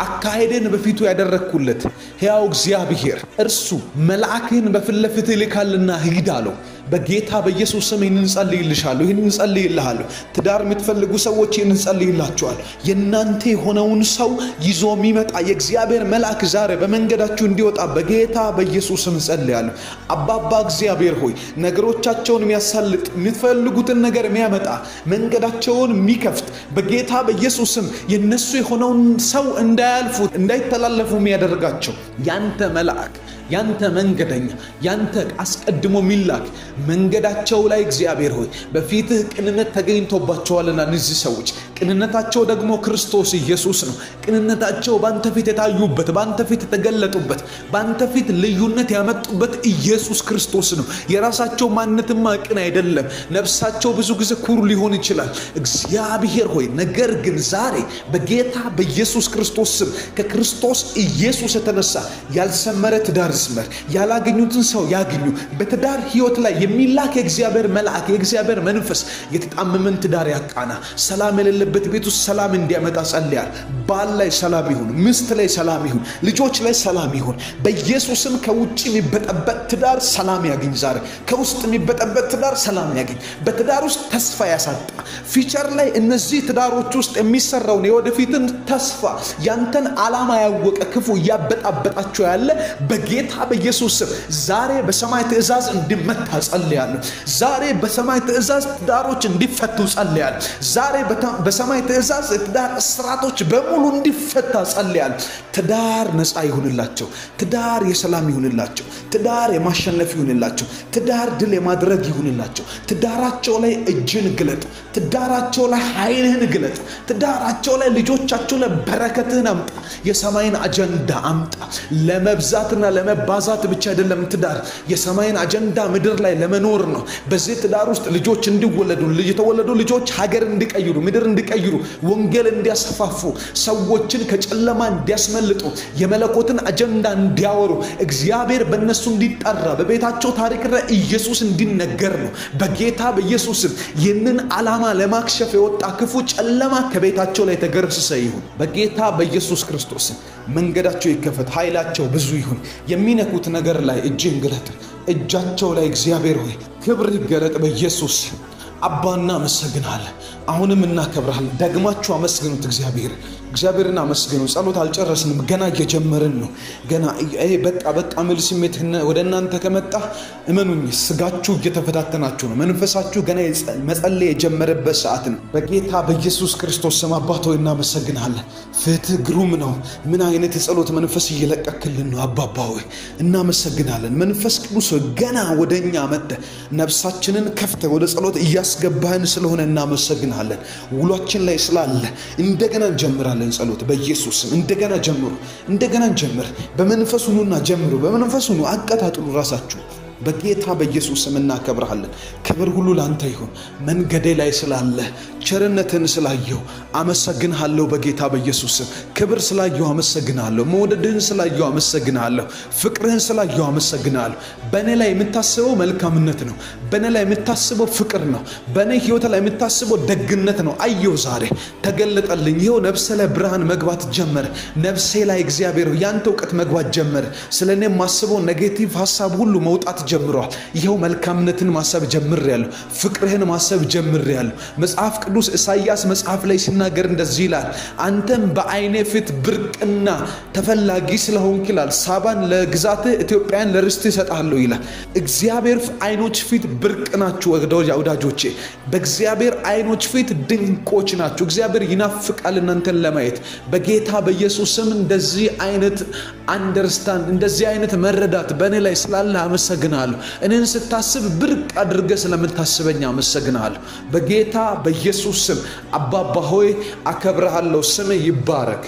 Speaker 2: አካሄድን በፊቱ ያደረግኩለት ሕያው እግዚአብሔር እርሱ መልአክህን በፊት ለፊትህ ይልካልና ሂድ አለው። በጌታ በኢየሱስ ስም ይህንን ጸልይልሻለሁ፣ ይህንን ጸልይልሃለሁ። ትዳር የምትፈልጉ ሰዎች ይህንን ጸልይላችኋል። የእናንተ የሆነውን ሰው ይዞ የሚመጣ የእግዚአብሔር መልአክ ዛሬ በመንገዳችሁ እንዲወጣ በጌታ በኢየሱስ ስም ጸልያለሁ። አባባ እግዚአብሔር ሆይ፣ ነገሮቻቸውን የሚያሳልጥ፣ የሚፈልጉትን ነገር የሚያመጣ፣ መንገዳቸውን የሚከፍት፣ በጌታ በኢየሱስ ስም የነሱ የሆነውን ሰው እንዳያልፉ፣ እንዳይተላለፉ የሚያደርጋቸው ያንተ መልአክ፣ ያንተ መንገደኛ፣ ያንተ አስቀድሞ የሚላክ መንገዳቸው ላይ፣ እግዚአብሔር ሆይ፣ በፊትህ ቅንነት ተገኝቶባቸዋልና እነዚህ ሰዎች ቅንነታቸው ደግሞ ክርስቶስ ኢየሱስ ነው። ቅንነታቸው በአንተ ፊት የታዩበት፣ በአንተ ፊት የተገለጡበት፣ በአንተ ፊት ልዩነት ያመጡበት ኢየሱስ ክርስቶስ ነው። የራሳቸው ማንነትማ ቅን አይደለም። ነፍሳቸው ብዙ ጊዜ ኩሩ ሊሆን ይችላል። እግዚአብሔር ሆይ፣ ነገር ግን ዛሬ በጌታ በኢየሱስ ክርስቶስ ስም ከክርስቶስ ኢየሱስ የተነሳ ያልሰመረ ትዳር ይስመር፣ ያላገኙትን ሰው ያግኙ። በትዳር ህይወት ላይ የሚላክ የእግዚአብሔር መልአክ፣ የእግዚአብሔር መንፈስ የተጣመመን ትዳር ያቃና። ሰላም የሌለበት ቤት ውስጥ ሰላም እንዲያመጣ ጸልያል። ባል ላይ ሰላም ይሁን፣ ሚስት ላይ ሰላም ይሁን፣ ልጆች ላይ ሰላም ይሁን። በኢየሱስም ከውጭ የሚበጠበጥ ትዳር ሰላም ያግኝ። ዛሬ ከውስጥ የሚበጠበጥ ትዳር ሰላም ያግኝ። በትዳር ውስጥ ተስፋ ያሳጣ፣ future ላይ እነዚህ ትዳሮች ውስጥ የሚሰራውን የወደፊትን ተስፋ፣ ያንተን ዓላማ ያወቀ ክፉ እያበጣበጣቸው ያለ በጌታ በኢየሱስ ስም ዛሬ በሰማይ ትእዛዝ እንዲመታ ጸልያለሁ። ዛሬ በሰማይ ትእዛዝ ትዳሮች እንዲፈቱ ጸልያለሁ። ዛሬ በሰማይ ትእዛዝ የትዳር እስራቶች በሙሉ እንዲፈታ ጸልያለሁ። ትዳር ነፃ ይሁንላቸው። ትዳር የሰላም ይሁንላቸው። ትዳር የማሸነፍ ይሁንላቸው። ትዳር ድል የማድረግ ይሁንላቸው። ትዳራቸው ላይ እጅን ግለጥ። ትዳራቸው ላይ ኃይልህን ግለጥ። ትዳራቸው ላይ፣ ልጆቻቸው ላይ በረከትህን አምጣ። የሰማይን አጀንዳ አምጣ። ለመብዛትና ለመባዛት ብቻ አይደለም ትዳር፣ የሰማይን አጀንዳ ምድር ላይ ለመኖር ነው። በዚህ ትዳር ውስጥ ልጆች እንዲወለዱ፣ የተወለዱ ልጆች ሀገር እንዲቀይሩ፣ ምድር እንዲቀይሩ፣ ወንጌል እንዲያስፋፉ፣ ሰዎችን ከጨለማ እንዲያስመልጡ፣ የመለኮትን አጀንዳ እንዲያወሩ፣ እግዚአብሔር በእነሱ እንዲጠራ፣ በቤታቸው ታሪክ ላይ ኢየሱስ እንዲነገር ነው። በጌታ በኢየሱስ ስም ይህንን ዓላማ ለማክሸፍ የወጣ ክፉ ጨለማ ከቤታቸው ላይ የተገረሰሰ ይሁን። በጌታ በኢየሱስ ክርስቶስ መንገዳቸው ይከፈት፣ ኃይላቸው ብዙ ይሁን። የሚነኩት ነገር ላይ እጅህን ግለጥ። እጃቸው ላይ እግዚአብሔር ሆይ ክብር ይገለጥ በኢየሱስ። አባ እናመሰግናለን። አሁንም እናከብርሃለን። ደግማችሁ አመስግኑት እግዚአብሔር፣ እግዚአብሔርን አመስግኑ። ጸሎት አልጨረስንም፣ ገና እየጀመርን ነው። ገና ይሄ በቃ በቃ ሚል ስሜት ወደ እናንተ ከመጣ እመኑኝ፣ ስጋችሁ እየተፈታተናችሁ ነው። መንፈሳችሁ ገና መጸለይ የጀመረበት ሰዓት ነው። በጌታ በኢየሱስ ክርስቶስ ስም አባት ሆይ እናመሰግናለን። ፍትህ ግሩም ነው። ምን አይነት የጸሎት መንፈስ እየለቀክልን ነው አባባ ሆይ፣ እናመሰግናለን። መንፈስ ቅዱስ ሆይ፣ ገና ወደ እኛ መጥተህ ነፍሳችንን ከፍተህ ወደ ጸሎት እያስገባህን ስለሆነ እናመሰግናለን። ውሏችን ላይ ስላለ እንደገና እንጀምራለን ጸሎት በኢየሱስ ስም። እንደገና ጀምሩ፣ እንደገና እንጀምር። በመንፈስ ሁኑና ጀምሩ። በመንፈስ ሁኑ፣ አቀጣጥሉ ራሳችሁ። በጌታ በኢየሱስ ስም እናከብርሃለን። ክብር ሁሉ ላንተ ይሁን። መንገዴ ላይ ስላለ፣ ቸርነትን ስላየሁ አመሰግንሃለሁ። በጌታ በኢየሱስ ስም ክብር ስላየሁ አመሰግንሃለሁ። መውደድህን ስላየሁ አመሰግንሃለሁ። ፍቅርህን ስላየሁ አመሰግንሃለሁ። በእኔ ላይ የምታስበው መልካምነት ነው። በእኔ ላይ የምታስበው ፍቅር ነው። በእኔ ህይወት ላይ የምታስበው ደግነት ነው። አየሁ፣ ዛሬ ተገለጠልኝ። ይኸው ነፍሴ ላይ ብርሃን መግባት ጀመረ። ነፍሴ ላይ እግዚአብሔር ያንተ እውቀት መግባት ጀመረ። ስለ እኔ የማስበው negative ሀሳብ ሁሉ መውጣት ጀምረዋል። ይኸው መልካምነትን ማሰብ ጀምሬያለሁ። ፍቅርህን ማሰብ ጀምሬያለሁ። መጽሐፍ ቅዱስ ኢሳይያስ መጽሐፍ ላይ ሲናገር እንደዚህ ይላል፣ አንተም በዓይኔ ፊት ብርቅና ተፈላጊ ስለሆንክ ይላል፣ ሳባን ለግዛትህ ኢትዮጵያን ለርስትህ እሰጥሃለሁ ይላል። እግዚአብሔር ዓይኖች ፊት ብርቅ ናችሁ ወዳጆቼ። በእግዚአብሔር ዓይኖች ፊት ድንቆች ናችሁ። እግዚአብሔር ይናፍቃል እናንተን ለማየት። በጌታ በኢየሱስ ስም እንደዚህ አይነት understand፣ እንደዚህ አይነት መረዳት በእኔ ላይ ስላለ አመሰግናለሁ። እኔን ስታስብ ብርቅ አድርገህ ስለምታስበኝ አመሰግናለሁ። በጌታ በኢየሱስ ስም አባባ ሆይ አከብረሃለሁ። ስምህ ይባረክ።